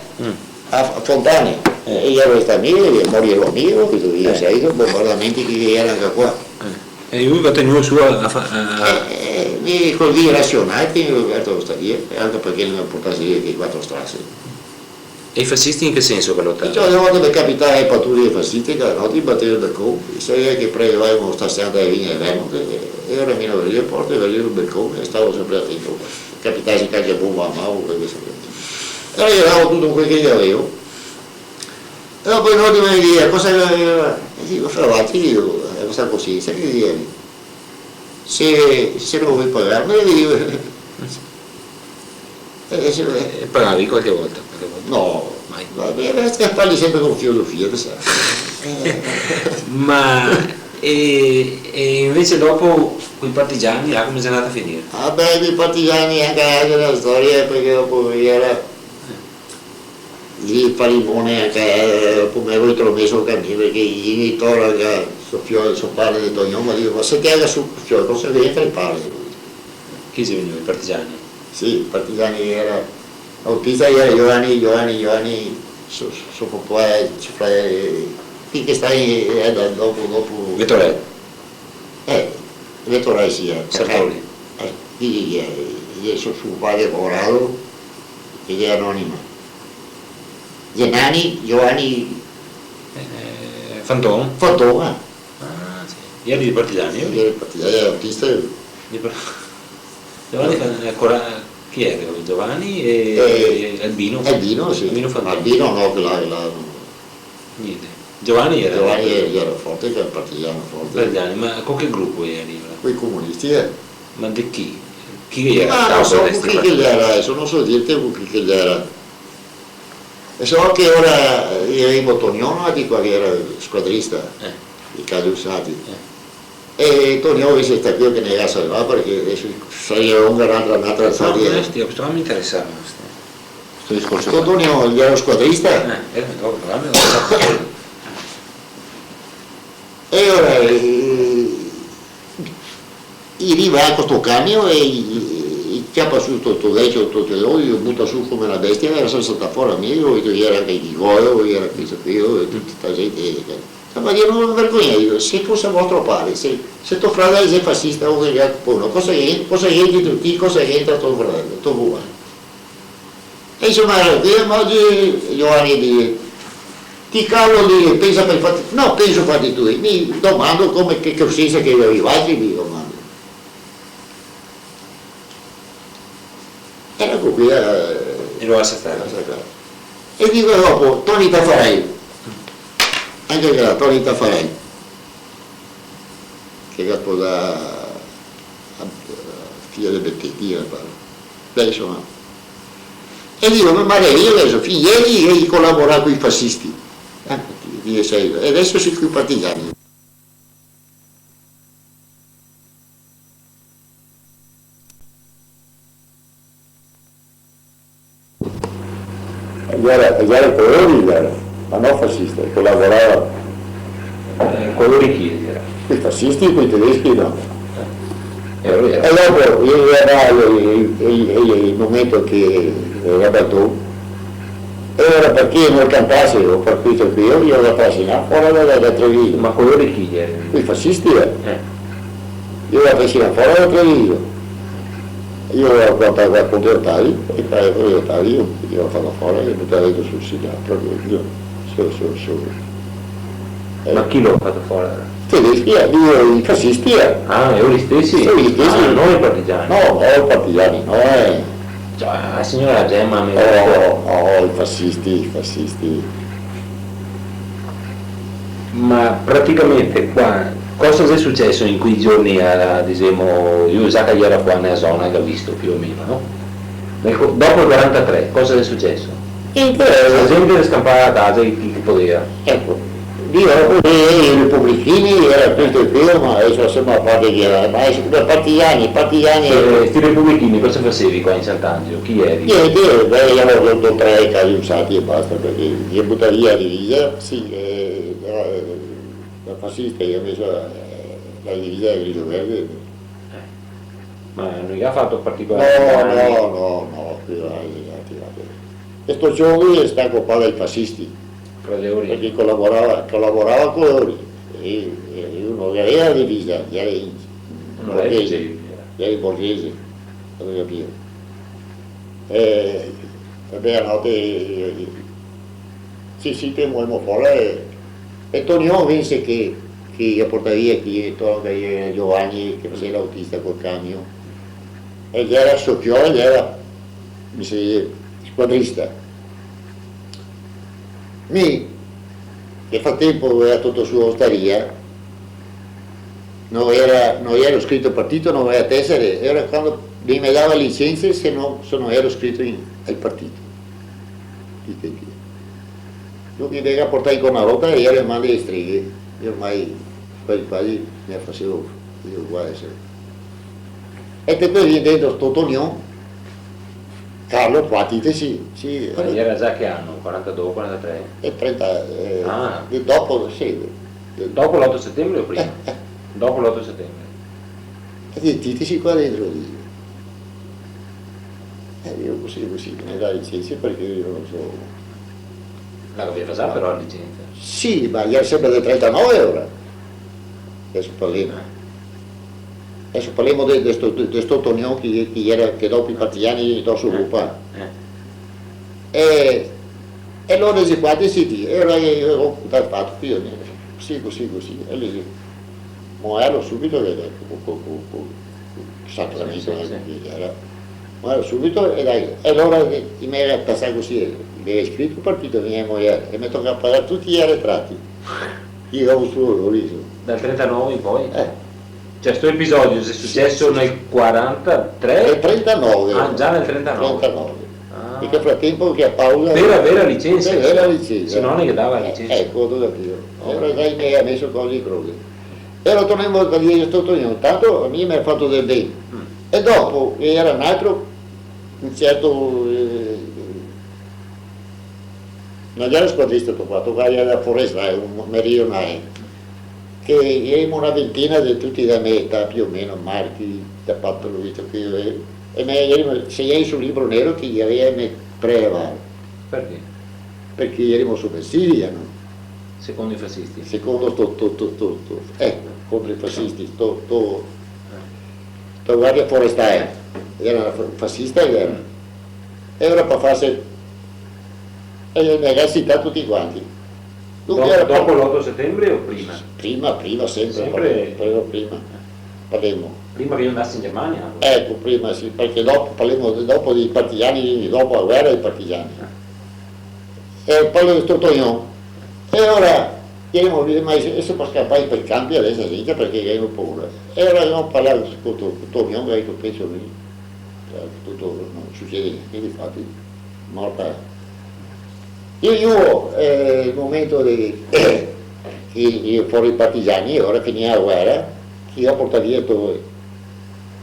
a, a Fontane, eh, e gera restà mi, morivo mi, che tu, eh, sa, i bombardamenti che gera anca qua. Eh. E lu el ga tegnù su a, a fa-, a... Eh, eh, mi cusì rasionà, che mi go verto l'ostaria, anca parché no me portase via che quatro strase. E i fascisti in che senso che lotava? Ciò, na volta me capitava le patruglie fasciste, che la note i bateva el balcon, i saveva che prevedevo sta serata de vegner a Verno, che, e alora mi no averìa le porte, averìa el balcon, e stavo sempre atento, capitase qualche bomba a man, quel che saveva. E alora ghe davo tuto quel che gavevo. E dopo i note me dixeva, "Cosa che gaveva?" E digo, "Fra l'altro, digo, eh, questa coscienza che digo, se, se no vol pagarme, digo." Eh, se, eh. E pagavi qualche volta, qualche volta? No, mai. Ma, eh, eh, parli sempre con filosofia, te sa. Ma, e, e invece dopo coi partigiani, là come xe andata a finire? Ah, beh, coi partigiani anca là xe na storia, parché dopo gera... Eh. Lì, Palimone, anca, eh, dopo me go intromeso anca mi, parché i, i tora, anca so fio-, so pare de Tognon, me dixe, "Ma se te ga su fio-, cosa che entra el pare?" Chi xe vegnù, i partigiani? Sì, i partigiani gera, l'autista gera Giovanni, Giovanni, Giovanni, so, so, so papà, eh, so fradel, eh, chi che sta in, eh, da, dopo, dopo. Vettorel. Eh, Vettorel, sì, eh. Sartori. Eh, chi, eh, eh, so, so pare Corrado, che xe anonimo. Gennani, Giovanni... Eh, Fanton. Fanton, eh. Ah, sì. Gera dei partigiani, eh? Gera dei partigiani, gera autista. Dei par-, Giovanni Fan-, eh, Cora-, chi gera? Giovanni e, eh, Albino? Albino, sì. Albino Fanton. Albino no, che là, là, no. Gnente. Giovanni gera... Giovanni gera forte, che gera partigiano forte. Partigiani, ma co che grupo gera lì, alora? Coi comunisti, eh. Ma de chi? Chi gera a capo de sti partigiani? Ma no so co chi che gera, deso no so dirte co chi che gera. E so che ora, eh, gavemo Tonion, no, de qua che gera squadrista, eh, de Cagliusati. Eh. E Tonion invese xe stà queo che ne ga salvà, parché deso saria longa n'altra, n'altra storia. No, no, sti, sto me interesa, sti, sto discorso qua. Tonion, el gera squadrista. Eh, eh, no, no, no. E ora, eh, i riva co sto camion e i, i ciapa su sto, sto vecio, sto, sto, lo buta su come na bestia, e el salta fora, mi, go visto, gera anca i Goyo, gera questo, queo, e tuta sta gente, eh, Ma mi no me vergogno, digo, se fose vostro pare, se, se to fradel xe fascista o che, po, no, cosa che, cosa che ti, cosa che entra to fradel, to fradel? E insoma, era che, ma ogi Giovanni dixe: "Ti, Carlo", dixe, "pensa par i fati?" "No, penso ai fati tui. Mi domando come, che, che cosiensa che gavé valtri", mi domando. Era co quela, eh, e lo asa stare. E digo dopo, Toni Tafarel. Anca quel Toni Tafarel, che ga sposà a, a fia de Beteti, me pare. Beh, insoma. E digo, me maravejo deso, fin ieri el colaborava coi fasisti. Eh, digo, sì, e deso i xe coi partigiani. El gera, el gera Colori, el gera, ma no fasista, el colaborava. Eh, Colori chi el gera? I fasisti, coi tedeschi, no. Eh, e dopo, el gera el, el, el, el momento che el gera Bertò, e alora parché no campase, o par questo che mi lo go trasinà fora da, da, da Treviso. Ma Colori chi gera? I fasisti, eh. Eh. Mi lo go trasinà fora da Treviso. Mi lo go portà qua contro Otavi, e qua contro Otavi mi, mi lo go fato fora, e butà dentro sul Sinà, proprio mi, su, su, su. Eh. Ma chi lo ga fato fora? Tedeschi, eh, digo, i fasisti, eh. Ah, i stesi? Sì, i stesi. Ah, no i partigiani? No, no, i partigiani, no, eh. Cioè, la siora Gemma, mi... Oh, oh, oh, i fasisti, i fasisti. Ma praticamente qua, cosa xe suceso in quei giorni a, disemo, lu sa che gera qua nela zona, che ga visto più o meno, no? Nel co-, dopo el quarantatré, cosa xe suceso? Niente, eh. La gente xe scampà da casa, chi, chi podeva. Eco, digo, dopo, eh, i republichini, gera tuto el tema, ma deso lasemo a parte che gera, ma xe come partigiani, partigiani. Eh, sti republichini, cosa fasevi qua in Sant'Angelo? Chi eri? Niente, beh, gavea do, do, tre casi usati e basta, parché i ga butà via la divisa, sì, eh, eh, la fasista, i ga meso, eh, la divisa e el griso verde. Eh. Ma no i ga fato particolari danni? No, no, no, no, quei là, quei là, quei là. E sto giovane xe stà copà dai fasisti, fra de lori, parché colaborava, colaborava co lori. E, e uno che gaveva la divisa, gera in, no, borghese, gera borghese, gavì capìo? E, e beh, a note, eh, sì, sì, te moemo fora, e, e Tonion invese che, che i ga portà via, che i ga portà via Giovanni, che faseva l'autista col camion. E gera so fiol, gera, mi se, squadrista. Mi, che fratempo gavea tolto su ostaria, no gera, no gero scrito al partito, no gavea tesere, gera quando mi me dava license se no, se no gero scrito in, al partito. Ti te, ti. Lu mi vegniva a portar in Cornarota e gera el man dele streghe, mi ormai quasi quasi me fasevo, digo, qua deso. E te pol vien dentro sto Tonion, Carlo, qua ti te sì, sì. Ma gera za che ano? Quarantadó, quarantatré? E trenta, eh, ah, de dopo, sì, de, de... Dopo l'oto setembre o prima? Eh, eh. Dopo l'oto setembre. E ti, ti, ti sì qua dentro, digo. Eh, digo, cusì, cusì, me dà licensa parché mi no so. La gaveva za però la licensa? Sì, ma gera senpre del trentanove alora. Deso parlemo. Deso parlemo de, de sto, de, de sto Tonion che, che gera, che dopo i partigiani i ga tolto su, eh, qua. Eh. E, e alora i xe qua, ti sì, ti, e alora mi, mi, mi, go fato cusì, cusì, cusì, e lu dixe, moerlo subito, che, che, co, co, co, co, sacramento, sì, sì, eh, che gera. Moerlo subito, e dai, e alora che, che me ga pasà cusì, eh, che gera scrito el partito, che me ga moer, e me toca pagar tuti i aretrati. Che go vusto, go visto. Dal trentanove in poi? Eh. Cioè, sto episodio xe suceso nel quarantatré? Nel trentanove. Ah, già nel trentanove. Trentanove. Ah. In quel fratempo che a Paola... Per aver la licensa. Per aver la licensa. Se no no ghe dava la licensa. Eh, eco, go capìo. Alora dai, me ga meso cose in croce. E alora tornemo a dire sto Tonino, tanto a mi me ga fato del ben. Mm. E dopo, che gera un altro, un certo, eh, no gera squadrista, sto qua, sto qua gera forestale, un meridionale, che gera una ventina de tuti dela me età, più o meno, Marchi, da Patro, Vito, che, e, e me, gera, se gera sul libro nero che i gaveva me prelevà. Parché? Parché gerimo soversivi, eh, no? Secondo i fasisti? Secondo sto, sto, sto, sto, sto, eh, contro i fasisti, sto, sto, eh, sto guardia forestale, gera fa-, fasista, gera. Mm. E ora par farse, e me ga cità tuti quanti. Dunque, dopo, era dopo l'oto setembre o prima? Prima, prima, sempre, sempre? Parlemo, parlemo prima. Parlemo. Prima che mi andase in Germania? Eco, prima, sì, parché dopo, parlemo dopo dei partigiani, dopo la guera dei partigiani. Eh. E parlo de sto Tognon. E ora, diremo, ma deso par scanpar par i canpi deso, gente, parché gavemo paura. E ora gavemo parlà co, co, co Tognon, che ga dito: "Penso mi, eh, tuto, no sucede gnente, difati, morta." Io, io, eh, el momento de, che, che fora i partigiani, ora finìa la guera, che i ga portà via tuto,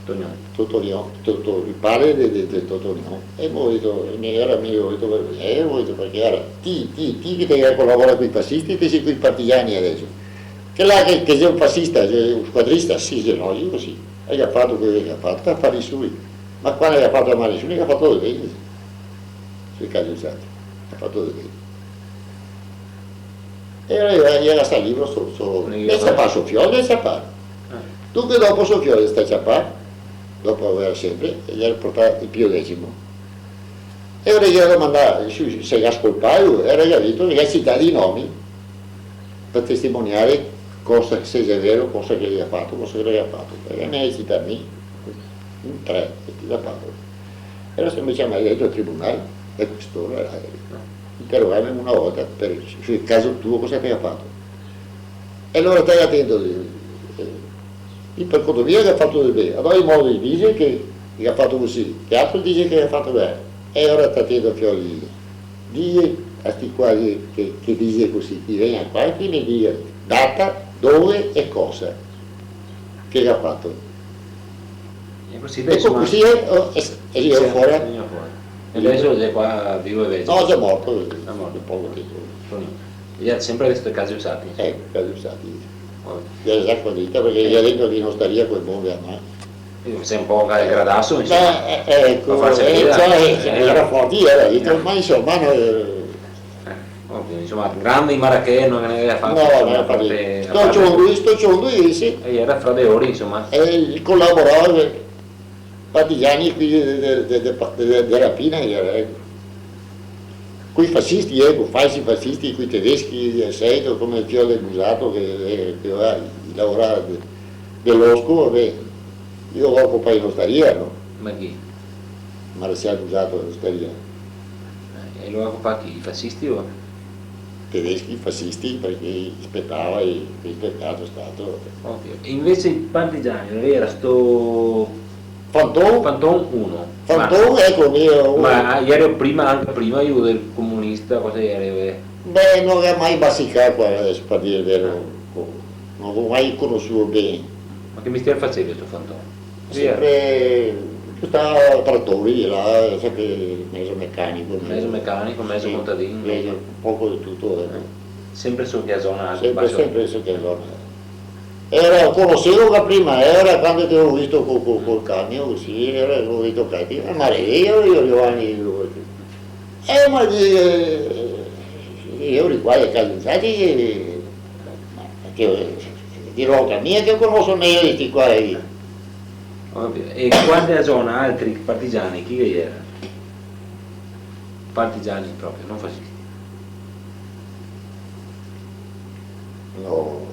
Tognon. Tuto Tognon, tuto el pare de, de, de Tognon. E go dito, e mi, ora mi go dito, eh, go dito, parché ora ti, ti, ti che te colaborà coi fasisti, te si coi partigiani deso. Che là che, che xe un fasista, xe un squadrista, sì, xe logico, sì. E el ga fato quel che el ga fato, afari sui. Ma quando el ga fato afari sui, el ga fato de ben. Sui casi usati. El ga fato de ben. E alora el ga lasà libero so, so, el ga ciapà so fiol, el ga ciapà. Ah. Dunque dopo so fiol el xe stà ciapà, dopo la guera sempre, e el ga portà el Pio decimo. E alora el ga domandà, se, se el ga scolpà, e alora el ga dito, el ga cità i nomi, par testimoniare cosa, se xe vero, cosa che el ga fato, cosa che el ga fato. E me ga cità mi, in tre, e ti ga fato. E alora me ciama dentro al tribunal, e questo alora, eh, interogame una volta par, sul caso tuo, cosa che te ga fato. E alora stai atento, eh, mi par conto mio che el ga fato de ben. Alora i modi dixe che, che el ga fato cusì, che altro dixe che el ga fato ben. E alora stai atento, fiol, dixe a sti qua che, che dixe cusì, che i vegna qua e che i me diga data, dove e cosa che el ga fato. E cusì, beh, e insoma, cusì xe, oh, xe, xe vegnù fora. Xe vegnù fora. E deso el xe qua vivo e vegeto? No, el xe morto, xe morto, da poco tempo. Insoma, el ga sempre visto i casi usati. Eco, i casi usati. Vabbè. El ga za convinto, parché el ga dito che no staria co le bombe a man. Quindi xe un po' el gradaso, insoma. Beh, eh, eco, par farse vedere. Cioè, eh, el gera forte, el gera, dito, ma insoma, no, eh, Eh, ovio, insoma, grande in marachè no ghe ne gaveva fato, no, insoma, no, a parte, a parte sto ciondo, sto ciondo, eh, sì. E gera fra de lori, insoma. E el colaborava, eh, partigiani qui de, de, de rapina, gera, eco. Coi fasisti, eco, falsi fasisti, coi tedeschi, eccetera, come el fiol del Busato che, eh, che va, lavorava de, de losco, vabè. Lu lo ga copà in ostaria, no? Ma chi? Maresial Busato, l'ostaria. Eh, e lo ga copà chi? I fasisti o? Tedeschi, fasisti, parché i spetava, e, e spetava lo Stato. Ovio. E invese i partigiani, no gera sto Fanton? Fanton uno. Fanton, ma, eco, mi, ma, ah, gera prima, anca prima, lu del comunista, cosa gera, eh? Beh, no lo go mai basicà qua, deso, par dire el vero, no lo go mai conosuo ben. Ma che mestier faseva sto Fanton? Sempre, stava tratori, là, sempre mezo mecanico, mezo mecanico, mezo contadin, sì, mezo, un poco de tuto, eco. Sempre su che zona, sempre, sempre su che zona. Gera, lo conosevo da prima, gera quando che lo go visto co, co, col camion, sì, gera, lo go dito: "Cati, ma mareo, io, Giovanni", digo. Eh, ma di, eh, io di qua, i casi usati, ma che, di roba mia che conoso mejo de sti qua, eh. Ovio. E qua dela zona, altri partigiani, chi che gera? Partigiani proprio, no fasisti. No,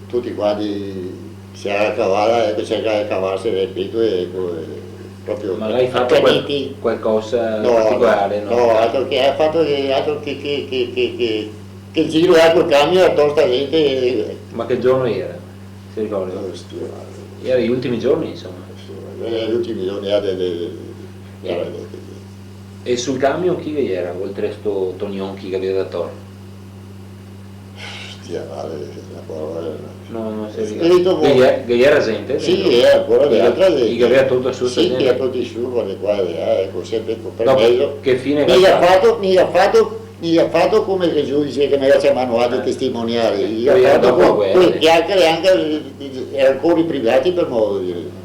tuti quanti se ga cavà, eco, cercà de cavarse el peto, eco, eh, proprio accaniti. Ma gavì fato qual-, qualcosa de particolare, no? No, altro che, go fato che, altro che, che, che, che, che, che giro, eco, el camion, a tor sta gente, eh. Ma che giorno gera? Se ricorda? Eh, sti, eh. Gera i ultimi giorni, insoma. Sì, eh, i ultimi giorni, eh, de, de, de, de, de, de. E sul camion chi che gera, oltre a sto Tognon, chi che gaveva dator? Tia, vale, na parola, eh. No, no se ricorda. Che ghe-, che gera gente dentro? Sì, eh, ancora de altra gente. Che gaveva tolto su sta gente? Sì, che ga tolto su, quando qua, eh, eco, sempre co permeso. Dopo, che fine che ga fato? Mi ga fato, mi ga fato, mi ga fato come che el giudice che me ga ciamà a testimoniare. Mi ga fato co, co le chiachere anca, eh, ancora i privati, par modo de dire.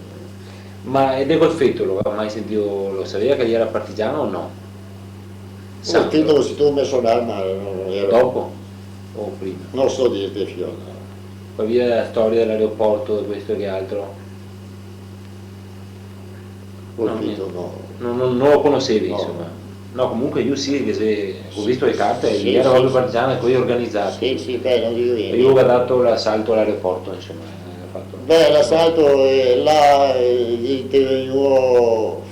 Ma, e de Golfeto, lo ga mai sentìo, lo saveva che el gera partigiano o no? Golfeto, sì, me sonava, ma no, no gero. Dopo o prima? No so dirte, fiol. Par via dela storia de l'aeroporto, de questo e che altro? Colpito, no. No, no, no lo conosevi, insoma. No, comunque lu sì, che se, go visto le carte, sì, iera proprio partigiano, quei organizati. Sì, sì, beh, no digo gnente. E lu ga dato l'asalto a l'aeroporto, insoma, eh, ga fato. Beh, l'asalto, eh, là, eh, intervegnuo,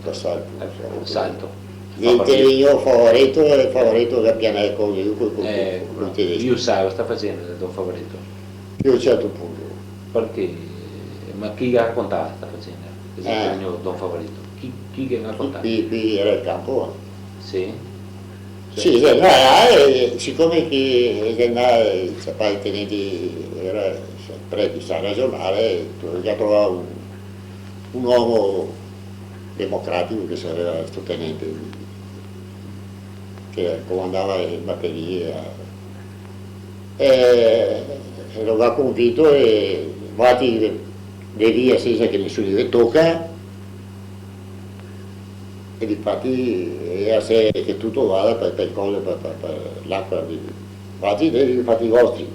l'asalto. Eh, asalto. Intervegnuo Favareto, e Favareto che ga pianà e cose, lu coi, coi, eh, coi tedeschi. Lu sa cosa sta fasendo, don Favareto? Fin a un certo punto. Parché? Ma chi ga racontà sta facenda? Che xe intervegnuo don Favareto? Chi, chi che ga racontà? Qui, qui iera el campo. Sì? Sì, sì, no, eh, sicome che, eh, che, eh, ciapà i tenenti, iera, eh, preti, sa rajonare, el ga trovà un, un omo democratico che saveva sto tenente, che comandava le baterie, eh, e, e lo ga convinto e vati de, de via sensa che nesuni ve toca, e difati, eh, se, che tuto vada par, par cose, par, par, par l'acua, vati de, fati vostri,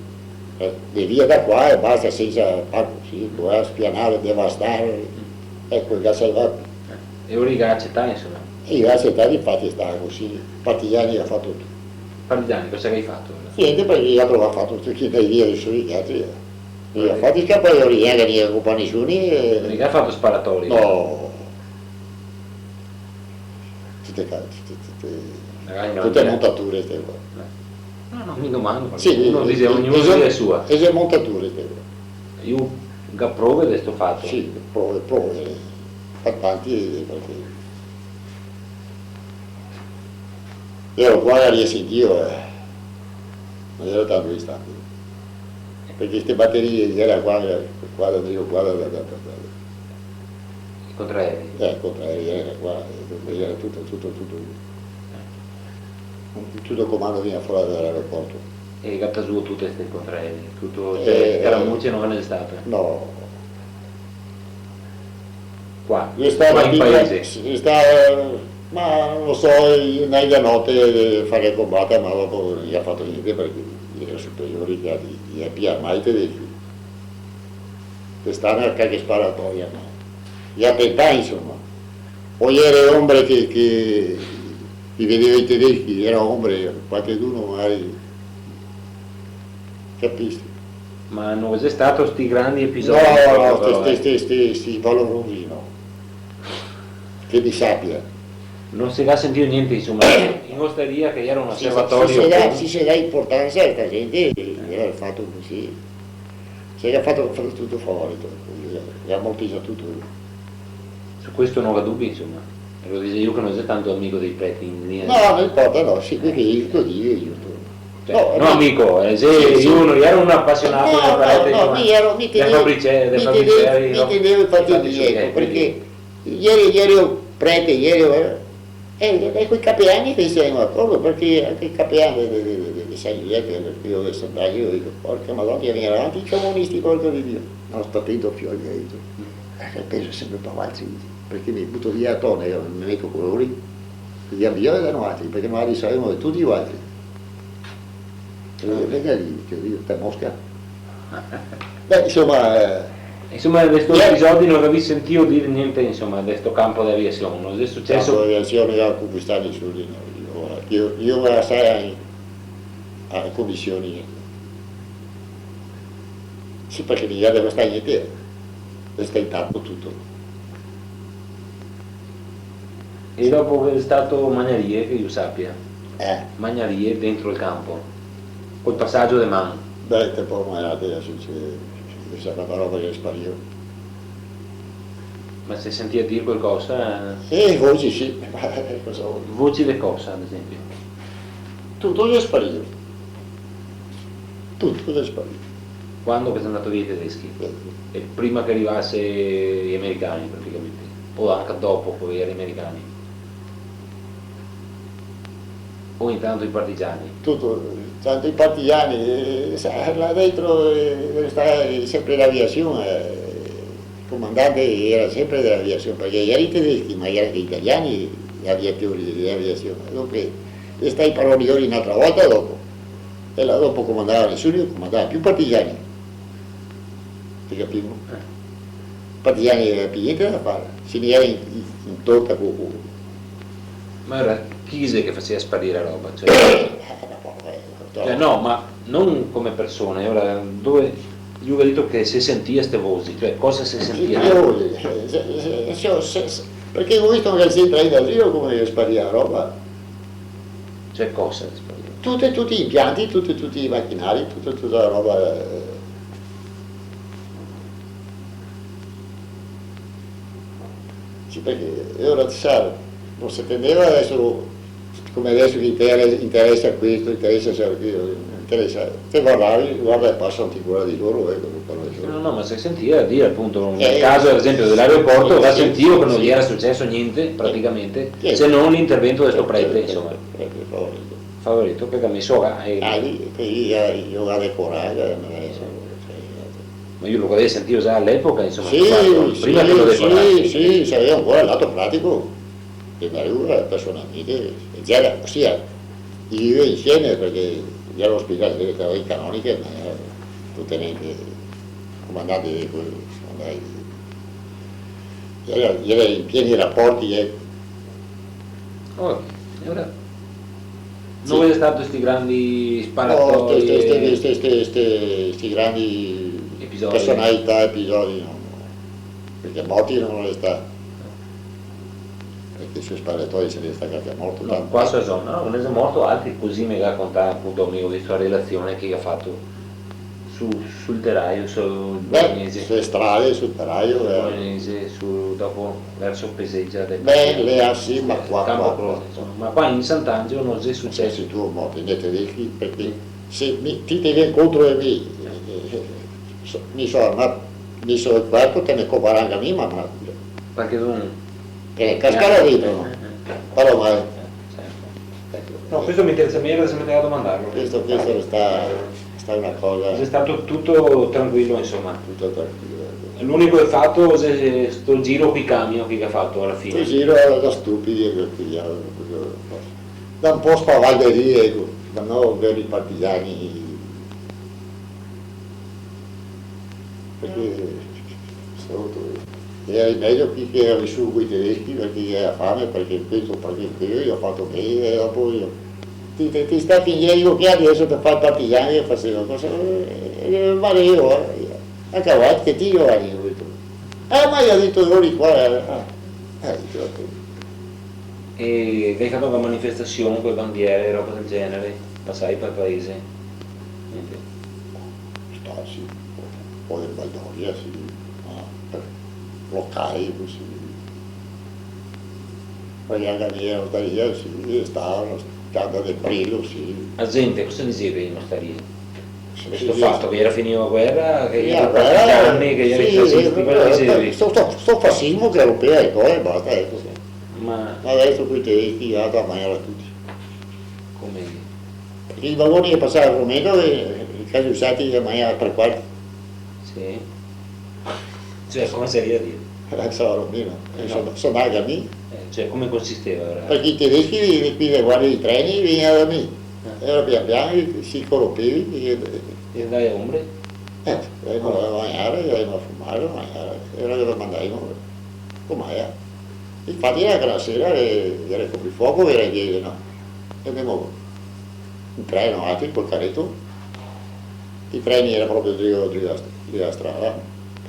eh, de via da qua e basta, sensa, par cusì, doveva spianare, devastare, eco, el ga salvà. Eh, e lu i ga acetà, insoma. E i ga acetà, difati xe stà cusì, partigiani ga fato tuto. Partigiani, cosa che i ga fato? Gnente, parché i ga trovà fato tuto, chi dai via de soli, i altri, eh. I ga fati scampar, i ga, i ga copà nesuni, eh. No i ga fato sparatorie? No. Tute ca-, tute, tute, tute montature, ste qua. Eh. No, no, mi domando, parché sì, uno dixe, ognuno dixe la sua. E xe montature, ste qua. Lu ga prove de sto fato? Sì, prove, prove, eh, par tanti, parché iero qua, iero risentìo, eh, no iero tanto distante. Parché ste baterie iera qua, qua, da drio, qua, da, da, da, da. I contraeri? Eh, contraeri, iera qua, eh, iera tuto, tuto, tuto. Tuto el comando vegniva fora da l'aeroporto. E ga tasuo tute ste contraeri, tuto, cioè, eh, scaramuce no ghe n'è state? No. Qua, qua in paese? Xe stà, ma no so, i ga ndà de note, fare combata, ma dopo no i ga fato gnente parché i iera superiori, che i ga, i ga pià mai tedeschi. Xe stà na calche sparatoria, ma i ga tentà, insoma. O iera ombre che, che i vedeva i tedeschi, iera ombre, qualcheduno magari, capisti? Ma no xe stato sti grandi episodi? No, no, però, sti, eh, sti, sti, sti, sti valorosi no. Che mi sapia. No se ga sentìo gnente, insoma, in ostaria che iera un oservatorio. Sì, sì, sì, se dà, se dà inportansa a sta gente, iera fato cusì. Se ga fato, fato tuto fora, tuto, e amortizà tuto. Su questo no ga dubi, insoma. E lo digo mi che no so tanto amico dei preti in linea. No, no inporta, no, sì, parché mi lo digo mi. Cioè, no, no, amico, eh, se sì, sì. Lu no iera un apasionà, no, un prete, no, no, insoma, mi iero, mi de tenevo, fabrice-, de mi fabriceri, tenevo, no? Mi tenevo i fati, fabrici-, eco, eh, parché quindi iero, iero prete, iero, eh, E, e coi capelani che se semo d'acordo, parché anche i capelani de, de, de, de, de San Giusepe, parché mi, de San Giusepe, digo, "Porca Madona, che vien avanti i comunisti, porco de Dio." "No, sta tento, fiol", che ga dito. "Eh, penso senpre par valtri", "parché mi buto via a tona, mi meto colori, via, via da noaltri, parché noaltri savemo de tuti valtri." E vedi lì, che lì te mosca. Beh, insoma, eh, insoma, de sto episodio no gavì sentìo dir gnente, insoma, de sto campo de aviasion, no xe suceso? Campo de aviasion no ga conquistà nesuni, no. Ora, mi, mi go lasà a, a comision. Sì, parché no ga devastà gnente, xe stà intato tuto. E dopo che xe stato magnarie, che mi sapia. Eh. Magnarie dentro el campo, col pasagio de man. Beh, te pol magnar, deso xe, xe stà na roba che xe sparìo. Ma se sentìa dir qualcosa? Eh, voci, sì. Cosa vol? Voci de cosa, ad esempio? Tuto xe sparìo. Tuto xe sparìo. Quando che xe ndà via i tedeschi? Sì. E prima che rivase i americani, praticamente. O anca dopo che i iera americani. O intanto i partigiani? Tuto, tanto i partigiani, eh, sa, là dentro, eh, xe stà senpre l'aviasion, eh, el comandante iera senpre de l'aviasion, parché iera i tedeschi, ma iera anca i italiani, i aviatori de l'aviasion. Dunque, xe stà paroliori n'altra volta dopo. E là dopo comandava nesuni, comandava pì partigiani. Te capimo? Eh. partigiani, eh, pi gnente da fare, se ne iera in, in, in torta co, co... Ma alora, chi xe che faseva sparir la roba? Cioè, eh, no, eh, cioè, no, ma no come persone, alora, dove, lu ga dito che se sentia ste vosi, cioè, cosa se sentia? Sì, le vosi, eh, se, se, se, se, se, parché go visto che se entra in asilo come che sparia la roba. Cioè, cosa sparia? Tuti, tuti i impianti, tuti, tuti i machinari, tuta, tuta la roba, eh. Sì, parché alora, sa, no se tendeva deso, come deso che intere-, interesa questo, interesa quel, interesa, te vardavi, varda e pasa ancora de lori, eco, par esempio. No, no, ma se sentia dire, apunto, nel caso, ad esempio, de l'aeroporto, sì, va sentìo che no ghe iera suceso gnente, praticamente, se no l'intervento de sto prete, insoma. Certo, certo, certo, certo. Favorito, che ga meso a, eh. Ah, lì, che lì, eh, lu ga decorà, eh, ma, eh, sì. Ma lu lo gaveva sentìo già a l'epoca, insoma, sì, prima che lo decorase. Sì, sì, saveva ancora el lato pratico, che me lo ricordo personalmente, e gera, osia, i viveva insieme, parché gera l'ospedale, gera i canoniche, ma gera el tenente, comandante de quel, comandante de, gera, gera in pieni raporti, eh. Oh, e alora? Sì. No xe stà sti grandi sparatoi, no, ste, ste, eh, ste, ste, ste, ste grandi episodi, personalità, episodi, no, no. Parché morti no xe stà. Parché sui sparatoi se ne xe stà qualche morto, no, tanto. Qua so, no, no xe morto altri, cusì me ga contà, apunto, mi go visto la relazione che ga fato su, sul teraio, sul Bolognese. Beh, su le strade, sul teraio, eh. Bolognese, su, dopo, verso Pesegia del... Beh, là sì, ma qua, campo qua, Croce, qua, insoma. Ma qua in Sant'Angelo no xe suceso. Sì, sì, tu, mo, te ne te dico, parché se mi, ti te vien contro de mi, eh, eh, so, mi so armà, mi so el quarto, te me coparà anca mi, ma, ma... Parché no... Eh, cascarà dentro, no? Eh, eh, eh. Parlo male. Eh, certo. No, questo me interesa, me interesa, me interesa domandarlo. Questo, questo sta, sta una cosa. Xe stà tuto tranquilo, insoma. Tuto tranquilo, eco. L'unico fato xe sto giro coi camion che ga fato a la fine. Sto giro da stupidi, che pigliavo, proprio, da un po' spavalderie, eco, ma no veri partigiani. Parché, saluto, gera mejo chi che gera vissuo coi tedeschi, parché gera fame, parché questo, parché quelo, i ga fato ben, e dopo i... Ti, ti, ti sta finendo che deso te fa el partigiano, che faseva cosa, eh, eh, ma io, eh, anca voi, che ti, Giovanni, go dito. Eh, ma i ga dito, lori qua, eh, ah, eh, digo, ok. E gavì fato anca manifestasion co le bandiere e roba del genere? Pasai par paese? Gnente. Sta, sì, un po' de baldoria, sì, ma par locali, cusì. Poi anca lì in ostaria, sì, stavano, tanto de brilo, sì. La gente cosa diseva in ostaria? Sì, sì, sì. Questo fato che gera finìo la guera, che gera partigiani, che gera i fascisti, cosa diseva? Sto, sto, sto fascismo che rompeva e co, e basta, eco. Ma... Ma deso coi tedeschi, i ga dato da magnar a tuti. Come? Parché i vagoni che pasava el frumento, eh, i casei usai i ga magnà tre quarti. Sì. Cioè, come saria a dire? Eh, so, Romino, eh, no. So, so anca mi. Eh, cioè, come consisteva, alora? Parché i tedeschi, i, i, le guardie dei treni, vegneva da mi. Eh. E alora pian pian, eh, se corompeva, e, e... E andava a ombre? Eh, andavimo a magnar, andavimo a fumar, a magnar, e alora lo mandavimo, come era? Infati, la sera, eh, gera el coprifuoco, gera el diese, no? E andavimo in treno, altri, col careto. I treni gera proprio drio, drio la st-, drio la strada,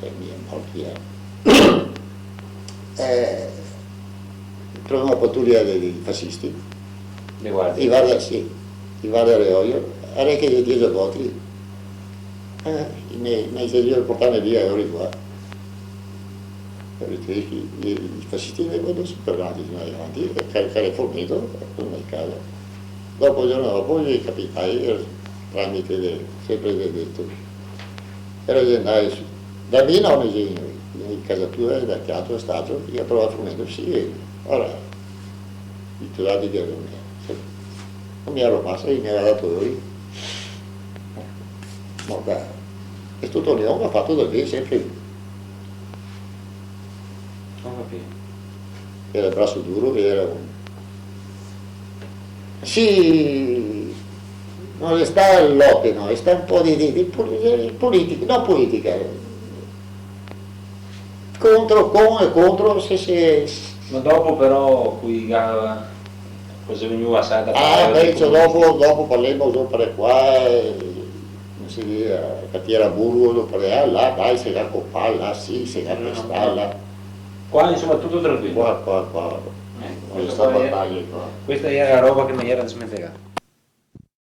eh, mia, morti, eh. Eh, trovemo la patruia dei, dei fascisti. Le guardie? I guardia, sì, i guardia Reoio, arechie de diese voti. Eh, i me, i me dise, "Portame via, e ora qua." E i tedeschi, i, i fascisti, eh, quando so tornati, no, avanti, e car-, cargà el frumento, e tornà in casa. Dopo, el giorno dopo, i capitai, eh, tramite le, sempre de, de, era de andar su. Da mi no, me dise, in casa tua, da teatro, stato, i ga trovà el frumento, sì, e ora, i tedeschi che, sì. No mi ero masa, i me ga dato lori. Guarda, xe tuto un leon che ga fato del ben sempre. Go capìo. Gera el braso duro, gera un... Sì, no xe stà lote, no, xe stà un po' de, de, de pol-, de politica, no politica, eh. Contro, con e contro, se, se... Ma dopo però, co i ga, cosa vegnua, sa, da... Ah, fare, beh, dopo, dopo, dopo parlemo, dopo, par qua, eh, no se vede, eh, Catiera Burgo, dopo, eh, là, dai, se ga copà, là, sì, se ga... No, no, pestà, no. Là. Qua, insoma, tuto tranquilo? Qua, qua, qua. Eh, no xe stà bataglia qua. Questa xe la roba che me gera smentegà.